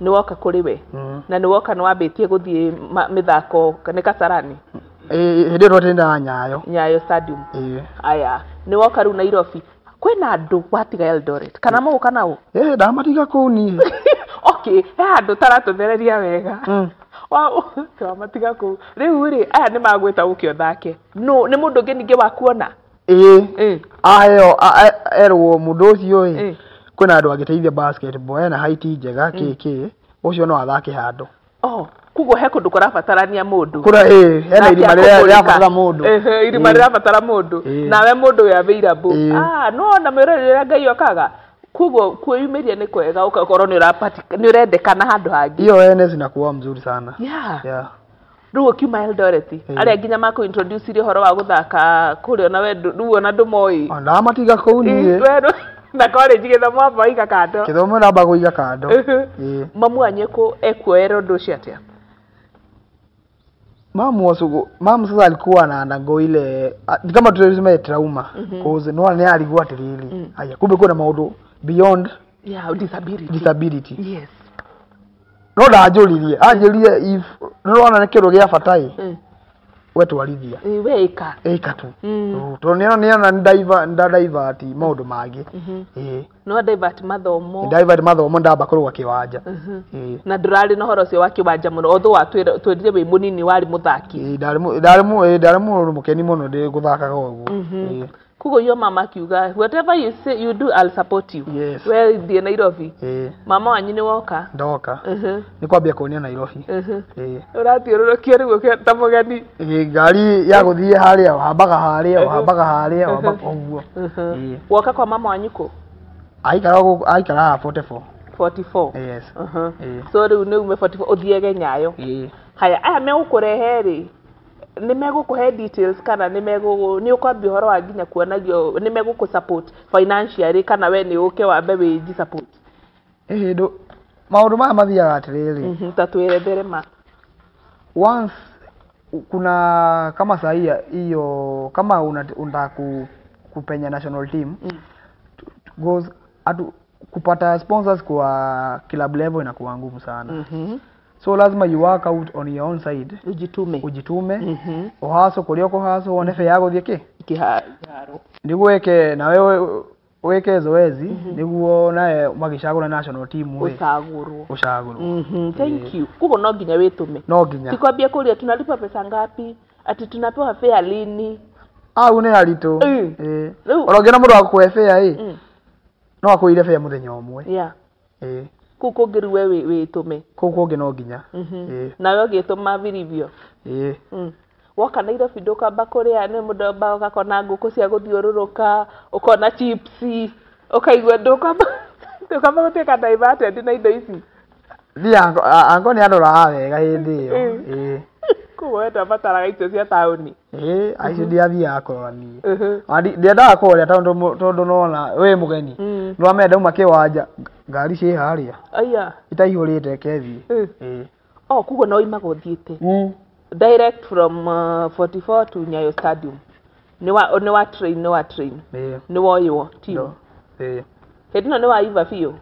Nĩ woka kũrĩ we? Na nĩ woka nĩ wambĩtie gũthiĩ mĩthako nĩ Kasarani? Hĩndĩ ĩyo twatindaga Nyayo. Nyayo Stadium. Aya, nĩ woka rĩu Nairobi. Kwĩna andũ watiga Eldoret kana mũgũka nao? Ndamatiga kũu niĩ. Okay, he handũ taratũthereria wega. Wamatiga kũu. Rĩu rĩ, aya nĩ magwĩta ũke ũthake. No, nĩ mũndũ ũngĩ ningĩ wakuona? Aheo erwo mũndũ ũcio ĩ, kwĩna andũ angĩteithia basketball, ena height njega kĩ ũcio no athake handũ. Oh, koguo he kũndũ kũrabatarania mũndũ. Kũrĩa hena irima rĩrabatara mũndũ. Irima rĩrabatara mũndũ. Nawe mũndũ wĩ available. No ona mwĩroreri ũrĩa Ngai okaga. Koguo kwĩyumĩria nĩ kwega ũgakorwo nĩ ũrendekana handũ hangĩ. Hiyo awareness inakuwa mzuri sana. Yeah. Rĩu ũkiuma Eldoret, arĩa nginya makũ introduce ũhoro wa gũthaka kũrĩa ona we rĩu ona ndũmoĩ. Ndamatiga kũu niĩ. Na college gĩthomo amba waiga kando. Gĩthomo ndamba kũiga kando. Mamu wanyu ekuoera ũndũ ũcio atĩa? Mamu sasa alikuwa anaandago ile kama tulisema trauma cause no one alikuwa atiriri. Haya kumbe kuna maũndũ beyond disability. Disability. Yes. No ndanjũririe, anjĩrire if nĩũrona nĩ kĩndũ gĩa bata ĩ, we twarithia. We ĩka. Ĩka tu. Tondũ nĩona nĩ divert maũndũ mangĩ. No divert mathomo. Divert mathomo ndamba kũrũga kĩwanja. Na ndũrarĩ na ũhoro ũcio wa kĩwanja mũno although watwĩrire wĩ mũnini warĩ mũthaki. Ndarĩ mũndũ mũkeni mũno ndĩ gũthakaga ũguo. Koguo yo mama akiuga whatever you say you do, I'll support you. Yes. We thiĩ Nairobi. Mama wanyu nĩ woka? Ndoka. Nĩ kwambia kuonia Nairobi. Ũrathiũrũrũkio rĩu ta mũgeni. Ngari ya gũthiĩ harĩa ũhambaga harĩa ũhambaga harĩa ũhambaga ũguo. Woka kwa mama wanyu kũ? Aikaraga 44. 44? Yes. So rĩu nĩ ume 44 ũthiage Nyayo. Haya, aya megũkũrehe rĩ, nĩ megũkũhe details kana nĩ megũ nĩ ũkwambia ũhoro wa nginya kuonagio nĩ megũkũ support financially kana we nĩ ũke wambe wĩji support? Ĩhĩndũ maũndũ maya mathiaga atĩrĩrĩ. Ta twĩrethere ma. Once kuna kama sahi hiyo kama unataka kupenya national team goes atu kupata sponsors kwa club level inakuwa ngumu sana. So lazima you work out on your own side. Ujitume. Ujitume. Uhaso kuria kuhaso wone fe yago thie ki? Kiharo. Niguo eke na wewe Wĩke zoezi nĩguo nawe magĩcagũra national team ĩ Ũcagũrwo. Ũcagũrwo. Thank you. Koguo no nginya wĩtũme. No nginya. Tikwambia kũria tunalipa pesa ngapi, ati tunapewa fare lini. Au nĩ aritũ. Ĩĩ. Rĩu- Ona ũngĩona mũndũ wa gũkũhe fare ĩ, no akwĩire fare mũthenya ũmwe. Ĩĩ. Kũu kũngĩ rĩu we wĩtũme. Kũu kũngĩ no nginya. Ĩĩ. Nawe ũgĩtũma vilivyo. Ĩĩ. Woka Nairobi ndũkamba kũrĩa nĩ mũndũ amba ũgakona ngũkũ cia gũthiũrũrũka, ũkona chips, ũkaigua ndũkamba ndũkamba gũtuĩka diverted na indo ici. Thiĩ ango nĩ andoraga wega hĩndĩ ĩyo. Ĩĩ. Koguo we ndwabataraga icio cia taũni. Ĩĩ, aicio ndiathiaga kũrora niĩ. Ona ndiendaga kũrĩa tondũ nona wĩ mũgeni. Nĩwamenya ndauma kĩwanja ngari ciĩ harĩa. Aya. Itaihũrĩte kethiĩ. Ĩĩ. Oh, koguo no uimaga ũthiĩte. Direct from 44 to Nyayo Stadium. Nĩ wa train, nĩ wa train. Ĩĩ. Nĩ woywo team. Ĩĩ. Hĩndĩ ĩno nĩ waiva biũ.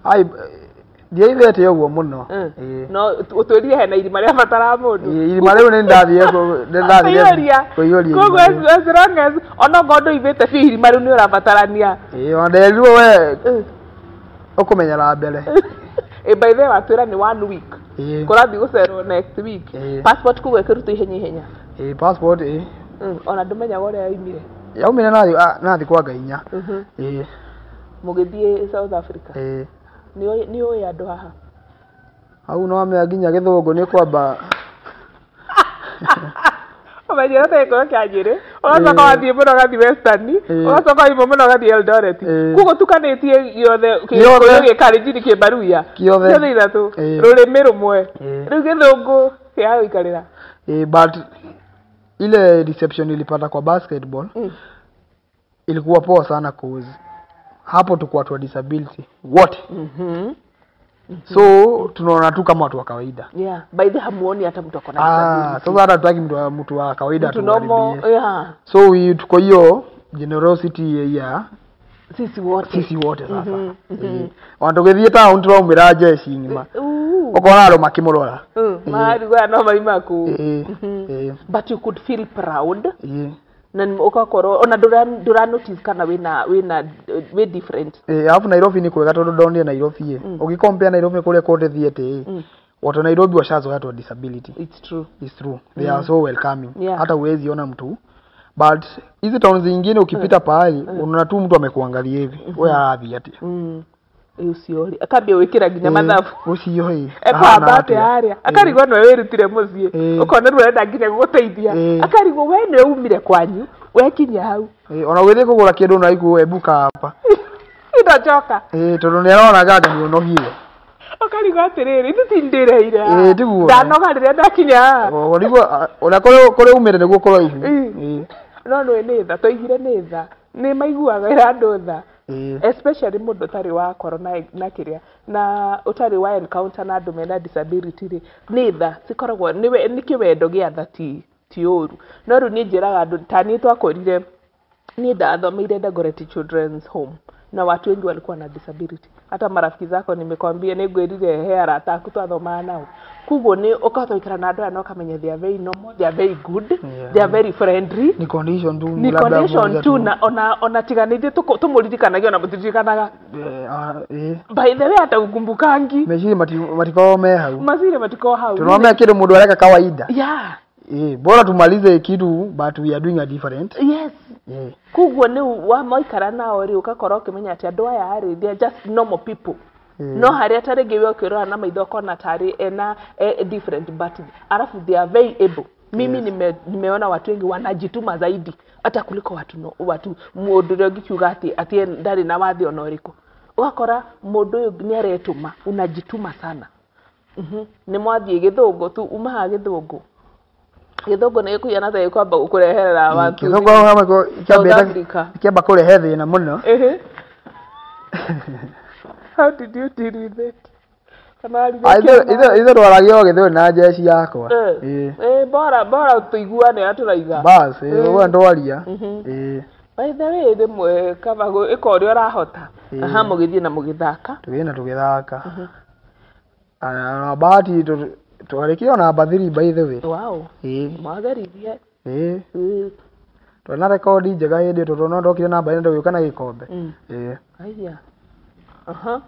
Ai, ndiaivĩte ũguo mũno. Ĩĩ. No ũtwĩrire hena irima rĩabataraga mũndũ. Ĩĩ, irima rĩu nĩ ndathire nĩ ndathire Kũiyũria. kũiyũria Koguo irima rĩu. as long as onokorwo ndũivĩte biũ irima rĩu nĩ ũrabatarania. Ĩĩ, ona nderirwo we ũkũmenyera mbere. Ĩ, by the way watwĩra nĩ one week. Ĩĩ. Kũrathiĩ gũcerwo next week. Ĩĩ. Passport koguo ĩkĩrutwo ihenya ihenya. Ĩĩ, passport ĩĩ. Ona ndũmenyaga ũrĩa yoimire. Yaumire nathi kwa Ngai inya. Ĩĩ. Mũgĩthiĩ South Africa. Ĩĩ. Nĩ ũĩ andũ haha. Hau no wamenya nginya gĩthũngũ nĩ kwamba Ũmenyera ta gĩkũyũ kĩa Nyĩrĩ, ũgacoka wathiĩ mũno ũgathiĩ Western, ũgacoka waima mũno ũgathiĩ Eldoret. Koguo tukanĩtie gĩothe Gĩothe. Gĩkũyũ, Gĩkalenjin, Kĩmbaruya. Kĩothe. Ciothe ithatũ. Rũrĩmĩ rũmwe. Rĩu gĩthũngũ kĩa gũikarĩra. Ĩĩ, but ile reception nilipata kwa basketball ilikuwa poa sana, cause hapo tuko watu wa disability wote, so tunaona tu kama watu wa kawaida. Yeah. By the hamuoni hata mtu akona Ah, disability. sasa hata tutaki mtu wa kawaida Mtu normal, tuharibie. So we tuko hiyo generosity ya sisi wote. Sisi wote sasa. Ĩĩ. Ona tũgĩthiĩ town tũraumĩra jeshi ng'ima, ũkona andũ makĩmũrora. Marigwo aya no maima kũ. Ĩĩ, ĩĩ. But you could feel proud. Ĩĩ. Na ũgakorwo ona ndũra notice kana wĩna wĩ different. Ĩĩ, alafu Nairobi nĩ kwega tondũ ndonire Nairobi ĩ, ũgĩcompare Nairobi kũrĩa kũndĩ thiĩte ĩ, watu wa Nairobi washazoea watu wa disability. It's true. It's true. They are so welcoming. Hata huwezi ona mtu, but hizi town zingine ukipita pahali unaona tu mtu amekuangalia hivi, wewe arathiĩ atĩa? Ũcio rĩ akambia gwĩkĩra nginya mathabu. Ũcio ĩ ekũhamba ahana atĩa atĩa? harĩa, akarigwo nĩwe wĩrutire mũciĩ, ũkona rĩu arenda nginya gũgũteithia, akarigwo we nĩwe umire kwanyu wekinya hau. Ĩĩ, ona ũgĩthiĩ kũgũra kĩndũ na iku ebuka hapa. Indacoka. Ĩĩ, tondũ nĩ arona ganga nĩ ũnogire. Ũkarigwo atĩrĩrĩ, ithu ti ndĩreire haha. Ĩĩ, tiguo. Ndanoga rĩrĩa ndakinya haha. O, nĩguo ũrĩa kũrĩa umĩre nĩguo kũraihu. Ĩĩ. No nĩũĩ nĩ tha twaigire, nĩ tha, nĩ maiguaga ĩra andũ tha, especially mũndũ ũtarĩ wakorwo na kĩrĩa na ũtarĩ wa encounter na andũ mena disability rĩ, nĩ tha cikoragwo nĩ kĩwendo gĩa tha, ti ũru. No rĩu niĩ njĩraga andũ ta niĩ twakũrire, niĩ ndathomeire Dagoretti Children's Home na watu wengi walikuwa na disability. Hata marafiki zako nimekwambia, nĩngwĩrire he arata aku twathomaga nao. Koguo nĩ ũkahota gũikara na andũ aya na ũkamenya they are very normal, they are very good, they are very friendly. Ni condition tu. Ni Labda condition moja tu na ona tiga nĩ ithuĩ tũmũririkanagia ona mũtiririkanaga. Eh, ah, ĩĩ. By the way, hata ukumbukangi. Meciria matikoragwo me hau. Meciria matikoragwo hau. Tunaomba kitu mũndũ areka kawaida. Ĩĩ, bora tumalize kitu, but we are doing a different. Ĩĩ. Koguo nĩ wa maikara nao rĩ, ũgakorwo ũkĩmenya atĩ andũ aya rĩ, they are just normal people. No harĩa ta rĩngĩ we ũkĩrora na maitho ũkona tarĩ ena different, but alafu they are very able. Mimi nimeona watu wengi wanajituma zaidi hata kuliko watu, no, watu mũndũ ũrĩa ũngĩkiuga atĩ ndarĩ na wathe ona ũrĩkũ, ũgakora mũndũ ũyũ nĩ aretũma, unajituma sana. Nĩ mwathiĩ gĩthũngũ tu umaha gĩthũngũ, gĩthũngũ nĩ gĩkũhiana ta gĩkwamba gũkũreherera watu. Gĩthũngũ hamwe South Africa. Kĩamba kũrehe thĩna mũno. Ehe. How did you deal with it? Kana Ah, ithuĩ twaragia o gĩthũri na jeshi yakwa. Ĩĩ. Eh, bora bora tũiguane ũrĩa tũraiga. Bas, ĩĩ, ũguo ndwaria. Ĩĩ. By the way, rĩmwe kaba ĩka ũrĩa ũrahota. Ĩĩ. Aha, mũgĩthiĩ na mũgĩthaka. Tũgĩthiĩ na tũgĩthaka. Na bahati twarĩkire ona number 3, by the way. Wow. Ĩĩ. Mwageririe. Ĩĩ. Twarĩ na rekondi njega hĩndĩ ĩyo tondũ no ndokire namba ĩna ndũgĩũka na gĩkombe. Ĩĩ. Aya. Aha.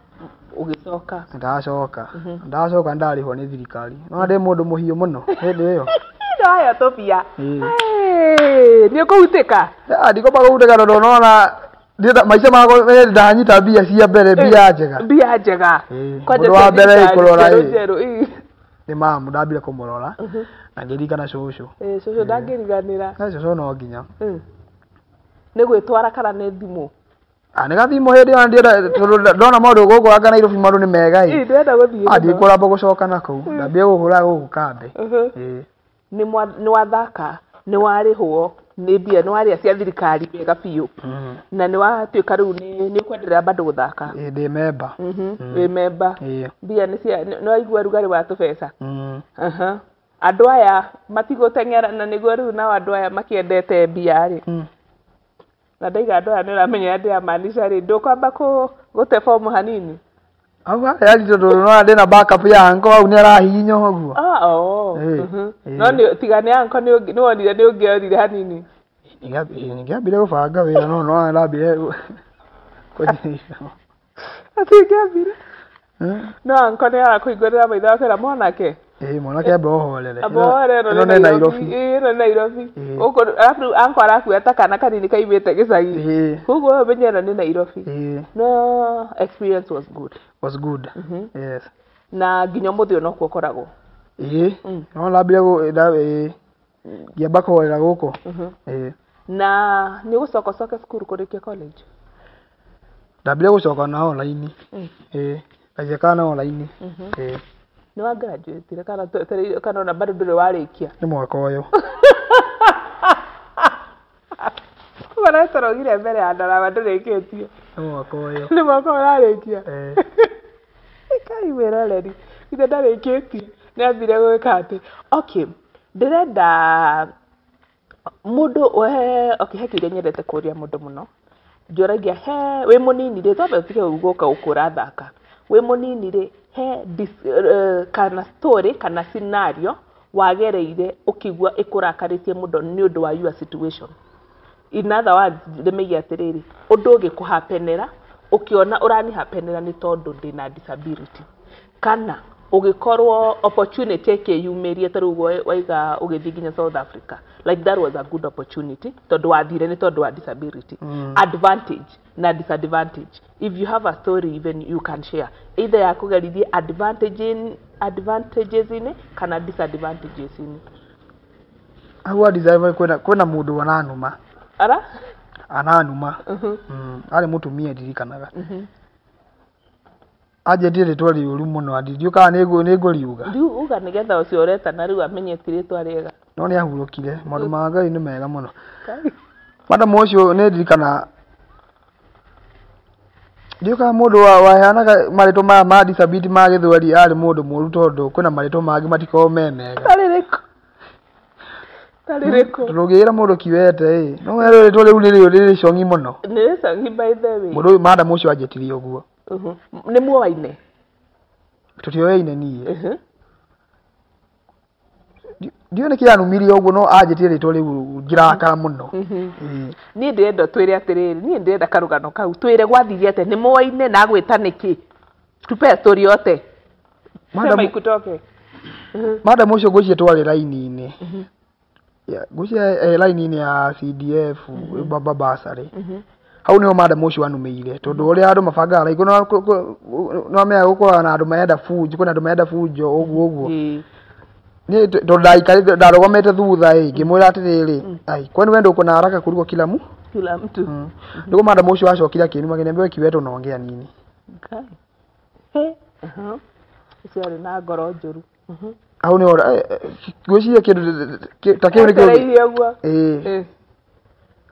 Ũgĩcoka. Ndacoka. Ndacoka ndarĩhwo nĩ thirikari. No ndĩ mũndũ mũhiũ mũno hĩndĩ ĩyo. Ndoya tũbia. Ĩĩ. Nĩ ũkũhutĩka? Ndikomba kũhutĩka tondũ nona maica makwa ndanyita mbia cia mbere, mbia njega. Mbia njega. Mũndũ wa mbere kũrora ĩ. Nĩ mamu ndambire kũmũrora. Na ngĩririkana cũcũ. Cũcũ ndangĩriganĩra. Cũcũ no nginya. Nĩ gwĩtwara kana nĩ thimũ? Nĩ gathimũ hĩndĩ ĩyo ndienda tondũ ndona maũndũ gũkũ anga Nairobi maũndũ nĩ mega ĩ. Ndĩrenda gũthiĩ. Ndikũramba gũcoka na kũu. Ndambire gũkũra gũkũ kambĩ. Nĩ wathaka, nĩ warĩhwo, nĩ mbia, nĩ warĩa cia thirikari wega biũ. Na nĩ watuĩka rĩu nĩ ũkwenderea bado gũthaka. Ndĩ memba. Wĩ memba. Mbia nĩ cia, nĩ waigua rugarĩ wa tũbeca. Andũ aya matigũteng'era na nĩguo rĩu nao andũ aya makĩendete mbia rĩ. Na ndaiga andũ aya nĩ ũramenya ndĩramaanisha rĩ, ndũkwamba gũte bomu hanini? Hau harĩ tondũ no ndĩna backup ya anko hau nĩ arahihinya ũguo. No nĩ tiga nĩ anko nĩ wonire nĩ ũngĩorire hanini. Ningĩambire gũbanga wĩra no no ndambire kũnyita. Atĩ ingĩambire? No anko nĩ arakũhingũrĩra maitho akwĩra mwanake. Mwanake amba ũhorere. Amba ũhorere ĩno nĩ Nairobi. Ĩno nĩ Nairobi. Gũkũ arabu anko arakuoya ta kana kanini kaimĩte gĩcagi. Koguo ũmenye ĩno nĩ Nairobi. No experience was good. Was good. Yes. Na nginya ũmũthĩ ũyũ nokuo ũkoragwo. No ndambire ngĩamba kũhorera gũkũ. Na nĩ ũgũcoka ũcoke cukuru kũrĩkia college? Ndambire gũcoka na online. Ngaceka na online. Nĩ wa graduate kana kana ona bado ndũrĩ warĩkia? Nĩ mwaka ũyũ. Maretorogire mbere ya ndarama ndũrĩkĩtie. Nĩ mwaka ũyũ. Nĩ mwaka ũyũ ũrarĩkia? Kai wĩroreri, ithe ndarĩkĩtie. Nĩ ambire gwĩka atĩ. Okay, ndĩrenda mũndũ okay, he kĩũria nyendete kũũria mũndũ mũno. Njũragia he wĩ mũnini rĩ, twambe tũtige gũka gũkũ ũrathaka. Wĩ mũnini rĩ, he kana story kana scenario wagereire ũkĩigua ĩkũrakarĩtie mũno nĩ ũndũ wa your situation. In other words, ndĩmĩige atĩrĩrĩ, ũndũ ũngĩkũhapenera ũkĩona ũranihapenera nĩ tondũ ndĩna disability. Kana ũgĩkorwo opportunity ĩkĩyumĩria ta rĩu waiga ũgĩthiĩ nginya South Africa. Like that was a good opportunity tondũ wathire nĩ tondũ wa disability. Advantage na disadvantage. If you have a story even you can share. Either ya kũgerithie advantages inĩ kana disadvantages inĩ. Hau disadvantage kwĩna mũndũ ananuma. Ara? Ananuma. Arĩ mũtumia ndirikanaga. Anjĩtire rĩtwa rĩũru mũno ndiũĩ kana nĩ ngũriuga. Rĩu uga nĩgetha ũcio ũretana rĩu amenye ti rĩtwa rĩega. No nĩ ahurũkire, maũndũ ma Ngai nĩ mega mũno. Madam ũcio nĩ ndirikana ndiũĩ kana mũndũ waheanaga marĩtwa maya ma disability ma gĩthweri arĩ mũndũ mũũru tondũ kwĩna marĩtwa mangĩ matikoragwo me mega. Tarĩrĩkũ? Tarĩrĩkũ? Tondũ ũngĩĩra mũndũ kiwete ĩ, no werwo rĩtwa rĩu nĩ rĩcong'i mũno. Nĩ rĩcong'i by the way. Mũndũ ũyũ madam ũcio anjĩtirie ũguo. Nĩ muoaine? Tũtioyaine niĩ. Ndiũĩ nĩkĩ anumirie ũguo no anjĩtire rĩtwa rĩu ngĩrakara mũno. Niĩ ndĩrenda twĩre atĩrĩrĩ, niĩ ndĩrenda karũgano kau twĩre gwathirie atĩa, nĩ muoaine na agwĩta nĩkĩ? Tupe story yote. Sema ikutoke. Madam ũcio ngwĩciria twarĩ raini-inĩ. Ngwĩciria raini-inĩ ya CDF Baba Bursary. Hau nĩho madam ũcio anumĩire tondũ ũrĩa andũ mabangaga raini no amenyaga gũkoragwo na andũ marenda bunjo, kwĩna andũ marenda bunjo ũguo ũguo. Niĩ tondũ ndaikarĩte ndarũgamĩte thutha ĩ, ngĩmwĩra atĩrĩrĩ, ai kwani wewe ndio uko na haraka kuliko kila mtu? Kila mtu. Nĩguo madam ũcio acokire akĩnuma akĩnambia we kiwete unaongea nini? Ũcio arĩ na ngoro njũru. Hau nĩho ngwĩciria kĩndũ ta kĩu nĩkĩo. Etereire ũguo.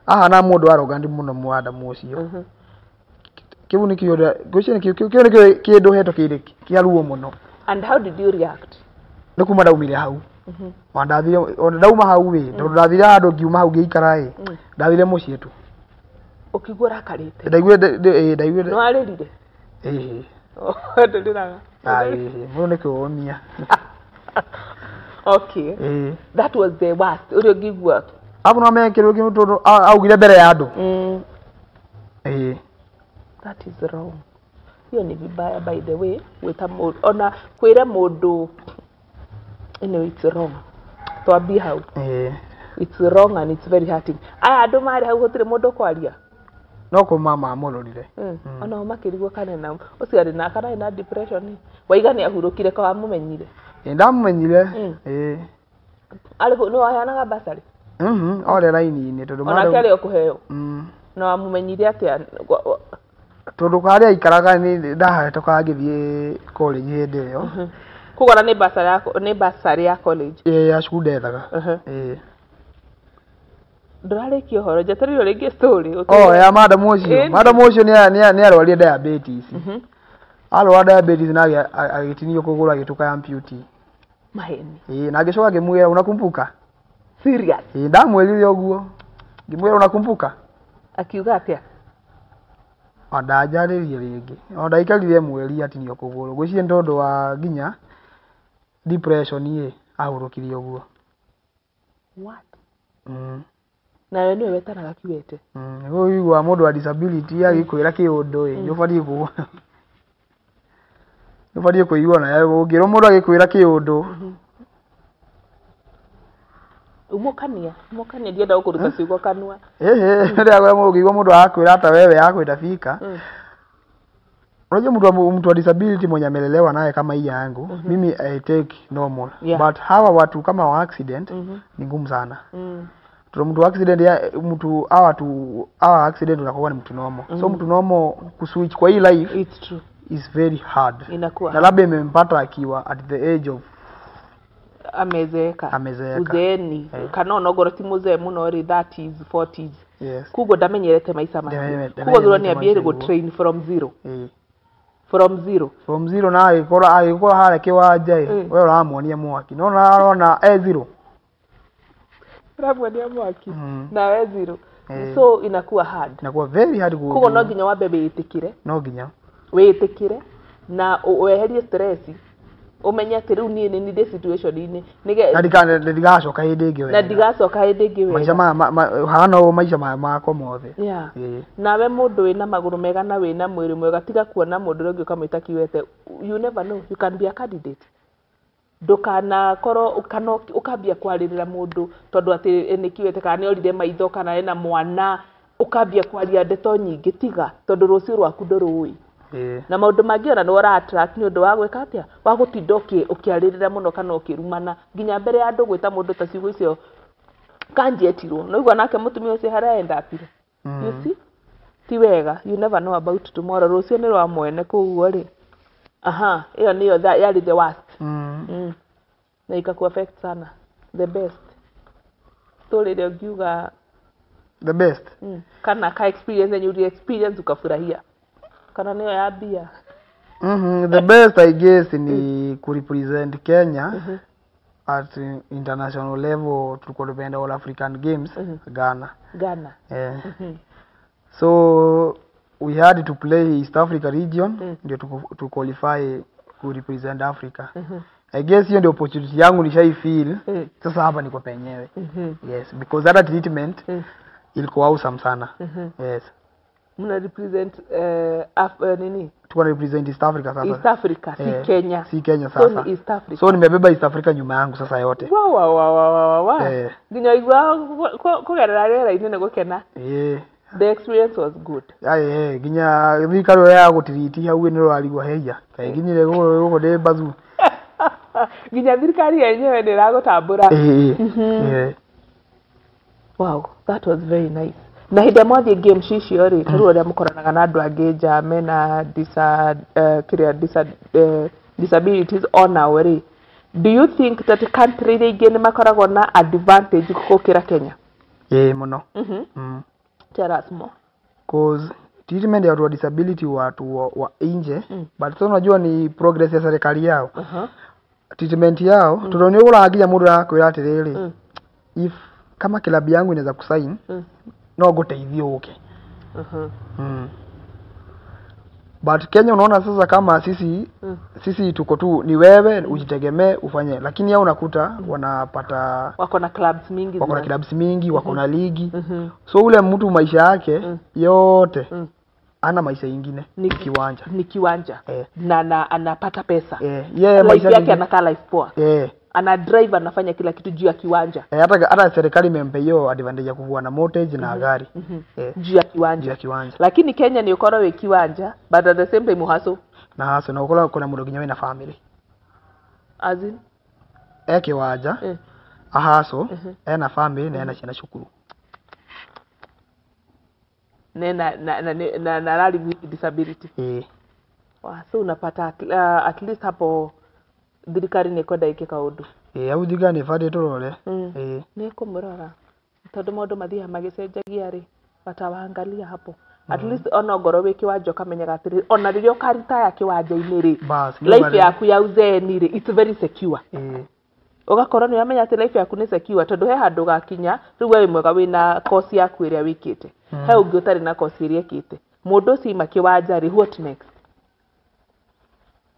Ahana mũndũ arrogant mũno madam ũcio. Kĩu nĩkĩo ngwĩciria kĩu nĩkĩo kĩndũ hetũkĩire kĩa ruo mũno. And how did you react? Nĩ kuma ndaumire hau. Ona ndathire ona ndauma hau ĩ, tondũ ndathire handũ ngiuma hau ngĩikara ĩ, ndathire mũciĩ tu. Ũkĩigua ũrakarĩte? Ndaiguire ndaiguire. Nĩ warĩrire? Ĩĩ. Ndũrĩraga? Ĩĩ, mũndũ nĩ kũũmia. Okay. That was the worst. Ũrĩa ũngĩigua Abu no mekĩrwo kĩndũ tondũ augire mbere ya andũ. Ĩĩ. That is wrong. Hiyo ni vibaya, by the way. Gwĩta mũndũ, ona kwĩra mũndũ, anyway, it's wrong. Twambie hau. Ĩĩ. It's wrong and it's very hurting. Aya andũ marĩ hau gũtirĩ mũndũ kwaria. No kũma mamũrorire. Onao makĩrigwo kana na ũcio arĩ na kana arĩ na depression. Waiga nĩ ahurũkire ko wamũmenyire? Ĩĩ, ndamũmenyire. Ĩĩ. Arĩ kũ, nĩ waheanaga basarĩ? Ore raini-inĩ tondũ onake arĩ o kũheo. Na wamũmenyire atĩa? Tondũ harĩa aikaraga nĩ ndahetokaga ngĩthiĩ college hĩndĩ ĩyo. Koguo ona nĩ basarĩ ya, nĩ basarĩ ya college? Ĩĩ, ya cukuru ndethaga. Ĩĩ. Ndũrarĩkia ũhoro, njetereire rĩngĩ story. Oh, ya madam ũcio. Madam ũcio nĩ arwarire diabetes. Arwara diabetes na agĩtinio kũgũrũ agĩtuĩka amputee. Maheni. Ĩĩ, na ngĩcoka ngĩmwĩra unakumbuka? Serious? Ĩĩ, ndamwĩrire ũguo. Ngĩmwĩra unakumbuka? Akiuga atĩa? Ndanjarĩrie rĩngĩ. O ndaikarire mweri atinio kũgũrũ. Ngwĩciria nĩ tondũ wa nginya depression ĩ, ahurũkire ũguo. What? Nawe nĩwe wetanaga kiwete? Nĩguo ũiguaga mũndũ wa disability agĩkwĩra kĩũndũ ĩ, nĩ ũbatiĩ kũigua nawe ũngĩrwo mũndũ agĩkwĩra kĩũndũ. Umũkania, umũkania, ndienda gũkũruta ciugo kanua. Ĩhĩ, rĩrĩa ũngĩigua mũndũ arakwĩra ata wewe yako itafika. Unajua mtu wa disability mwenye amelelewa naye kama hii yangu, mimi I take normal. But hawa watu kama wa accident ni ngumu sana. Tuna mtu wa accident ya mtu hawa tu hawa accident unakuwa ni mtu normal. So mtu normal kuswitch kwa hii life, it's true, is very hard. Inakuwa na labda imempata akiwa at the age of amezeeka. Amezeeka. Uzeeni. Kana ona ongorwo ti muzee muno ri 30s 40s. Yes. Koguo ndamenyerete maica macio. Koguo Ndamenyerete agĩrwo nĩ ambie maica gũ guo. Train from zero. Ĩĩ. From zero. From zero na agĩkorwo harĩa kĩwanja ĩ, we ũramuonia mwaki. No arona e zero. Ũramuonia mwaki. Nawe zero. Ĩĩ. So inakuwa hard. Inakuwa very hard Koguo no nginya wambe wĩĩtĩkĩre. No nginya. Wĩĩtĩkĩre na weherie stress. Ũmenye atĩ rĩu niĩ nĩ ndĩ situation-inĩ. Na ndigacoka hĩndĩ ĩngĩ Na wega. ndigacoka hĩndĩ ĩngĩ wega. Maica maya hana ũũ maica maya makwa mothe. Yeah. Ĩĩ. Nawe mũndũ wĩna magũrũ mega na wĩna mwĩrĩ mwega, tiga kuona mũndũ ũrĩa ũngĩ ũkamwĩta kiwete. You never know, you can be a candidate. Ndũkanakorwo kana ũkambia kwarĩrĩra mũndũ tondũ atĩ nĩ kiwete kana nĩ orire maitho kana ena mwana, ũkambia kwaria ndeto nyingĩ, tiga tondũ rũciũ rwaku ndũrũĩ. Ĩĩ. Na maũndũ mangĩ ona nĩ ũra attract nĩ ũndũ wa gwĩka atĩa, wa gũtinda ũkĩarĩrĩra mũno kana ũkĩrumana nginya mbere ya andũ gwĩta mũndũ ta ciugo icio kanji etirwo. No igua nake mũtumia ũcio harĩa enda apire. You see? Ti wega, you never know about tomorrow. Rũciũ nĩ rwa mwene koguo rĩ. Aha, ĩyo nĩyo yarĩ the worst. Na ikaku affect sana. The best. Story ĩrĩa ũngiuga The best. Kana ka experience yenye uli experience ukafurahia. Kana nĩyo ya mbia. The best I guess ni kurepresent Kenya at international level. Tulikuwa tumeenda All African Games Ghana. Ghana. So we had to play East Africa region ndio to qualify ku represent Africa. I guess hiyo ndio opportunity yangu nishai feel. Sasa hapa niko penyewe. Yes, because that treatment ilikuwa awesome sana. Yes. Mna represent nini? Tuko represent East Africa sasa. East Africa, si Kenya. Si Kenya So sasa. ni East Africa. So nimebeba East Africa nyuma yangu sasa yote. Wa wa wa wa wa wa. Nginya igua kugerera rĩera-inĩ nĩ gũkena. The experience was good. Aye, nginya thirikari ya gũtiriti hau nĩ rũrarigwo heia. Kaĩ nginyire gũkũ ndĩ bazu. Nginya thirikari yenyewe nĩ ĩragũtambũra. Wow, that was very nice. Na hĩndĩ ĩrĩa mwathiĩ games icio rĩ, ta rĩu ũrĩa mũkoranaga na andũ angĩ nja mena disabilities onao rĩ, do you think that country iria ingĩ nĩ makoragwo na advantage gũkĩra Kenya? Ĩĩ mũno. Tell us more. Cause treatment ya watu wa disability watu wa nje, but sasa unajua ni progress ya serikali yao. Treatment yao, tondũ nĩ ũgũraga nginya mũndũ arakwĩra atĩrĩrĩ, if kama klabu yangu inaweza kusign, no ngũteithie ũke. But Kenya unaona sasa kama sisi sisi tuko tu ni wewe ujitegemee ufanye, lakini hao unakuta wanapata Wako na clubs mingi. Wako na clubs mingi, wako na ligi. So ule mtu maisha yake yote ana maisha ingine Ni kiwanja. Ni kiwanja. Na anapata pesa. Yeye maisha life yake anakaa life poa. Ana drive, anafanya kila kitu juu ya kiwanja. Hata serikali imempa hiyo advantage ya kuvua na mortgage na gari. Juu ya kiwanja. Juu ya kiwanja. Lakini Kenya ni ukora we kiwanja, but at the same time hustle. Na hustle na ukora kuna mundu nginya na family. As in? Kiwanja. Ahaso, ena family na ena ciana cukuru. Na na na live with disability. So unapata at least hapo thirikari nĩ kwenda ĩke kaũndũ. Hau thirikari nĩ ĩbatiĩ tũrore. Nĩ ĩkũmũrora tondũ maũndũ mathiaga magĩcenjagia rĩ, watawaangalia hapo. At least ona ngoro wĩ kĩwanja ũkamenyaga atĩrĩrĩ, ona rĩrĩa ũkaritaya kĩwanja-inĩ rĩ, life yaku ya uzeeni rĩ, it's very secure. Ũgakorwo nĩ ũramenya atĩ life yaku nĩ secure tondũ he handũ ũgakinya rĩu we wĩ mwega wĩna course yaku ĩrĩa wĩkĩte. He ũngĩ ũtarĩ na course ĩrĩa ĩkĩte. Mũndũ ũcio aima kĩwanja rĩ, what next?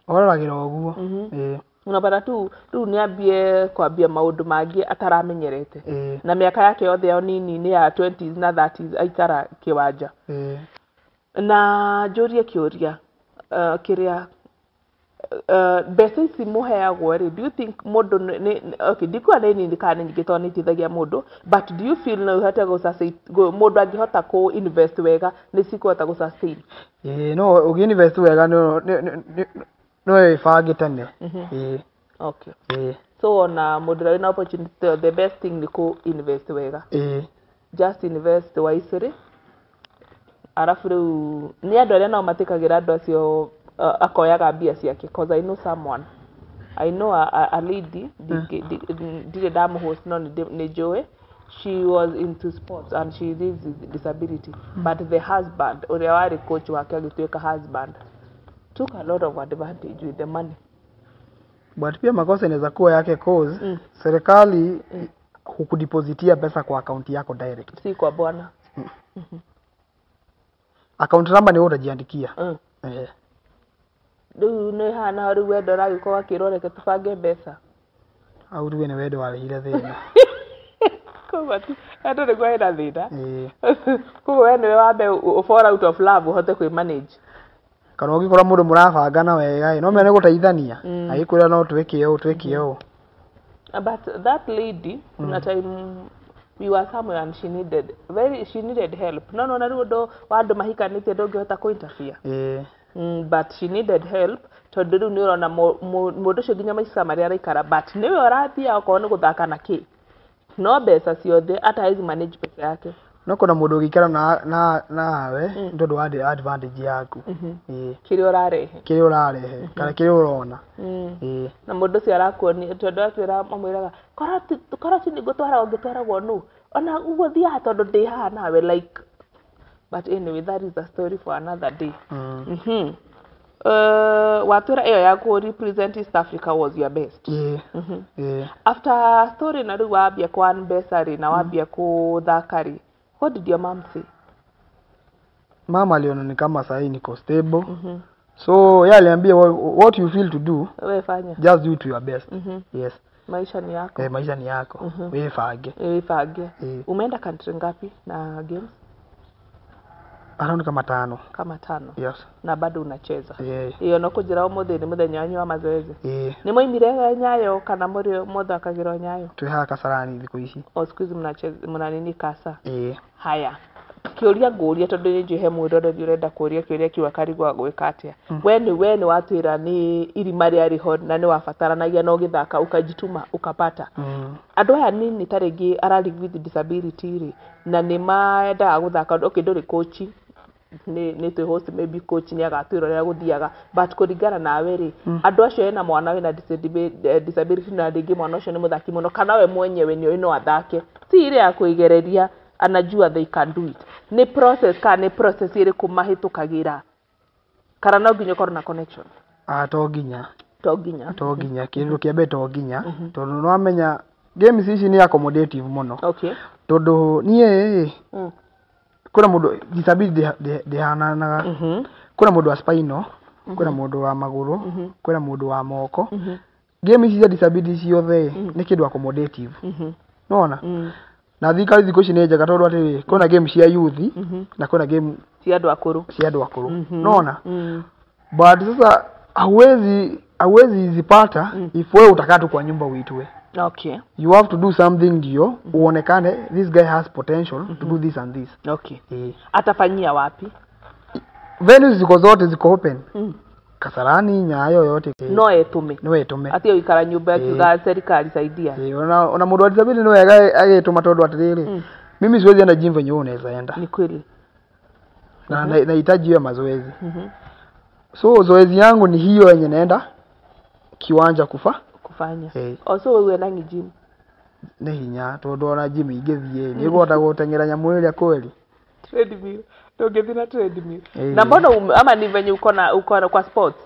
Ororagĩra ũguo. Unapata tu rĩu nĩambie kwambia maũndũ mangĩ ataramenyerete. Na mĩaka yake yothe ya nini nĩ ya 20s na 30s aikara kĩwanja. Na njũrie kĩũria kĩrĩa mbeca ici mũheagwo rĩ, do you think mũndũ okay, ndikuga nĩ nini kana nĩ nyingĩ tondũ nĩ iteithagia mũndũ, but do you feel no ũhote mũndũ angĩhota kũ invest wega nĩ cikũhota gũ sustain? No ũngĩ invest wega no wĩbange tene. Okay. So ona mũndũ ũrĩa wĩna opportunity, the best thing nĩ kũ invest wega. Just invest wisely. Arafu rĩu nĩ andũ arĩa nao matĩkagĩra andũ acio akoyaga mbia ciake, cause I know someone, I know a lady, ndirĩ ndamũhost no nĩ njũĩ, she was into sports and she lives with disability, but the husband ũrĩa warĩ coach wake agĩtuĩka husband took a lot of advantage with the money. But pia makosa inaweza kuwa yake cause serikali hukudepositia pesa kwa akaunti yako direct. Si kwa bwana. Account number ni wewe utajiandikia. Rĩu nĩ hana rĩu wendo ũragĩkorwo akĩrwo reke tũbange mbeca. Au rĩu nĩ wendo warehire thĩna. Koguo wendo nĩguo wĩna thĩna. Koguo we nĩwe wambe fall out of love ũhote kwĩ manage. Kana ũngĩkora mũndũ mũrabangana wega no mene gũteithania agĩkwĩra no twĩke ũũ twĩke ũũ. But that lady kuna time we were somewhere and she needed help. No no rĩu ũndũ wa andũ mahikanĩtie ndũngĩhota kũ interfere. But she needed help tondũ rĩu nĩ ũrona mũndũ ũcio nginya maica marĩa araikara, but nĩwe ũrathiĩ okorwo nĩ gũthaka na kĩ, no mbeca ciothe hata hawezi manage pesa yake. No kuna mũndũ ũgĩikara nawe nĩ tondũ wa advantage yaku. Kĩrĩa ũrarehe. Kĩrĩa ũrarehe kana kĩrĩa ũrona. Na mũndũ ũcio arakuonia tondũ atwĩra mamwĩraga korwo ti nĩngũtwara ũngĩtwaragwo nũ, ona ũguo thiaga tondũ ndĩ haha nawe like. But anyway, that is a story for another day. Watwĩra ĩyo ya kũ represent East Africa was your best. After story na rĩu wambia kũ earn mbeca rĩ na wambia kũthaka rĩ, what did your mom say? Mama aliona ni kama sahi niko stable. So yeye aliambia what you feel to do, wewe fanya. Just do to your best. Yes. Maisha ni yako. Maisha ni yako. Wewe fange. Wewe fange. Umeenda country ngapi na games? Around kama 5. Kama 5. Yes. Na bado unacheza. Iyo no kujira umuthi ni muthenya wanyu wa mazoezi. Ni mwaimire Nyayo kana muri muthakagirwo Nyayo? Twi haha Kasarani thiku ici. O siku hizi mnacheza mna nini Kasa? Haya. Kĩũria ngũria tondũ nĩ njũĩ he mwĩroreri ũrenda kũria kĩũria kĩu akarigwo gwĩka atĩa. We nĩ watwĩra nĩ irima rĩarĩ ho na nĩ wabataranagia na ũgĩthaka ukajituma ukapata. Andũ aya nini ta rĩngĩ ara live with disability rĩ na nĩ mendaga gũthaka, okay ndũrĩ coach, nĩ twĩ host maybe coach nĩ agatwĩra ũrĩa gũthiaga, but kũringana nawe rĩ andũ acio ena mwana wĩna disability na rĩngĩ mwana ũcio nĩ mũthaki mũno kana we mwenyewe nĩoĩ no athake, ti ile ya kwĩgereria, anajua they can do it. Nĩ process kana nĩ process ĩrĩkũ mahĩtũkagĩra kana no nginya ũkorwo na connection? To nginya. To nginya. To nginya kĩndũ kĩa mbere to nginya tondũ nĩ wamenya games ici nĩ accommodative mũno. Okay. Tondũ niĩ kuna mũndũ disability ndĩhananaga. Kwĩna mũndũ wa spinal, kwĩna mũndũ wa magũrũ, kwĩna mũndũ wa moko. Game ici cia disability ciothe nĩ kĩndũ accommodative. Nona na thirikari thikũ ici nĩ njega tondũ atĩrĩ, kwĩna game cia youth na kwĩna game cia andũ akũrũ. Cia andũ akũrũ, nona. But sasa hauwezi zipata if wewe utakaa tu kwa nyumba uitwe. You have to do something ndio uonekane this guy has potential to do this and this. Atafanyia wapi? Venues ziko zote ziko open. Kasarani, Nyayo, yote. No etume. No etume. Ati uikara nyumba akiuga serikali saidia. Ona mundu wa disability no wega agituma tondu atiriri, mimi siwezi enda gym venye wewe unaweza enda. Ni kweli. Na nahitaji hiyo mazoezi. So zoezi yangu ni hiyo yenye naenda kiwanja kufanya. Also wewe uendangi gym? Nĩ hinya tondu ona gym ingĩthiĩ nĩ ngũhota gũteng'era nyamũ ĩrĩa kweli. Treadmill. Ndũngĩthiĩ na treadmill. Na mbona ama ni venye uko na kwa sports?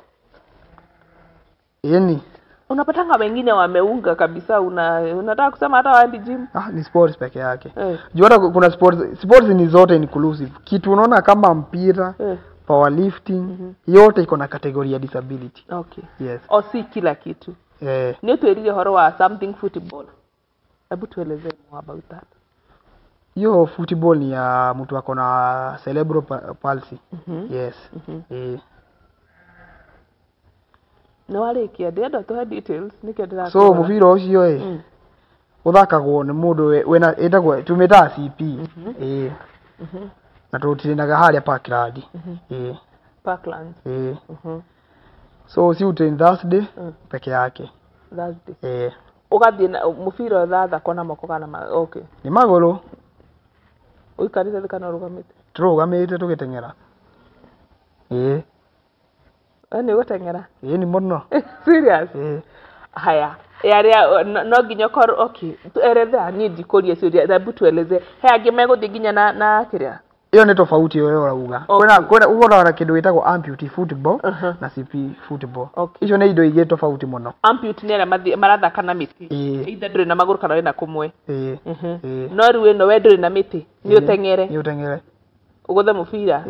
Yaani unapatanga wengine wameunga kabisa, unataka kusema hata waendi gym? Ah, ni sports peke yake. Juu hata kuna sports ni zote inclusive. Kitu unaona kama mpira, powerlifting, yote iko na category ya disability. Yes. O si kila kitu. Ni tueleze horo wa something football. Hebu tueleze more about that. Hiyo football ni ya mtu ako na cerebral palsy. Yes. No warikia ndĩrenda tuhe details nĩkĩo ndĩrakũra. So mũbira ũcio ũthakagwo nĩ mũndũ wĩna ĩtagwo tũmĩtaga CP. Na tũtirinaga harĩa Parkland. Parkland. So si utrain Thursday peke yake. Thursday. Ũgathiĩ na mũbira ũrathakwo na moko kana okay. Nĩ magũrũ. Ũikarĩte thĩ kana ũrũgamĩte? Tũrũgamĩte tũgĩteng'era. Nĩ ũgũteng'era? Ni mũno. Serious? Haya. Yaria no nginya ũkorwo okay. Erethea niĩ ndikũria ciũria, hebu tueleze. He angĩ megũthiĩ nginya na kĩrĩa? Ĩyo nĩ tofauti ĩyo ũrauga. Kwĩna ũhoraga na kĩndũ gĩtagwo amputee football na CP football. Icio nĩ indo igĩrĩ tofauti mũno. Amputee nĩ arĩa marathaka na mĩtĩ. Either ndũrĩ na magũrũ kana wĩna kũmwe. No rĩu ĩno we ndũrĩ na mĩtĩ, nĩ ũteng'ere. Nĩ ũteng'ere. Ũgũthe mũbira.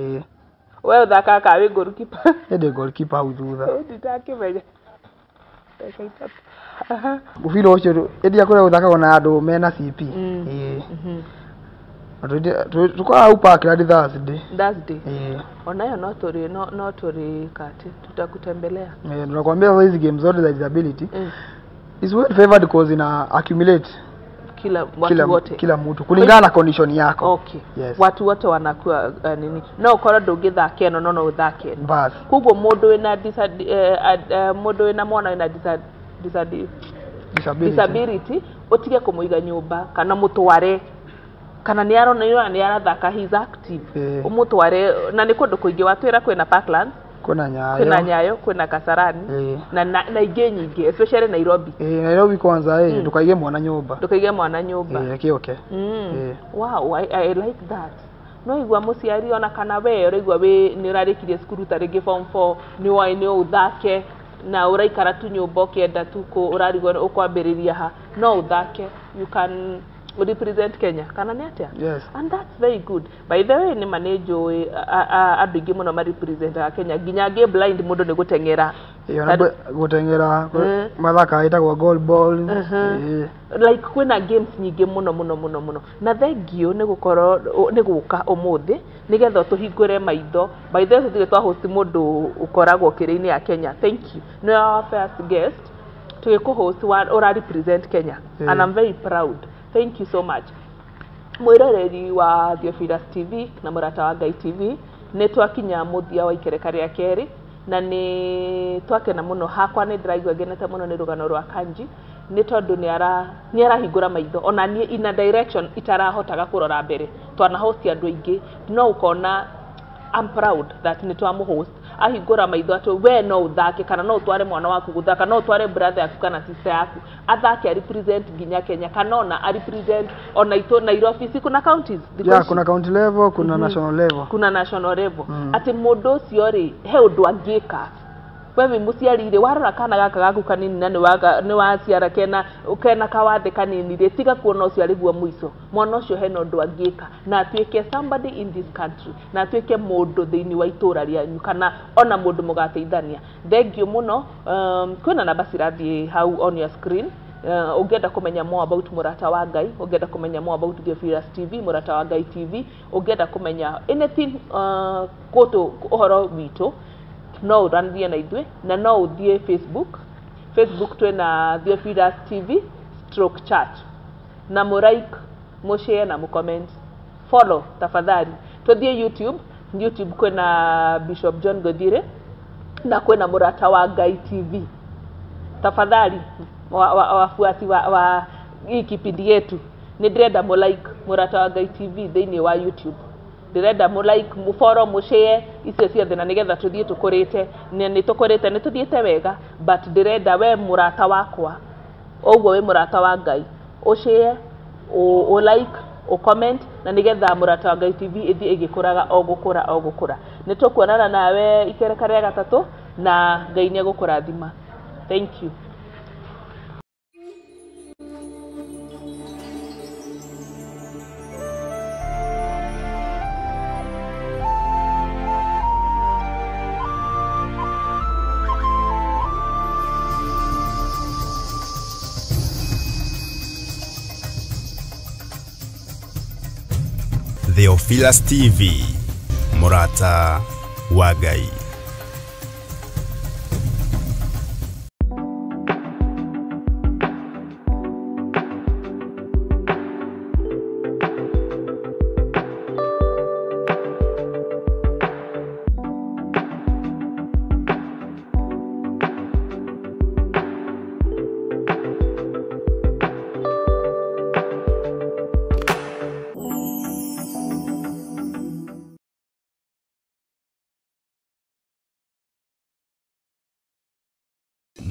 We ũthakaga kana wĩ goalkeeper? Ndĩ goalkeeper hau thutha. Ndakĩmenya. Mũbira ũcio ĩndia kũrĩa ũthakagwo na andũ mena CP. Tuko hau Parkland Thursday. Thursday. Onayo no tũrĩ kati tutakutembelea. Tunakwambia sasa hizi game zote za disability is well favored because ina accumulate kila watu wote, kila mtu kulingana na condition yako. Yes. Watu wote wanakuwa nini, no ukorwo ndũngĩthaka ĩno no ũthake ĩno. Bas. Koguo mũndũ wĩna mũndũ wĩna mwana wĩna disability ũtige kũmũiga nyũmba kana mũtware, kana nĩ arona nĩ arathaka, he's active, ũmũtware. Na nĩ kũndũ kũingĩ watwĩra kwĩna Parklands, kwĩna Nyayo, kwĩna Kasarani na ingĩ nyingĩ, especially Nairobi. Nairobi kwanza ndukaige mwana nyũmba. Ndukaige mwana nyũmba. Kĩoke. Wow, I like that. No igua mũciari ona kana we ũraigua wĩ nĩ ũrarĩkirie cukuru ta rĩngĩ form 4, nĩ woĩ nĩ ũthake na ũraikara tu nyũmba ũkĩenda tu ũrarigwo ũkwambĩrĩria ha, no ũthake, you can represent Kenya kana nĩ atĩa? Yes. And that's very good. By the way, nĩ ma nĩ njũĩ andũ aingĩ mũno ma representaga Kenya, nginya angĩ blind mũndũ nĩ gũteng'era. Gũteng'era mathaka ĩtagwo goal ball. Like kwĩna games nyingĩ mũno mũno mũno mũno. Na thank you nĩ gũkorwo nĩ gũka ũmũthĩ nĩgetha tũhingũre maitho. By the way, tũtirĩ twa host mũndũ ũkoragwo kĩrĩ-inĩ ya Kenya. Thank you. Nĩ our first guest tũgĩkũ-host ũra represent Kenya. And I'm very proud. Thank you so much. Mwĩroreri wa Theophilus TV na mũrata wa Ngai TV, nĩ twakinya mũthia wa ikereka rĩa kerĩ na nĩ twakena mũno. Hakwa nĩ ndĩraigua ngenete mũno nĩ rũgano rwa Kanji, nĩ tondũ nĩ arahingũra maitho ona niĩ in a direction itarahotaga kũrora mbere. Twana host andũ aingĩ no ũkona I'm proud that nĩ twamũhost ahingũra maitho atĩ we no ũthake kana no ũtware mwana waku gũthaka, no ũtware brother yaku kana sister yaku athake a represent nginya Kenya kana ona a represent ona itũ Nairobi. Si kuna counties? Yeah, kuna county level, kuna national level. Kuna national level. Atĩ mũndũ ũcio rĩ he ũndũ angĩka. We wĩ mũciari rĩ, warora kana gaka gaku kanini na nĩ waciara kena kawathe kanini rĩ, tiga kuona ũcio arĩ guo mũico. Mwana ũcio hena ũndũ angĩka na atuĩke somebody in this country, na atuĩke mũndũ thĩinĩ wa itũra rĩanyu, kana ona mũndũ mũgateithania. Thank you mũno. Kwĩna namba cirathiĩ hau on your screen. Ũngĩenda kũmenya more about Mũrata wa Ngai, ũngĩenda kũmenya more about Theophilus TV, Mũrata wa Ngai TV, ũngĩenda kũmenya anything kũtũ ũhoro witũ, no ũranĩrie na ithuĩ, na no ũthiĩ Facebook. Facebook twĩna Theophilus TV stroke church, na mũ like, mũ share na mũ comment, follow tafadhali. Tũthiĩ YouTube. YouTube kwĩna Bishop John Godire na kwĩna Mũrata wa Ngai TV. Tafadhali wafuasi wa hii kipindi yetu, nĩ ndĩrenda mũ like Mũrata wa Ngai TV thĩinĩ wa YouTube. Ndĩrenda mũ like, mũ follow, mũ share icio ciothe, na nĩgetha tũthiĩ tũkũrĩte. Nĩ tũkũrĩte, nĩ tũthiĩte wega, but ndĩrenda we mũrata wakwa, ũguo wĩ mũrata wa Ngai, ũ share, ũ like, ũ comment, na nĩgetha Mũrata wa Ngai TV ĩthiĩ ĩgĩkũraga o gũkũra o gũkũra. Nĩ tũkuonana nawe ikereka rĩa gatatũ, na Ngai nĩ egũkũrathima. Thank you. Theophilus TV, Mũrata wa Ngai.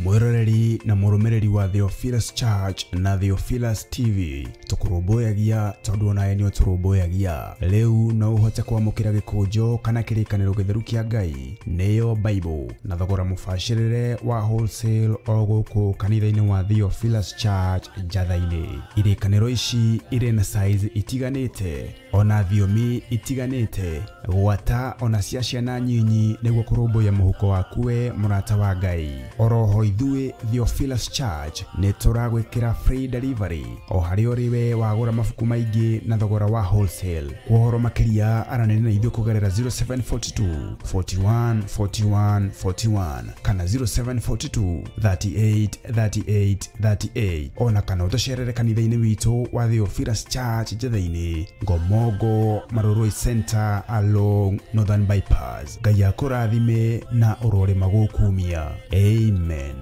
Mwiroreri na mũrũmĩrĩri wa Theophilus Church na Theophilus TV, tũkũrũmbũyagia tondũ onawe nĩ ũtũrũmbũyagia. Rĩu no ũhote kwamũkĩra gĩkũnjo kana kĩrĩkanĩro gĩtheru kĩa Ngai, nĩyo Bible, na thogora mũbacĩrĩre wa wholesale o gũkũ kanitha-inĩ wa Theophilus Church Njatha-inĩ. Irĩkanĩro ici irĩ na size itiganĩte, ona thiomi itiganĩte, gwata ona cia ciana nyinyi, nĩguo kũrũmbũiya mũhuko waku we mũrata wa Ngai. Oroho ithuĩ Theophilus Church nĩ tũragwĩkĩra free delivery o harĩa ũrĩ we wagũra mabuku maingĩ na thogora wa wholesale. Kwa ũhoro makĩria aranĩria na ithuĩ kũgerera 0742 41 41 41 kana 0742 38 38 38, ona kana ũtũcerere kanitha-inĩ witũ wa Theophilus Church Njatha-inĩ, Ngomongo Marurui Center along Northern Bypass. Ngai akũrathime na ũrorĩma gũkumia. Amen.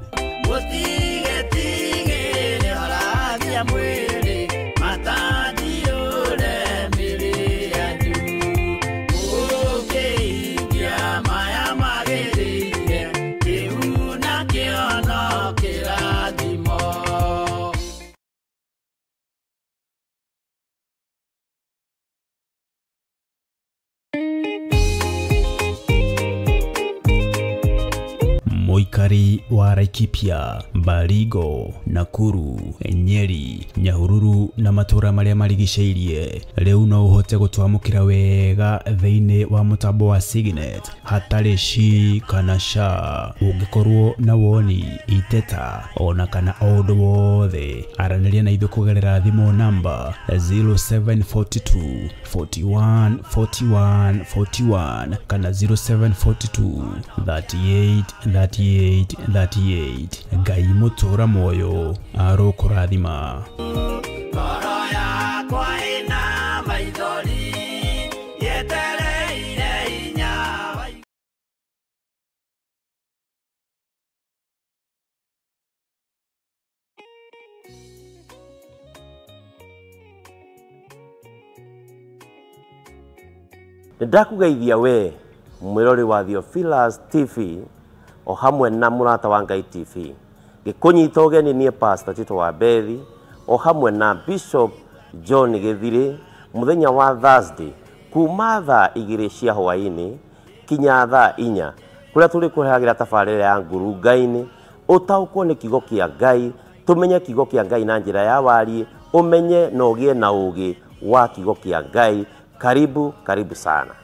Mũikari wa Laikipia, Baringo, Nakuru, Nyeri, Nyahururu na matũra marĩa marigicĩirie, rĩu no ũhote gũtwamũkĩra wega thĩinĩ wa mũtambo wa Signet hatarĩ shi kana sha. Ũngĩkorwo na woni, iteta ona kana o ũndũ wothe, aranĩria na ithuĩ kũgerera thimũ namba 0742 41 41 41 kana 0742 38 38 38. Ngai mũtũra muoyo arokũrathima. Nĩndakũgeithia we mwĩrori wa Theophilus TV o hamwe na Mũrata wa Ngai TV, ngĩkũnyita ũgeni niĩ Pastor Tito wa Bethi o hamwe na Bishop John Gĩthirĩ mũthenya wa Thursday kuma thaa 2 cia hwaĩ-inĩ kinya thaa 4 Kũrĩa tũrĩkũrehagĩra tabarĩra ya ngurunga-inĩ, ũtaũkwo nĩ kiugo kĩa Ngai, tũmenye kiugo kĩa Ngai na njĩra ya wariĩ, ũmenye na ũgĩe na ũũgĩ wa kiugo kĩa Ngai. Karibu, karibu sana.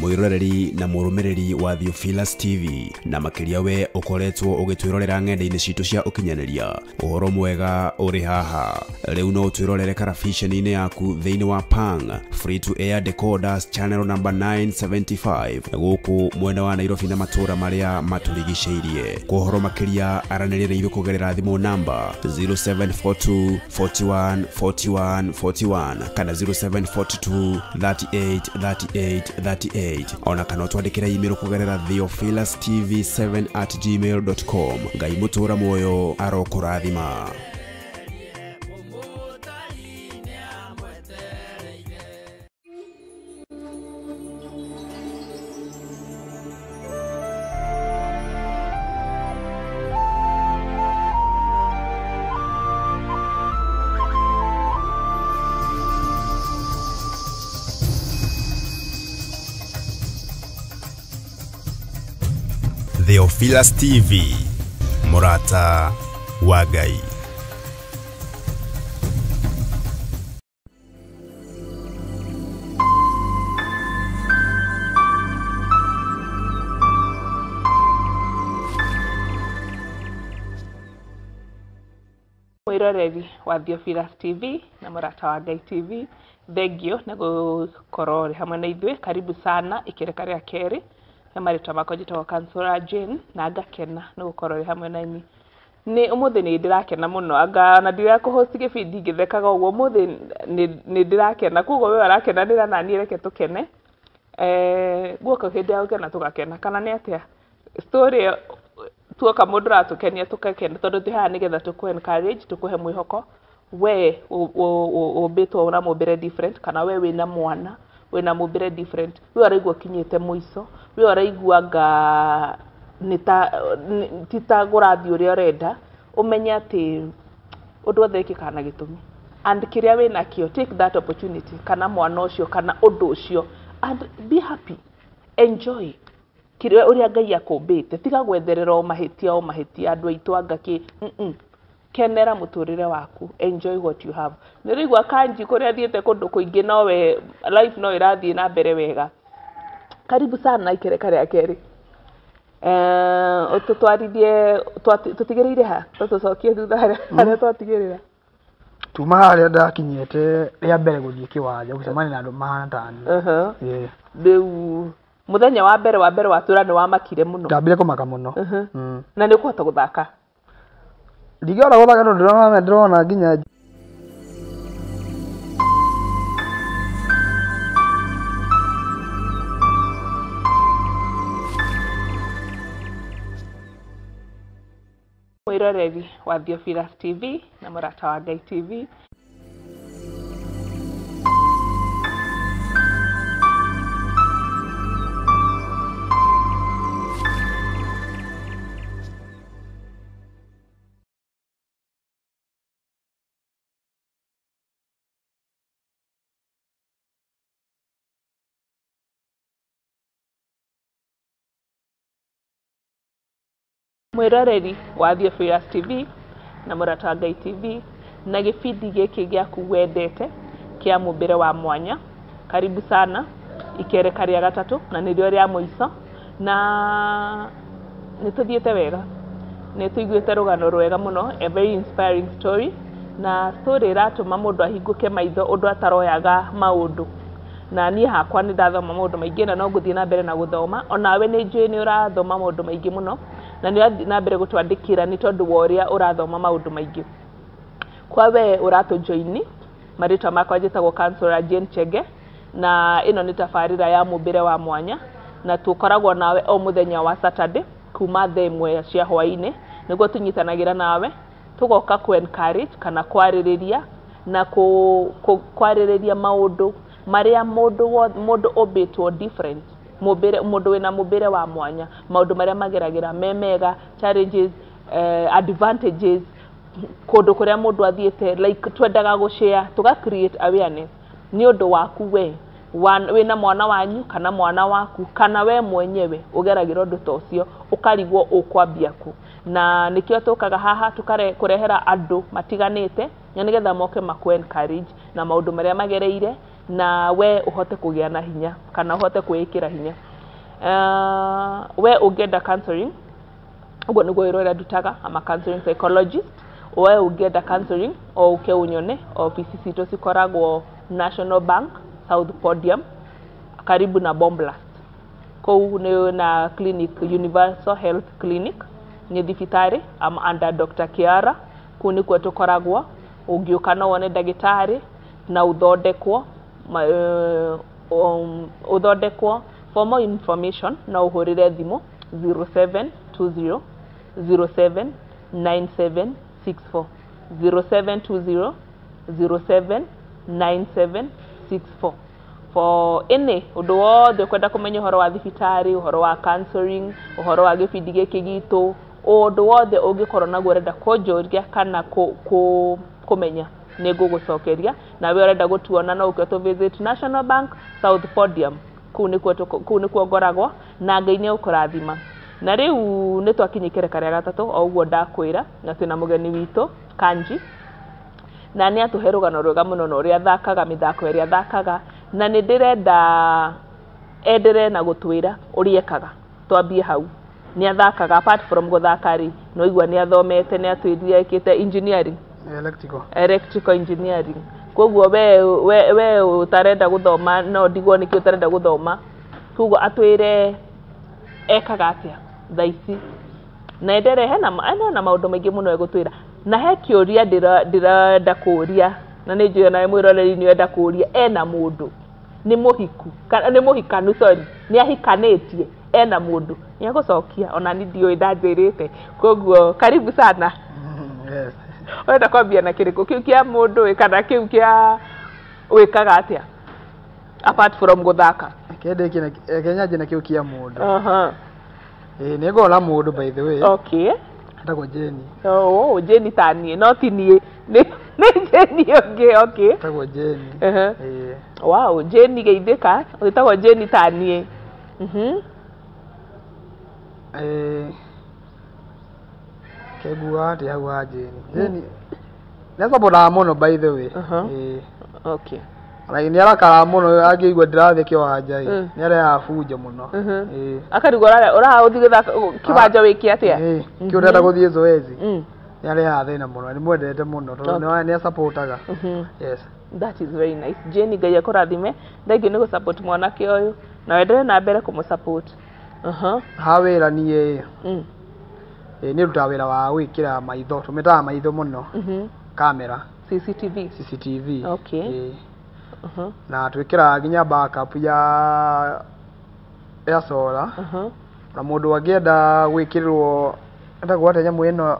Mwiroreri na mũrũmĩrĩri wa Theophilus TV na makĩria we ũkoretwo ũgĩtwĩrorera ng'enda-inĩ citũ cia ũkinyanĩria, ũhoro mwega ũrĩ haha. Rĩu no ũtwĩrorere karabiceni-inĩ yaku thĩinĩ wa Pang Free to Air Decoders channel number 975 gũkũ mwena wa Nairobi na matũũra marĩa matũrigicĩirie. Kwa ũhoro makĩria aranĩria na ithuĩ kũgerera thimũ namba 0742 41 41 41 kana 0742 38 38 38 ona kana twandĩkĩre email kũgerera theophilustv7@gmail.com. Ngai mũtũra muoyo arokũrathima. Theophilus TV, mũrata wa Ngai. Mwĩroreri wa Theophilus TV na mũrata wa Ngai TV, thengio nĩ gũkorwo ũrĩ hamwe na ithuĩ. Karibu sana ikereka rĩa kerĩ. He marĩtwa makwa njĩtagwo Kansũra Jane na ngakena nĩ gũkorwo ũrĩ hamwe na inyuĩ. Nĩ ũmũthĩ nĩ ndĩrakena mũno, anga ona ndirakũhost gĩbindi ngĩthekaga ũguo, ũmũthĩ nĩ ndĩrakena, koguo we ũrakenanĩra na niĩ reke tũkene. Guoka hĩndĩ ya gũkena tũgakena, kana nĩ atĩa? Story ĩyo tuoka mũndũ ũratũkenia tũgakena, tondũ twĩ haha nĩgetha tũkũ encourage, tũkũhe mwĩhoko. We ũmbĩtwo na mũmbĩre different, kana we wĩna mwana wĩna mũmbĩre different, we ũraigua ũkinyĩte mũico, we ũraigua anga ti ta gũrathiĩ ũrĩa ũrenda, ũmenye atĩ ũndũ wothe wĩkĩkaga na gĩtũmi. And kĩrĩa wĩnakĩo, take that opportunity, kana mwana ũcio, kana ũndũ ũcio, and be happy, enjoy kĩrĩa ũrĩa Ngai akũmbĩte. Tiga gwetherera o mahĩtia o mahĩtia andũ aitũ anga kĩ. Kenera mũtũrĩre waku, enjoy what you have. Nĩ ũraigua Kanji kũrĩa athiĩte kũndũ kũingĩ, nowe life no ĩrathiĩ na mbere wega. Karibu sana ikereka rĩa kerĩ. Ũtũtwarithie, tũtigĩrĩire ha? Tũtũcokie thutha harĩa twatigĩrĩra. Tuma harĩa ndakinyĩte rĩa mbere gũthiĩ kĩwanja gũcemania na andũ mahana ta niĩ. Rĩu mũthenya wa mbere watũra nĩ wamakire mũno. Ndambire kũmaka mũno. Na nĩ ũkũhota gũthaka? Ndingĩhota gũthaka tondũ ndĩrona nginya Mwĩroreri wa Theophilus TV na mũrata wa Ngai TV. Mwĩroreri wa Theophilus TV na mũrata wa Ngai TV na gĩbindi gĩkĩ gĩaku wendete kĩa mũmbĩre wa mwanya. Karibu sana ikereka rĩa gatatũ na nĩrĩo rĩa mũico, na nĩ tũthiĩte wega, nĩ tũiguĩte rũgano rwega mũno, a very inspiring story, na story ĩratũma mũndũ ahingũke maitho ũndũ ataroyaga maũndũ. Na niĩ hakwa nĩ ndathoma maũndũ maingĩ na no ngũthiĩ na mbere na gũthoma. Onawe nĩ njũĩ nĩ ũrathoma maũndũ maingĩ mũno na nĩ ũrathiĩ na mbere gũtwandĩkĩra nĩ tondũ wa ũrĩa ũrathoma maũndũ maingĩ. Kwa we ũratũjoini, marĩtwa makwa njĩtagwo Kansũra Jane Chege, na ĩno nĩ tabarĩra ya mũmbĩre wa mwanya, na tũkoragwo nawe o mũthenya wa Saturday kuma thaa 1 cia hwaĩ-inĩ, nĩguo tũnyitanagĩra nawe tũgoka kũ encourage kana kwarĩrĩria na kwarĩrĩria maũndũ marĩa mũndũ ũmbĩtwo different Mũmbĩre mũndũ wĩna mũmbĩre wa mwanya, maũndũ marĩa mageragĩra me mega, challenges, advantages, kũndũ kũrĩa mũndũ athiĩte, like twendaga gũshare, tũga create awareness nĩ ũndũ waku we wĩna mwana wanyu kana mwana waku kana we mwenyewe ũgeragĩra ũndũ ta ũcio, ũkarigwo ũkwambia kũ. Na nĩkĩo tũkaga haha kũrehera andũ matiganĩte na nĩgetha moke makũ encourage na maũndũ marĩa magereire, na we ũhote kũgĩa na hinya kana ũhote kwĩĩkĩra hinya. We ũngĩenda counseling, ũguo nĩguo wĩra ũrĩa ndutaga. I'm a counseling psychologist. We ũngĩenda counseling, o ũke ũnyone. Ofici citũ cikoragwo National Bank, South Podium, karibu na Bomb Blast. Kũu nĩ na clinic, Universal Health Clinic, nĩ thibitarĩ. I'm under Dr. Kiara. Kũu nĩkuo tũkoragwo. Ũngĩũka no wone ndagĩtarĩ na ũthondekwo ũthondekwo. For more information no ũhũrĩre thimũ 0720 07 9764, 0720 07 9764, for any ũndũ wothe ũkwenda kũmenya, ũhoro wa thibitarĩ, ũhoro wa counseling, ũhoro wa gĩbindi gĩkĩ gitũ, ũndũ wothe ũngĩkorwo naguo ũrenda kũnjũria kana kũmenya, nĩ ngũgũcokeria. Nawe ũrenda gũtuona, no ũke tũ visit National Bank, South Podium. Kũu nĩkuo ngoragwo, na Ngai nĩ egũkũrathima. Na rĩu nĩ twakinya ikereka rĩa gatatũ, o ũguo ndakwĩra, na twĩna mũgeni witũ Kanji, na nĩ atũhe rũgano rwega mũno na ũrĩa athakaga mĩthako ĩrĩa athakaga, na nĩ ndĩrenda enderee na gũtwĩra ũrĩa ekaga. Twambie hau, nĩ athakaga, apart from gũthaka rĩ, no igua nĩ athomete, nĩ atwĩrire ekĩte engineering. Electrical. Electrical engineering. Koguo we ũtarenda gũthoma, no ndigwo nĩkĩ ũtarenda gũthoma. Koguo atwĩre ekaga atĩa thaa ici, na enderee hena maũndũ maingĩ mũno egũtwĩra. Na he kĩũria ndĩrenda kũria, na nĩ njũĩ onawe mwĩroreri nĩ ũrenda kũria. Ena mũndũ, nĩ mũhiku kana nĩ mũhikanu? Sorry, nĩ ahikanĩtie, ena mũndũ? Nĩ egũcokia, ona ni ndiũĩ, ndanjĩrĩte. Koguo karibu sana. Yes. Ũrenda kwambia na kĩrĩkũ, kĩu kĩa mũndũ ĩ kana kĩu kĩa wĩkaga atĩa apart from gũthaka? Kende kenyanjie na kĩu kĩa mũndũ. Ĩĩ, nĩ ngoragwo na mũndũ, by the way. Etagwo Jane. Oh, Jane ta niĩ, no ti niĩ, nĩ Jane ũngĩ, okay. Etagwo Jane. Ĩĩ. Wow, Jane geithĩka, wĩtagwo Jane ta niĩ. Ĩĩ, kenguga atĩa hau ha Jane? Jane nĩ acamũraga mũno, by the way. Ĩĩ. Ona nĩ arakaraga mũno angĩigua ndĩrathiĩ kĩwanja ĩ. Nĩ arehaga bunjo mũno. Ĩĩ. Akarigwo ũraha ũthiĩ gũthaka kĩwanja wĩke atĩa? Ĩĩ, kĩu ũrenda gũthiĩ zoezi. Nĩ arehaga thĩna mũno, nĩ mwendete mũno tondũ nĩ acapotaga. Yes. That is very nice. Jane, Ngai akũrathime. Thank you nĩ gũ-support mwanake ũyũ na wendelee na mbere kũmũ-support. Ha wĩra niĩ, ĩ, nĩ ndutaga wĩra wa gwĩkĩra maitho, tũmĩtaga maitho mũno, kamera. CCTV. CCTV. Ĩĩ. Na twĩkĩraga nginya backup ya solar. Na mũndũ angĩenda gwĩkĩrĩrwo, etagwo atĩa nyamũ ĩno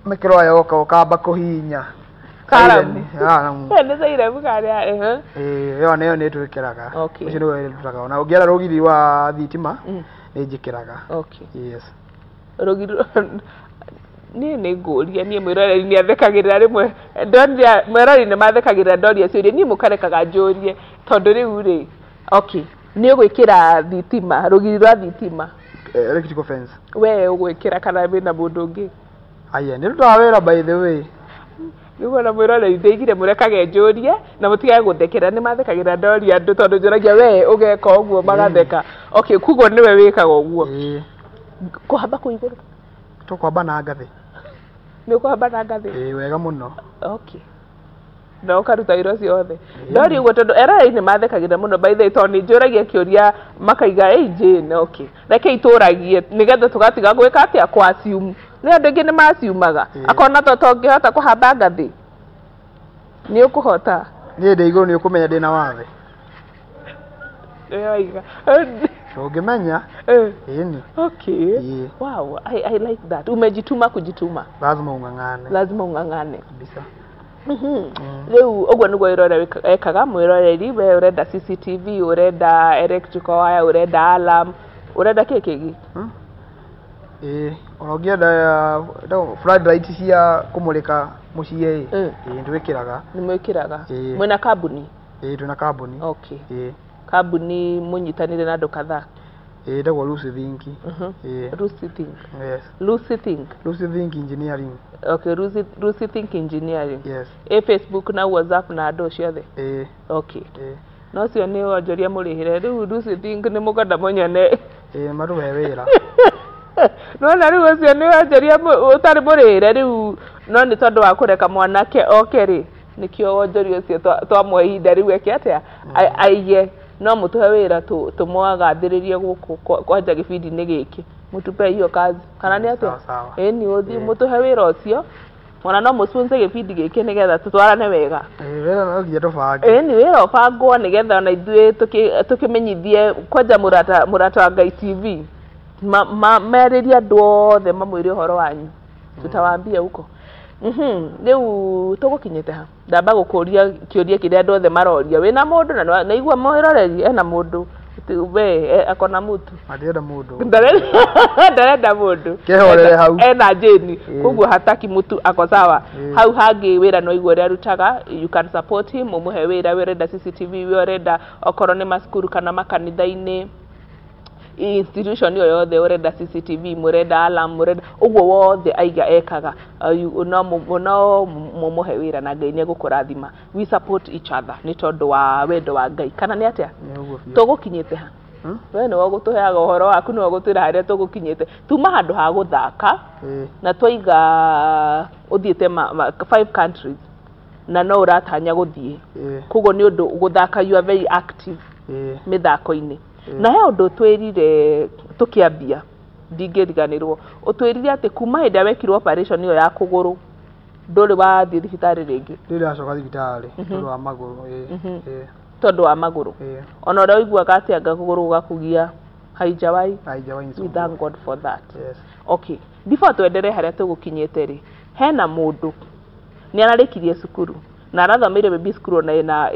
mĩkĩrwo yoka ũkamba kũhihinya? Karamu. Siren, karamu. Nĩ siren karĩa. Ĩĩ, ĩyo nĩyo nĩ twĩkĩraga. Ũcio nĩguo wĩra ndutaga. Ona ũngĩenda rũgiri rwa thitima, nĩ njĩkĩraga. Yes. Rũgiri niĩ nĩ ngũria, niĩ mwĩroreri nĩ athekagĩrĩra rĩmwe, ndoria mwĩroreri nĩ mathekagĩrĩra ndoria ciũria, niĩ mũkarekaga njũrie, tondũ rĩu rĩ, okay, nĩ ũgwĩkĩra thitima, rũgiri rwa thitima? Electrical fence. We ũgwĩkĩra kana wĩna mũndũ ũngĩ? Aya, nĩ ndutaga wĩra, by the way. Nĩguo na mwĩroreri ndaigire mũrekage njũrie na mũtigage gũthekera, nĩ mathekagĩrĩra ndoria andũ, tondũ njũragia we ũgeka ũguo magatheka. Okay, koguo nĩwe wĩkaga ũguo? Ĩĩ. Kũhamba kũu igũrũ? Tũkwamba na ngathĩ. Nĩ ũkũhamba na ngathĩ? Ĩĩ, wega mũno. Okay, na ũkaruta wĩra ũcio wothe? Ndori ũguo tondũ eroreri nĩ mathekagĩra mũno, by the way, tondũ nĩ njũragia kĩũria makaiga, "Ĩ Jane." Okay, reke itũragie nĩgetha tũgatiga gwĩka atĩa, kũ assume. Nĩ andũ aingĩ nĩ maciumaga. Akona to tongĩhota kũhamba ngathĩ, nĩ ũkũhota? Niĩ ndĩ igũrũ, nĩ ũkũmenya ndĩna wathe. Nĩwe waiga. Ndũngĩmenya. Ĩni. Okay. Ĩĩ. Wow, I like that. Umejituma kujituma. Lazima ung'ang'ane. Lazima ung'ang'ane. Kabisa. Rĩu ũguo nĩguo wĩra ũrĩa ekaga mwĩroreri. We ũrenda CCTV, ũrenda electrical wire, ũrenda alarm, ũrenda kĩ kĩngĩ? Ĩĩ, ona ũngĩenda floodlight cia kũmũrĩka mũciĩ ĩ, ĩĩ, twĩkĩraga. Nĩ mwĩkĩraga? Ĩĩ. Mwĩna kambuni? Ĩĩ, twĩna kambuni. Okay. Ĩĩ. Kambuni mũnyitanĩire na andũ kadhaa? Ĩĩ, ĩtagwo Lucy Think. Ĩĩ. Lucy Think? Yes. Lucy Think? Lucy Think Engineering. Okay, Lucy Think Engineering. Yes. Ĩ Facebook na WhatsApp na andũ ciothe? Ĩĩ. Okay. Ĩĩ. No ũcio nĩ wonjoria mũrĩhĩre rĩu Lucy Think nĩ mũkwenda mũnyone? Ĩĩ, matũhe wĩra. Nona rĩu ũcio nĩ wonjoria ũtarĩ mũrĩhĩre rĩu, no nĩ tondũ wa kũreka mwanake oke rĩ, nĩkĩo wonjoria ũcio twamũhe ihinda rĩu eke atĩa, aige no mũtũhe wĩra tũmwagathĩrĩrie gũkũ kwanja gĩbindi-inĩ gĩkĩ, mũtupe hiyo kazi kana nĩ atĩa? Sawa, sawa. Ĩni ũthiĩ mũtũhe wĩra ũcio, ona no mũsponsor gĩbindi gĩkĩ nĩgetha tũtwarane wega. Ĩĩ, wĩra no nginya tũbange. Ĩni wĩra ũbangwo nĩgetha ona ithuĩ tũkĩmenyithie kwanja Mũrata wa Ngai TV merĩrie andũ othe mamwĩre ũhoro wanyu, tutawaambia huko. Rĩu tũgũkinyĩte ha? Ndamba gũkũria kĩũria kĩrĩa andũ othe maroria, wĩna mũndũ? Na naigua mwĩroreri ena mũndũ, we akona mutu? Matirenda mũndũ. Ndarenda mũndũ. Kehorere hau. Ena Jane, koguo hataki mutu, ako sawa. Hau hangĩ wĩra no igua ũrĩa arutaga, you can support him, ũmũhe wĩra. We ũrenda CCTV, we ũrenda okorwo nĩ macukuru kana makanitha-inĩ, institution ĩyo yothe ũrenda CCTV, mũrenda alarm, mũrenda ũguo wothe aiga ekaga. No mũmũhe wĩra na Ngai nĩ egũkũrathima. We support each other nĩ tondũ wa wendo wa Ngai, kana nĩ atĩa? Nĩ ũguo biũ. Tũgũkinyĩte ha? We nĩwe ũgũtũheaga ũhoro waku, nĩwe ũgũtwĩra harĩa tũgũkinyĩte. Tuma handũ ha gũthaka na twaiga ũthiĩte five countries na no ũratanya gũthiĩ. Koguo nĩ ũndũ gũthaka, you are very active mĩthako-inĩ. Na he ũndũ twĩrire tũkĩambia, ndingĩriganĩrwo, ũtwĩrire atĩ kuma hĩndĩ ĩrĩa wekirwo operation ĩyo ya kũgũrũ ndũrĩ wathiĩ thibitarĩ rĩngĩ. Ndĩrĩ ndacoka thibitarĩ tondũ wa magũrũ. Ĩĩ. Ĩĩ. Tondũ wa magũrũ. Ĩĩ. Ona ũrĩa ũiguaga atĩ anga kũgũrũ gũgakũgia haijawai. Haijawai We nisumbua. thank God for that. Yes. Okay, before twenderee harĩa tũgũkinyĩte rĩ, hena mũndũ nĩ ararĩkirie cukuru na arathomeire maybe cukuru ona ĩna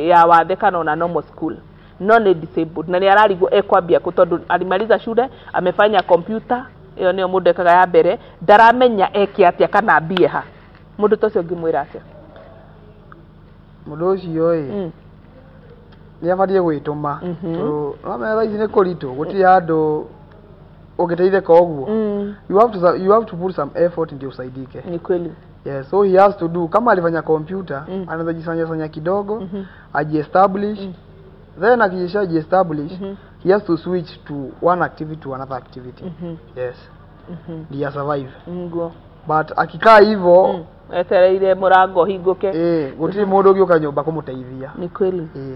ya wathe kana ona normal school, no nĩ disabled na nĩ ararigwo ekwambia kũ, tondũ alimaliza shule, amefanya computer, ĩyo nĩyo mũndũ ekaga ya mbere, ndaramenya eke atĩa kana ambie ha. Mũndũ ta ũcio ũngĩmwĩra atĩa? Mũndũ ũcio ĩ, nĩ abatiĩ gwĩtũma, tondũ wamenya thaa ici nĩ kũritũ, gũtirĩ handũ ũngĩteithĩka ũguo. You have to put some effort ndio usaidike. Ni kweli. Yes, so he has to do, kama alifanya computer, anaweza jisanya sanya kidogo, ajiestablish, then akisha jiestablish, he has to switch to one activity to another activity. Yes, ndio survive. Nguo. But akikaa hivyo, etereire mũrango ũhingũke, eh, gũtirĩ mũndũ ũngĩũka nyũmba kũmũteithia. Ni kweli. Ĩĩ.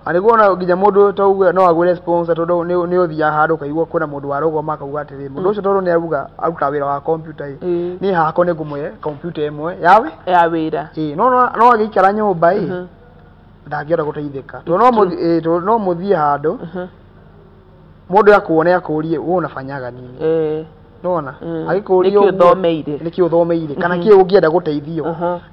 Arĩguo ona nginya mũndũ tauge no agwĩre sponsor, tondũ nĩ ũthiaga handũ ũkaigua kwĩna mũndũ warũgama akauga atĩrĩ, mũndũ ũcio tondũ nĩ auga arutaga wĩra wa computer ĩ, niĩ hakwa nĩ ngũmũhe computer ĩmwe yawe ya wĩra. Ĩĩ, no agĩikara nyũmba ĩ, ndangĩhota gũteithĩka, tondũ no mũthiĩ, ĩĩ, tondũ no mũthiĩ handũ mũndũ akuone akũrie, "Wewe unafanyaga nini?" Nona agĩkũria Nĩkĩ ũguo, ũthomeire? Nĩkĩ ũthomeire kana kĩ ũngĩenda gũteithio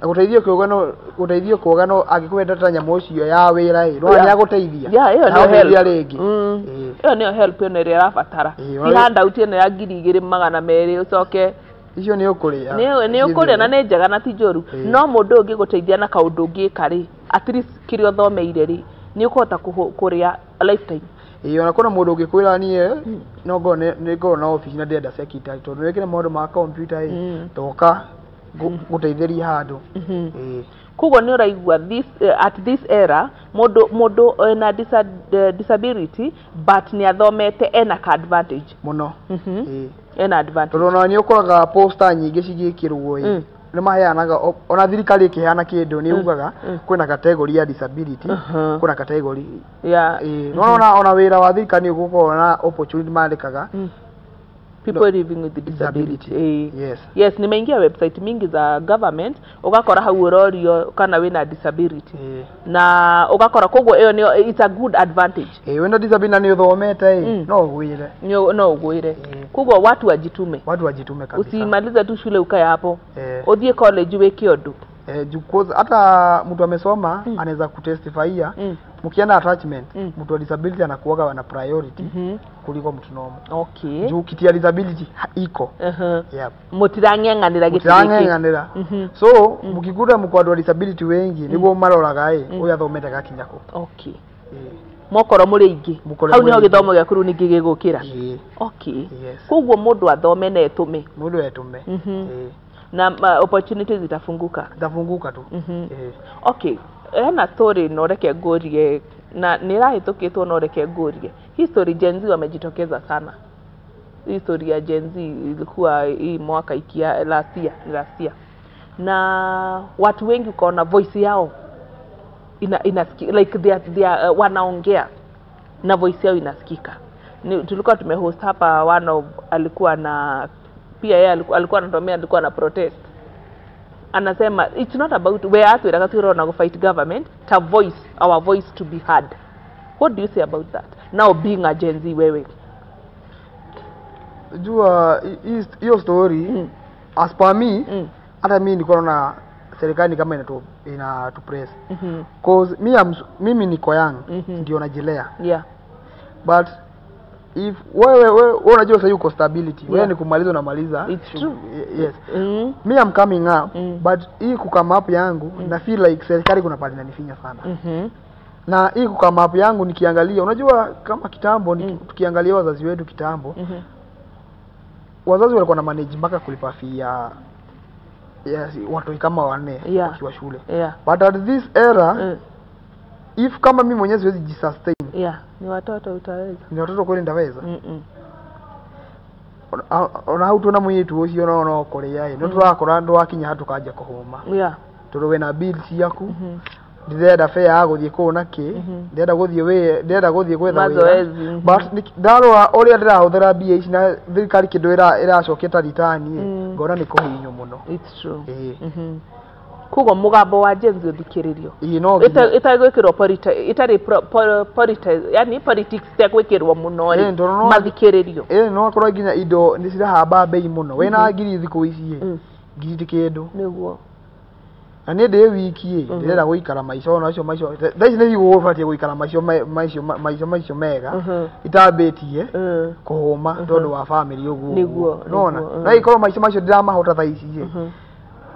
na gũteithio kĩũgano, gũteithio kĩũgano, angĩkwenda ta nyamũ ũcio ya wĩra ĩ, nona nĩ agũteithia. Yeah, ĩyo nĩyo help. Ndagũteithia rĩngĩ. Ĩĩ. Ĩyo nĩyo help ĩno ĩrĩa ĩrabatara. Ĩĩ, Ti handout ĩno ya 2200 ũcoke. Icio nĩ ũkũrĩa. Nĩ ũkũrĩa na nĩ njega na ti njũru, no mũndũ ũyũ ũngĩgũteithia na kaũndũ ũngĩka rĩ, at least kĩrĩa ũthomeire rĩ, nĩ ũkũhota kũrĩa lifetime. Ĩĩ, ona kwĩna mũndũ ũngĩkwĩra, niĩ no ngorwo nĩ ngorwo na ofici na ndĩrenda secretary, tondũ nĩ wĩkĩre maũndũ ma computer ĩ, toka ngũteithĩrie handũ. Ĩĩ. Koguo nĩ ũraigua this, at this era mũndũ ena disability but nĩ athomete ena ka advantage. Mũno. Ĩĩ. Ena advantage. Tondũ ona nĩ ũkoraga poster nyingĩ cigĩkĩrwo ĩ, nĩ maheanaga ona thirikari ĩkĩheana kĩndũ nĩ ugaga kwĩna category ya disability, kwĩna category ĩĩ, no ona wĩra wa thirikari nĩ ũgũkorwo na opportunity mandĩkaga people living with disability. Disability. Yes. Yes, nimeingia website mingi za government, ũgakora hau ũrorio kana wĩna disability na ũgakora koguo ĩyo nĩyo, it's a good advantage. Ĩĩ, wĩna disability na nĩ ũthomete ĩ, no ũgwĩre. No ũgwĩre. Koguo watu wajitume. Watu wajitume kabisa. Usimalize tu shule ukae hapo. Eh. Ũthiĩ college wĩke ũndũ. Juu 'cause hata mtu amesoma anaweza kutestifyia, mkienda attachment, mtu wa disability anakuwaga na priority kuliko mtu normal. Juu kiti ya disability iko. Yep. Mutirang'eng'anira gĩtĩ gĩkĩ. Mutirang'eng'anĩra. So mukikuta mko andũ a disability wengi, niguo maroraga ĩ ũyũ athomete gakinya kũ. Mokorwo mũrĩ aingĩ. Mũkorwo Hau mũrĩ nĩho aingĩ. Gĩthomo gĩaku rĩu ningĩ gĩgũkĩra. Ĩĩ. Yes. Koguo mũndũ athome na etũme. Mũndũ etũme. Ĩĩ. Na opportunities itafunguka. Itafunguka tu. Ĩĩ. Okay, hena story no reke ngũrie, na nĩ ĩrahĩtũkĩtwo, no reke ngũrie. Hii story, Gen Z wamejitokeza sana. Hii story ya Gen Z ilikuwa hii mwaka ikia last year, last year, na watu wengi ukaona voice yao ina like they are wanaongea na voice yao inasikika. Tulikuwa tumehost hapa one of, alikuwa na pia yeye alikuwa anatumia, alikuwa na protest, anasema it's not about we atwiraga twirona go fight government to voice our voice to be heard. What do you say about that now, being a Gen Z wewe? Jua hiyo story, as per me, hata mi nilikuwa naona serikali kama inatu press, 'cause mimi niko young, ndio najilea, but if wewe unajua sasa uko stability, wewe ni kumaliza unamaliza. It's true. Yes. Me, I'm coming up, but hii kukame up yangu, na feel like serikali kuna pale inanifinya sana. Na hii kukame up yangu nikiangalia, unajua kama kitambo, tukiangalia wazazi wetu kitambo, wazazi walikuwa na manage mpaka kulipa fee ya watu kama wanne wakiwa shule. But at this era, if kama mimi mwenyewe siwezi jisustain, Yeah, ni watoto utaweza? Ni watoto kweli ndaweza? Mm-mm. Ona hau twina mũirĩtu ũcio no kũrĩa ĩ no tũrakora ndwakinya hau tũkanjia kũhũma, tondũ wĩna bills ciaku, ndĩrenda fare ya gũthiĩ kũu na kĩ, ndĩrenda gũthiĩ wĩ ndĩrenda gũthiĩ gwetha wĩra. Mazoezi, But ndarora ũrĩa ndĩrahũthĩra mbia ici na thirikari kĩndũ ĩracokia ta return ĩ, ngona nĩ kũhinywo mũno. It's true. Ĩĩ. Koguo mũgambo wa Gen Z ũthikĩrĩrio. Ĩĩ, no nginya. Ĩtagwĩkĩrwo ĩtarĩ yani politics itegwĩkĩrwo mũno Ĩĩ, rĩ, tondũ mathikĩrĩrio. Ĩĩ, no akorwo nginya indo nĩ cirahamba bei mũno, wĩna ngiri thikũ ici ĩ, ngiri ti kĩndũ. Nĩguo. Na niĩ ndĩ wiki ĩ, ndĩrenda gũikara maica ona acio maica thaa ici nĩ gũbatiĩ gũikara maica maica mega, itambĩtie kũhũma tondũ wa family ũguo. Nona na ikorwo maica macio ndiramahota thaa ici ĩ,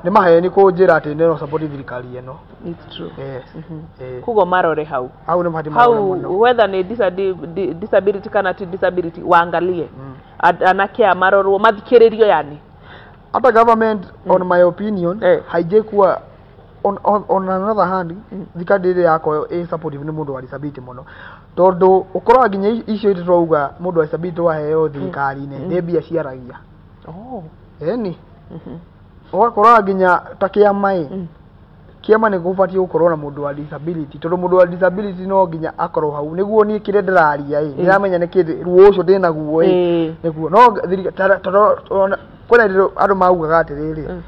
nĩ maheni kũnjĩra atĩ no support thirikari ĩno. It's true. Yes. Ĩĩ. Koguo marore hau. Hau nĩ batiĩ marore mũno. Hau whether nĩ disability kana ti disability, waangalie. Anake aya marorwo, mathikĩrĩrio yani. Hata government, on my opinion, haijekuwa on another hand, thirikari ndĩrĩ yakorwo ĩ supportive nĩ mũndũ wa disability mũno, tondũ ũkoraga nginya icio itũ twauga mũndũ wa disability waheo thirikari-inĩ nĩ mbia ciaragia. Ĩni ũgakora nginya ta kĩama ĩ, kĩama nĩ gũbatiĩ gũkorwo na mũndũ wa disability, tondũ mũndũ wa disability no nginya akorwo hau nĩguo niĩ kĩrĩa ndĩraria ĩ, ndĩramenya nĩ kĩndĩ ruo ũcio ndĩnaguo ĩ, nĩguo no tondũ ona kwĩna hĩndĩ andũ maugaga atĩrĩrĩ,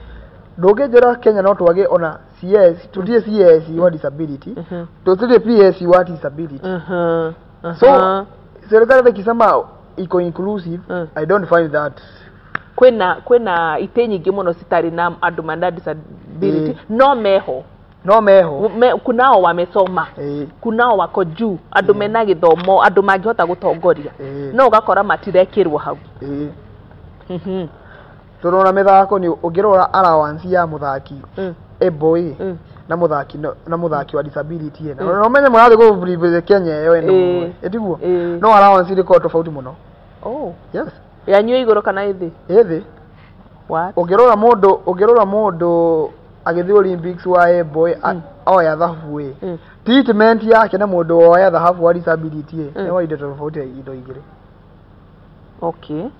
ndũngĩnjĩra Kenya no twage ona CS, tũtirĩ CS wa disability, tũtirĩ PS wa disability. So serikali ikisema iko inclusive, I don't find that. Kwĩna itĩ nyingĩ mũno citarĩ na andũ mena disability, no meho. No meho. Kunao wamesoma, kunao wako juu, andũ mena gĩthomo, andũ mangĩhota gũtongoria, no ũgakora matirekĩrwo hau. Ĩĩ. Tondũ ona mĩthako nĩ ũngĩrora allowance ya mũthaki able ĩ, na mũthaki na mũthaki wa disability ĩ, na ũmenye mũrathiĩ kũ Kenya ĩyo ĩno, ĩtiguo? Ĩĩ. No allowance irĩkorwo tofauti mũno. Oh. Yes. Yanyu ĩ igũrũ kana ĩ thĩ? Ĩ thĩ. What? Ũngĩrora mũndũ agĩthiĩ Olympics wa able oya thahabu ĩ, treatment yake na mũndũ woya thahabu wa disability ĩ, nĩ wa indo tofauti, indo igĩrĩ.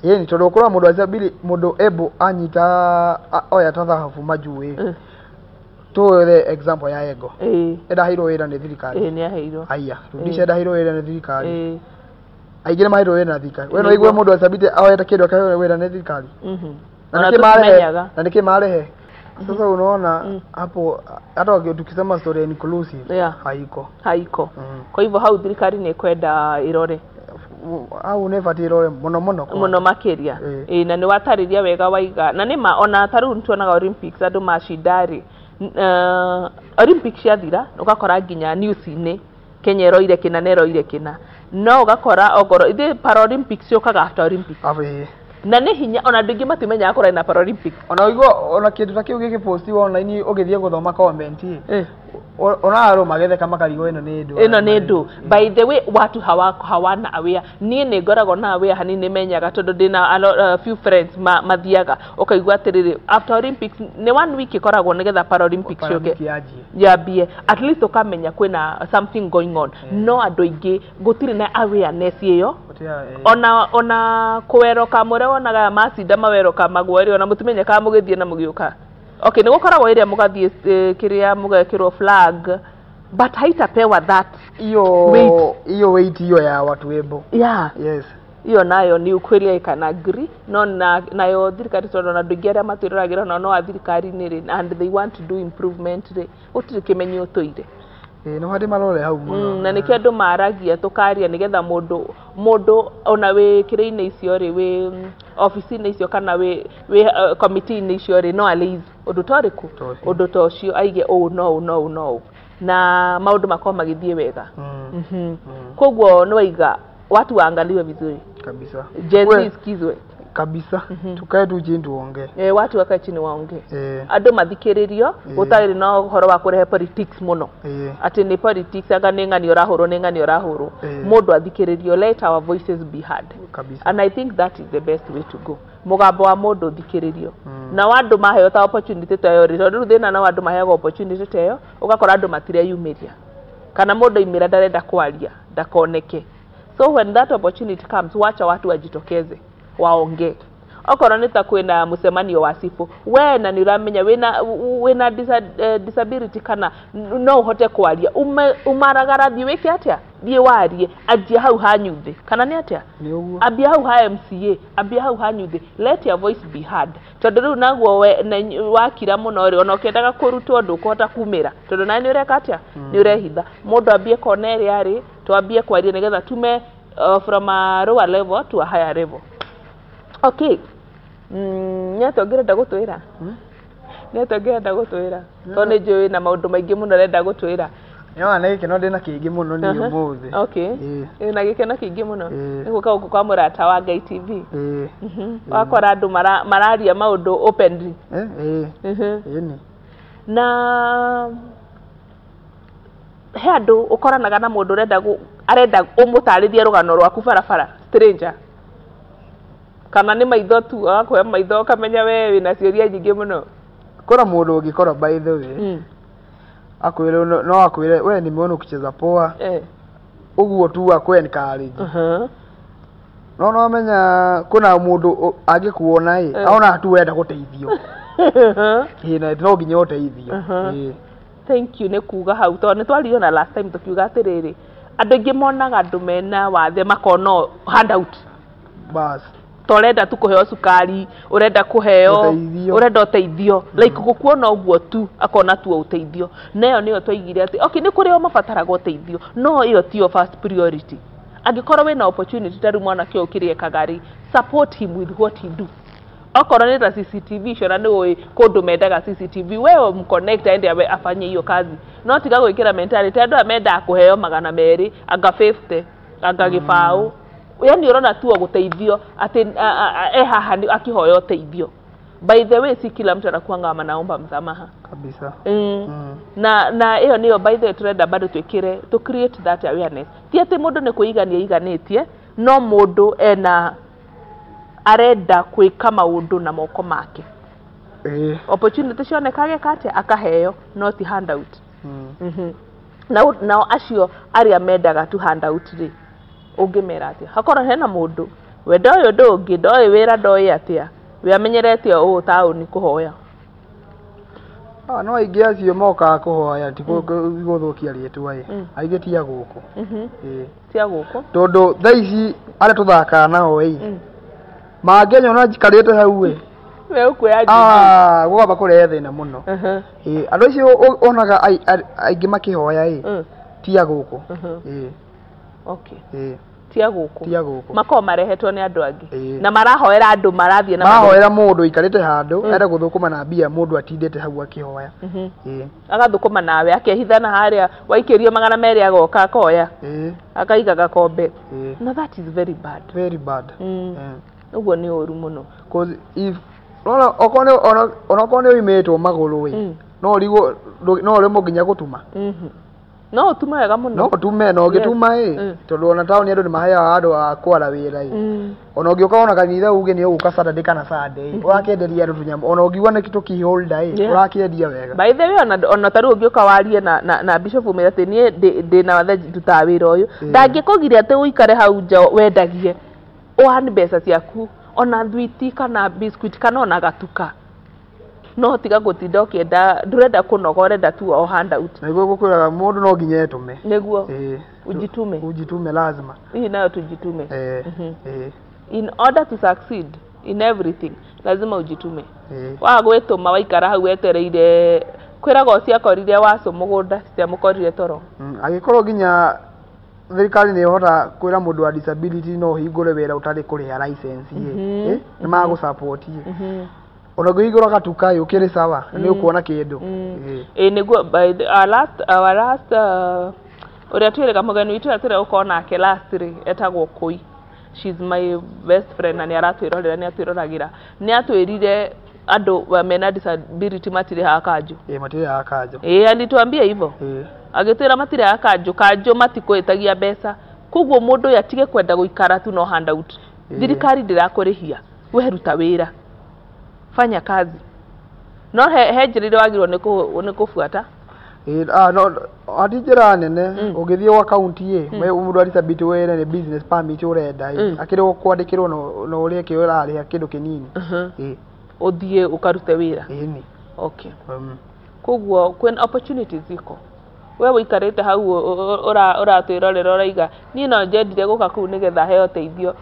Ĩni tondũ ũkoraga mũndũ wa disability, mũndũ able anyita oya ta thahabu majuu ĩ, tuwe example ya Ego, ĩdaheirwo wĩra nĩ thirikari. Ĩĩ, nĩ aheirwo. Aya Rudisha ĩdaheirwo wĩra nĩ thirikari. Aingĩ nĩ maheirwo wĩra na thirikari. We no Nĩguo. ũigue mũndũ wa disability oete kĩndũ akaheo wĩra nĩ thirikari? Na Ona nĩkĩ marehe? tũtimenyaga. Na nĩkĩ marehe? Sasa unaona hapo hata tukisema story ya inclusive, haiko. Haiko. Kwa hivyo hau thirikari nĩ ĩkwenda ĩrore. Au nĩ ĩbatiĩ ĩrore mũno mũno kwanza. Mũno makĩria. Ĩĩ. Ĩĩ, na nĩ watarĩria wega waiga, na nĩma ona ta rĩu nĩtuonaga Olympics andũ macinda rĩ, Olympic ciathira ũgakora nginya news-inĩ Kenya ĩroire kĩna na ĩroire kĩna, no ũgakora ongorwo ithuĩ Paralympics ciũkaga after Olympics. Abe. Na nĩ hinya ona andũ aingĩ matimenyaga kũrĩ na Paralympics. Ona ũigua ona kĩndũ ta kĩu gĩkĩpostiwo online ũgĩthiĩ gũthoma comment ona arũ magetheka makarigwo ĩno nĩ ndũ. Ĩno nĩ ndũ. By the way, watu hawana aware. Niĩ nĩ ngoragwo na aware hanini, menyaga tondũ ndĩna a few friends mathiaga, ũkaigua atĩrĩrĩ, after Olympics nĩ one week ĩkoragwo nĩgetha Paralympics ciũke. Paralympic yanjie. Yambie, at least ũkamenya kwĩna something going on, no andũ aingĩ gũtirĩ na awareness ĩyo. Ona kũwero kamũrĩa wonaga macinda mawero kamagwo rĩ, ona mũtimenye kana mũgĩthiĩ na mũgĩũka. Okay, nĩ gũkoragwo ĩrĩa mũgathiĩ kĩrĩa mũgekĩrwo flag, but haitapewa that Hiyo weight. Hiyo weight hiyo ya watu able. Yeah. Yes. Iyo nayo ni ukweli, I can agree, no na nayo thirikari, tondũ ona andũ aingĩ arĩa matwĩroragĩra ona no a thirikari-inĩ rĩ, and they want to do improvement rĩ, gũtirĩ kĩmenyi ũtũire. Ĩĩ, nĩ harĩ marore hau mũno. Na nĩkĩo andũ maragia tũkaria nĩgetha mũndũ ona wĩ kĩrĩa-inĩ icio rĩ, wĩ obici-inĩ icio kana wĩ committee-inĩ icio rĩ, no araise ũndũ ta ũrĩkũ? Ta ũcio. Ũndũ ta ũcio, aige ũũ no ũũ no ũũ no ũũ na maũndũ makorwo magĩthiĩ wega. Koguo nĩ waiga watu waangaliwe vizuri. Kabisa. Gen Z We- isikizwe. Kabisa, tukae tu chini tuongee. Eh, watu wakae chini waongee. Eh. Andũ mathikĩrĩrio, gũtarĩ na ũhoro wa kũrehe politics mũno, atĩ nĩ politics, anga nĩ ng'ani ũrahũrwo, nĩ ng'ani ũrahũrwo. Mũndũ athikĩrĩrio, let our voices be heard. Kabisa. And I think that is the best way to go, mũgambo wa mũndũ ũthikĩrĩrio na andũ maheo ta opportunity ta ĩyo rĩ, tondũ rĩu thĩna nao andũ maheagwo opportunity ta ĩyo, ũgakora andũ matireyumĩria, kana mũndũ aimĩra ndarenda kwaria ndakoneke. So when that opportunity comes, wacha watu wajitokeze waongee. Okorwo nĩ ta kwĩna mũcemanio wa cibũ, we na nĩ ũramenya wĩna disability kana no ũhote kwaria, umaragara, thiĩ wĩke atĩa, thiĩ warie, anjia hau hanyu thĩ, kana nĩ atĩa? Nĩ ũguo. Ambia hau ha MCA, ambia hau hanyu thĩ, let your voice be heard, tondũ rĩu naguo we na wakira mũno rĩ, ona ũkĩendaga kũrutwo ndũkũhota kumĩra, tondũ nawe nĩ ũreka atĩa? Nĩ ũrehitha. Mũndũ ambie kona ĩrĩa arĩ, twambie kwaria nĩgetha tume from a lower level to a higher level. Okay, nĩ atĩa ũngĩrenda gũtwĩra? Nĩ atĩa ũngĩrenda gũtwĩra? Tondũ nĩ njũĩ na maũndũ maingĩ mũno ũrenda gũtwĩra. Nĩwona nĩ gĩkeno ndĩna kĩingĩ mũno niĩ ũmũthĩ. Okay. Ĩĩ. Na gĩkeno kĩingĩ mũno. Ĩĩ. Nĩ gũka gũkũ kwa mũrata wa Ngai TV. Ĩĩ. Wakora andũ mararia maũndũ openly. Eh, ĩĩ. Ĩni. Na he andũ ũkoranaga na mũndũ ũrenda arenda ũmũtarĩrie rũgano rwaku barabara, stranger, kana nĩ maitho tu agakũhe maitho ũkamenya we wĩna ciũria nyingĩ mũno? Kuna mũndũ ũngĩkora, by the way, akwĩre no akwĩre, "We, nimeona ukicheza poa." Ũguo tu akũ encourage. No no menya kuna mũndũ angĩkuona ĩ, aona tu wenda gũteithio. Ĩĩ, na no nginya ũteithio. Ĩĩ. Thank you nĩ kuga hau, tondũ nĩ twaririo na last time tũkiuga atĩrĩrĩ, andũ aingĩ monaga andũ mena wathe makona handout. Bas. Ta ũrenda tu kũheo cukari, ũrenda kũheo Ũteithio. Ũrenda ũteithio, like gũkuona ũguo tu akona tu ũteithio, na ĩyo nĩyo twaigire atĩ okay, nĩ kũrĩ o mabataraga ũteithio, no ĩyo tiyo first priority. Angĩkorwo wĩna opportunity ta rĩu mwanake ũyũ kĩrĩa ekaga rĩ, support him with what he do. Okorwo nĩ ta CCTV icio, na nĩ ũĩ kũndũ mendaga CCTV, wewe mconnect aende afanye hiyo kazi. No tiga gwĩkĩra mentality andũ aya mendaga kũheo 200, anga 50, anga gĩbaũ, yani ũrona tu o gũteithio atĩ e haha akĩhoya ũteithio. By the way, si kila mtu anakuanga anaomba msamaha. Kabisa. Na ĩyo nĩyo, by the way, tũrenda bado twĩkĩre to create that awareness, ti atĩ mũndũ nĩ kwĩigania iganĩtie, no mũndũ ena arenda gwĩka maũndũ na moko make. Opportunity cioneka ageka atĩa? Akaheo, no ti handout. Nao acio arĩa mendaga tu handout rĩ, ũngĩmera atĩa? Hakorwo hena mũndũ we ndoĩ ũndũ ũngĩ, ndoĩ wĩra, ndoĩ atĩa, we amenyerete o ũũ taũni kũhoya. Ah, no aingĩ acio mokaga kũhoya, ti gũthũkia rĩtwa ĩ, aingĩ ti a gũkũ. Ĩĩ. Tia gũkũ. Tondũ thaa ici arĩa tũthakaga nao ĩ, mangĩnyona njikarĩte hau ĩ, we ũkuoya njigi. Ah, gũkamba kũrehe thĩna mũno. Ĩĩ, andũ acio onaga aingĩ makĩhoya ĩ, ti a gũkũ. Ĩĩ. Okay. Ĩĩ. Tia gũkũ. Tia gũkũ. Makoragwo marehetwo nĩ andũ angĩ. Na marahoera andũ marathiĩ na mahoera mũndũ ikarĩte handũ enda gũthũkũma na mbia mũndũ atindĩte hau akĩhoya. Agathũkũma nawe akehithana harĩa waikĩrio 200 agoka akoya. Akaiga gakombe. Na that is very bad. Very bad. Ũguo nĩ ũru mũno. Cause if onokorwo nĩ ũimĩtwo magũrũ ĩ no ũrigwo no ũremwo nginya gũtuma. No ũtume wega mũno. No ũtume na ũngĩtuma ĩ tondũ ona taũni andũ nĩ maheaga andũ a kwara wĩra ĩ. Ona ũngĩũka ona kanitha uge nĩ ũgũka Saturday kana Sunday ũrakĩenderia andũ tũnyamũ ona ũngiuga nĩ tũ holder ĩ ũrakĩendia wega. By the way ona ta rĩu ũngĩũka warie na bishop ũmwĩre atĩ niĩ ndĩna wathe ndutaga wĩra ũyũ ndangĩkũgiria atĩ ũikare hau nja wendagie ũhane mbeca ciaku ona thwiti kana biscuit kana ona gatuka. No tiga gũtinda ũkĩenda ndũrenda kũnoga ũrenda tu o handout. Nĩguo gũkwĩraga mũndũ no nginya etũme. Nĩguo. Ujitume. Ujitume lazima. Hii nayo tujitume. In order to succeed in everything lazima ujitume. Waga gwĩtũma waikara hau wetereire kwĩragwo ciakorire wacũ mũgũnda citiamũkorire toro. Angĩkorwo nginya thirikari nĩ ĩhota kwĩra mũndũ wa disability no ũhingũre wĩra ũtarĩ kũrĩha license ĩ nĩ magũ support ĩ. Ona ũngĩhingũra gatuka ĩ ũkĩrĩ sawa nĩ ũkuona kĩndũ. Ĩ nĩguo by the, our last ũrĩa twĩrĩga mũgeni witũ ũrĩa tũrĩa gũkorwo nake last rĩ etagwo Kũi. She's my best friend na nĩ aratwĩrorera nĩ atwĩroragĩra. Nĩ atwĩrire andũ mena disability matirĩhaga kanjũ. Ĩ matirĩhaga kanjũ. Ĩ alituambia hivyo. Agĩtwĩra matirĩhaga kanjũ, kanjũ matikwĩtagia mbeca. Koguo mũndũ ũyũ atige kwenda gũikara tu no handout. Thirikari ndĩrakũrĩhia, we ruta wĩra. Fanya kazi. No he njĩra iria wagĩrĩirwo nĩ kũbuata. No ati njĩra nene ũngĩthiĩ gwa kaunti ĩ mũndũ wa disability wĩre nĩ business permit ũrenda ĩ akĩrĩ kwandĩkĩrwo no ũrĩe kĩ ũrarĩha kĩndũ kĩnini. Ũthiĩ ũkarute wĩra. Ĩni. Okay. Koguo kwĩna opportunities iko. We ũikarĩte hau ũratwĩrorera ũraiga niĩ no njendire gũka kũu nĩgetha heo ũteithio.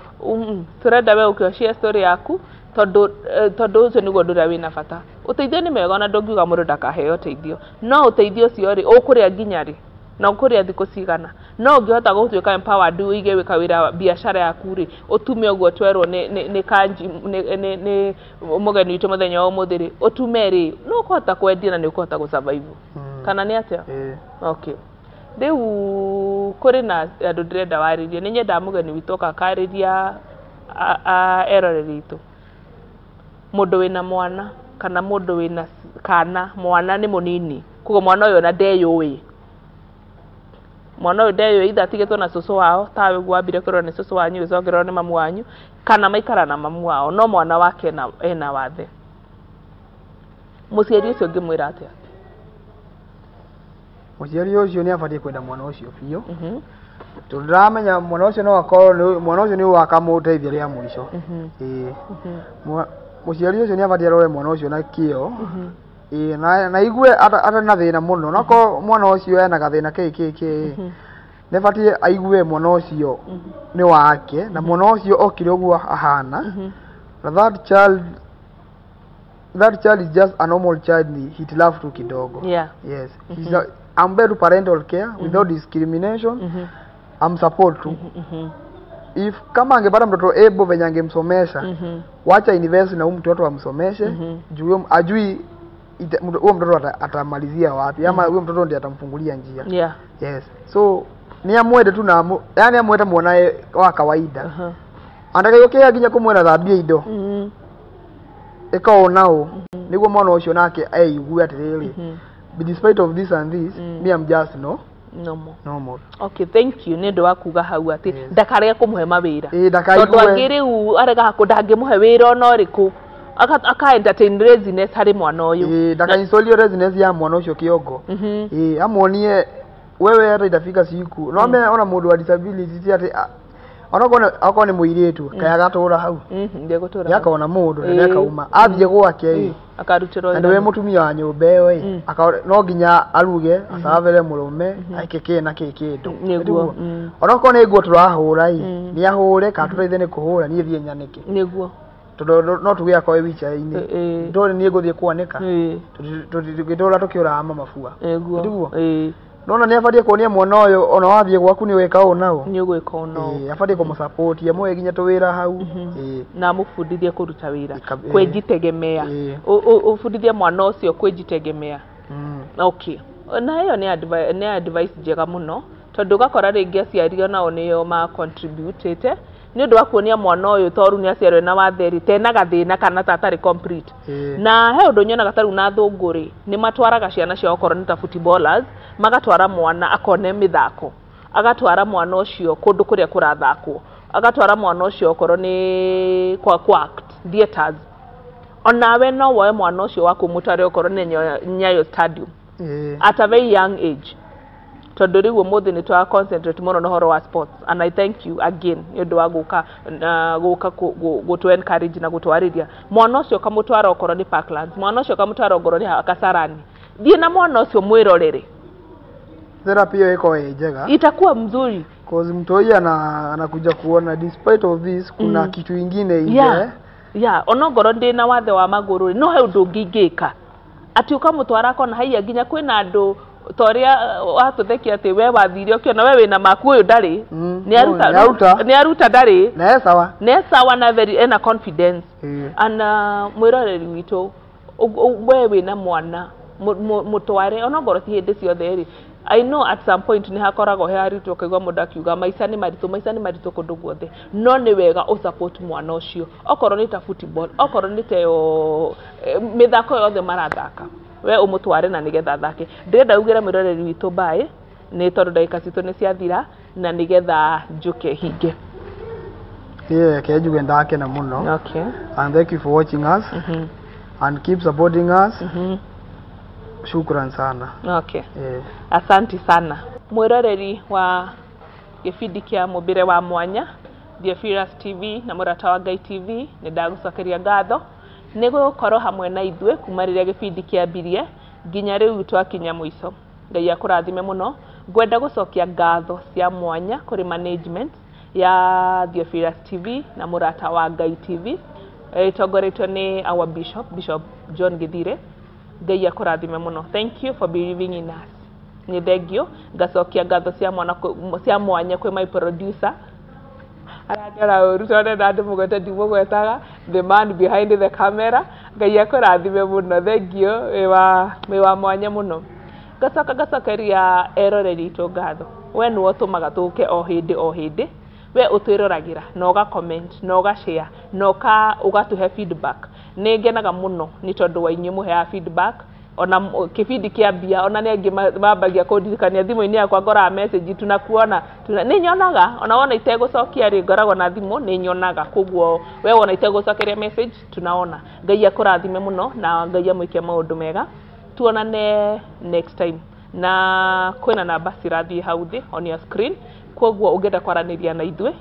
Tũrenda we ũke share story yaku tondũ ũcio nĩguo ũndũ ũrĩa wĩna bata. Ũteithio nĩ mwega ona ndũngiuga mũndũ ndakaheo ũteithio. No ũteithio ũcio rĩ ũkũrĩa nginya rĩ na ũkũrĩa thikũ cigana. No ũngĩhota gũtuĩka empowered ũige wĩka wĩra biacara yaku rĩ ũtume ũguo twerwo nĩ kanji nĩ mũgeni witũ mũthenya wa ũmũthĩ rĩ ũtume rĩ no ũkũhota kwendia na nĩ ũkũhota gũ survive. Kana nĩ atĩa? Okay. Rĩu kũrĩ na andũ ndĩrenda warĩrie. Nĩ nyendaga mũgeni witũ oka akarĩria eroreri itũ. Mũndũ wĩna mwana kana mũndũ wĩna kana mwana nĩ mũnini koguo mwana ũyũ ona ndeyũĩ. Mwana ũyũ ndeyũĩ either atigĩtwo na cũcũ wao tawe ũguo wambire kũrerwo nĩ cũcũ wanyu ũgĩcokererwo nĩ mamu wanyu kana maikara na mamu wao no mwana wake ena wathe. Mũciari ũcio ũngĩmwĩra atĩa? Mũciari ũcio nĩ abatiĩ kwenda mwana ũcio biũ. Tondũ ndĩramenya mwana ũcio no akorwo mwana ũcio nĩ wakamũteithia rĩa mũico. Mũciari ũcio nĩ abatiĩ arore mwana ũcio na kĩo. Na aigue atarĩ na thĩna mũno. No korwo mwana ũcio ena gathĩna kĩ nĩ abatiĩ aigue mwana ũcio nĩ wake na mwana ũcio okire ũguo ahana. Na that child is just a normal child, ni hitilafu tu kidogo. Yes. He's I'm better parental care without discrimination. I'm support tu. If kama angepata mtoto able venye angemsomesha wacha invest na huyu mtoto amsomeshe juu ajui huyo mtoto atamalizia wapi ama huyo mtoto ndiye atamfungulia njia. Yes. So ni amwende tu na yani amwende mwanae wa kawaida. Anataka yoke nginya kumwena thambia indo. Eka onao niguo mwana ũcio nake aigue atiriri but despite of this and this me I'm just no normal. Okay, thank you. Nĩ ũndũ wa kuga hau atĩ ndakarege kũmũhe mawĩra. Tondũ angĩ rĩu aregaga kũ ndangĩmũhe wĩra ona ũrĩkũ aka entertain laziness harĩ mwana ũyũ. Ndaka install laziness ya mwana ũcio kĩongo. Amuonie wewe hata itafika siku no ona mũndũ wa disability ti atĩ onakorwo nĩ mũirĩtu kaya agatũra hau ndegũtũra nĩakona mũndũ na nĩakauma athiĩ gwake akarutĩrwo na nĩwe mũtumia wa nyũmba ĩyo ĩ no nginya aruge acavere mũrũme eke kĩ na kĩ kĩndũ nĩguo onakorwo nĩ nguo tũrahũra ĩ nĩ ahũre kana tũteithie nĩ kũhũra niĩ thiĩ nyanĩke nĩguo tondũ no tuge akorwo wheelchair-inĩ ndũrĩ niĩ ngũthiĩ kwanĩka tũngĩtũra tũkĩũraga mabua nĩguo Nona nĩ abatiĩ kuonia mwana ũyũ ona wathiĩ gwaku nĩ weka ũũ na ũũ. Nĩ ũgwĩka ũũ na ũũ. Ĩĩ, abatiĩ kũmũsupport amũhe nginya tũwĩra hau. Ĩĩ. Na amũbundithie kũruta wĩra, Ĩĩ. kwĩjitegemea. Ĩĩ. Ũbundithie mwana ũcio kwĩjitegemea. Okay, na ĩyo nĩ advice njega mũno, tondũ ũgakora rĩngĩ aciari onao nĩo ma contributĩte nĩ ũndũ wa kuonia mwana ũyũ toru nĩ aciarwo na wathe rĩ, tena gathĩna kana ta atarĩ complete. Na he ũndũ nyonaga ta rĩu na athũngũ rĩ, nĩ matwaraga ciana ciao okorwo nĩ ta footballers, magatwara mwana akone mĩthako, agatwara mwana ũcio kũndũ kũrĩa kũrathakwo, agatwara mwana ũcio okorwo nĩ kwa act theaters. Onawe no woe mwana ũcio waku mũtware okorwo nĩ Nyayo Stadium at a very young age, tondũ rĩu ũmũthĩ nĩ twa concentrate mũno na ũhoro wa sports, and I thank you again nĩ ũndũ wa gũka na gũka gũtũ encourage na gũtwarĩria mwana ũcio, ũkamũtwara okorwo nĩ Parklands, mwana ũcio ũkamũtwara okorwo nĩ Kasarani, thiĩ na mwana ũcio mwĩrorere. Therapy hiyo iko ĩ njega. Itakuwa mzuri. Cause mtoi anakuja kuona despite of this kuna kitu ingine nje. Yeah, onongorwo ndĩ na wathe wa magũrũ rĩ, no he ũndũ ũngĩ ingĩka atĩ ũkamũtwara akona haiya nginya kwĩna andũ ta ũrĩa watũthekia atĩ we wathire ũkĩona we wĩna maku ũyũ ndarĩ. Nĩ aruta. Nĩ aruta. Nĩ aruta ndarĩ. Na e sawa. Nĩ sawa na very ena confidence. Ana mwĩroreri witũ, we wĩna mwana mũtware onongorwo ti hĩndĩ ciothe rĩ, I know at some point nĩ hakoragwo he haritũ, ũkaigua mũndũ akiuga maica nĩ maritũ, maica nĩ maritũ kũndũ guothe, no nĩ wega ũsupport mwana ũcio, okorwo nĩ ta football, okorwo nĩ ta ĩyo mĩthako yothe marathaka, we ũmũtware na nĩgetha athake. Ndĩrenda ugĩre mwĩroreri witũ bye, nĩ tondũ ndagĩka citũ nĩ ciathira na nĩgetha njũke hinge. Yeah, reke njuge ndakena mũno. And thank you for watching us and keep supporting us. Shukran sana. Asanti sana mwĩroreri wa gĩbindi kĩa mũmbĩre wa mwanya, Theophilus TV na Mũrata wa Ngai TV, nĩ ndagũcokeria ngatho nĩ gũkorwo hamwe na ithuĩ kuma rĩrĩa gĩbindi kĩambirie nginya rĩu twakinya mũico. Ngai akũrathime mũno. Ngwenda gũcokia ngatho cia mwanya kũrĩ management ya Theophilus TV na Mũrata wa Ngai TV, ĩtongoretio nĩ our bishop, Bishop John Githire. Ngai akũrathime mũno. Thank you for believing in us. Nĩ thengio. Ngacokia ngatho cia mwana cia mwanya kwĩ my producer, arandora ũru tondũ na ndĩmũgwete ndimũgwetaga, the man behind the camera. Ngai akũrathime mũno, thengio, wĩ wa mwanya mũno. Ngacoka ngacokeria eroreri itũ ngatho, we nĩwe ũtũmaga tũke o hĩndĩ o hĩndĩ, we ũtwĩroragĩra na ũga comment na ũga share na ũgatũhe feedback. Nĩ ngenaga mũno nĩ tondũ wa inyuĩ mũheaga feedback ona kĩbindi kĩambia, ona nĩ angĩ mambagia kũndirikania thimũ-inĩ yakwa, ngoraga message tunakuona tuna, nĩ nyonaga ona wona itegũcokia rĩ, ngoragwo na thimũ nĩ nyonaga, koguo we wona itegũcokeria message tunaona. Ngai akũrathime mũno na Ngai amwĩke maũndũ mega. Tuonane next time, na kwĩna namba cirathiĩ hau thĩ on your screen, koguo ũngĩenda kwaranĩria na ithuĩ,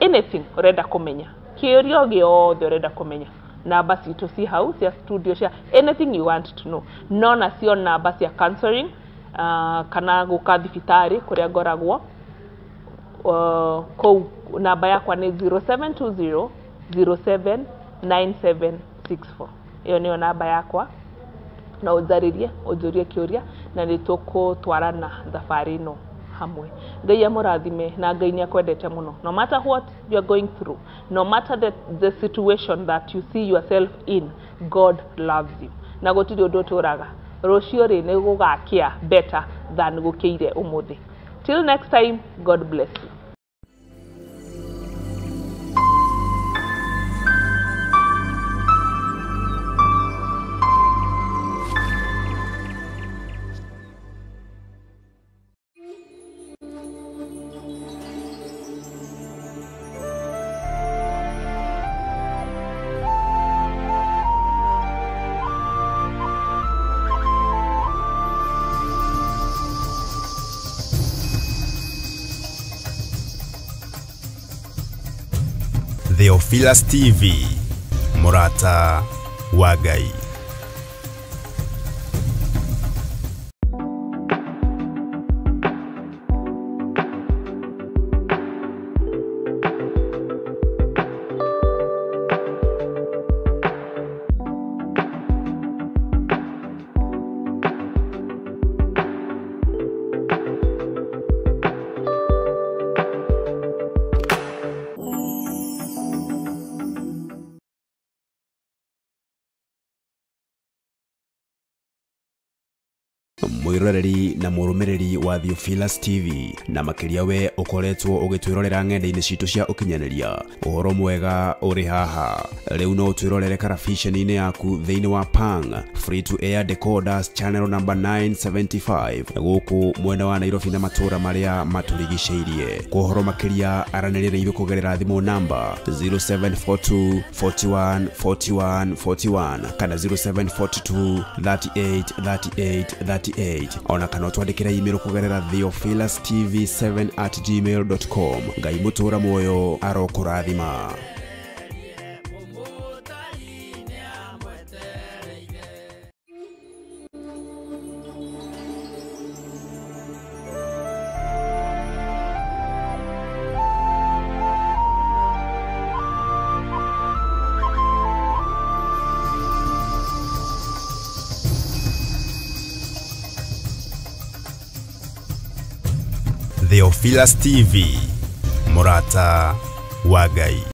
anything ũrenda kũmenya, kĩũria o gĩothe ũrenda kũmenya, namba citũ ci hau cia studio cia anything you want to know, no nacio namba cia counseling, kana gũka thibitarĩ kũrĩa ngoragwo, kũu namba yakwa nĩ 0720 079764. Ĩyo nĩyo namba yakwa, no ũnjarĩrie ũnjũrie kĩũria na nĩ tũkũtwarana thabarĩ ĩno hamwe. Ngai amũrathime na Ngai nĩ akwendete mũno. No matter what you are going through, no matter the situation that you see yourself in, God loves you, na gũtirĩ ũndũ ũtũraga rũciũ rĩ nĩ gũgakĩa better than gũkĩire ũmũthĩ. Till next time, God bless you. Theophilus TV, Mũrata wa Ngai. Mwiroreri na mũrũmĩrĩri wa Theophilus TV na makĩria we ũkoretwo ũgĩtwĩrorera ng'enda-inĩ citũ cia ũkinyanĩria, ũhoro mwega ũrĩ haha. Rĩu no ũtwĩrorere karabiceni-inĩ yaku thĩinĩ wa Pang Free to Air Decoders channel number 975 gũkũ mwena wa Nairobi na matũũra marĩa matũrigicĩirie. Kwa ũhoro makĩria aranĩria na ithuĩ kũgerera thimũ namba 0742 41 41 41 kana 0742 38 38 38, ona kana ũtwandĩkĩre email kũgerera theophilustv7@gmail.com. Ngai mũtũũra muoyo arokũrathima. Theophilus TV, mũrata wa Ngai.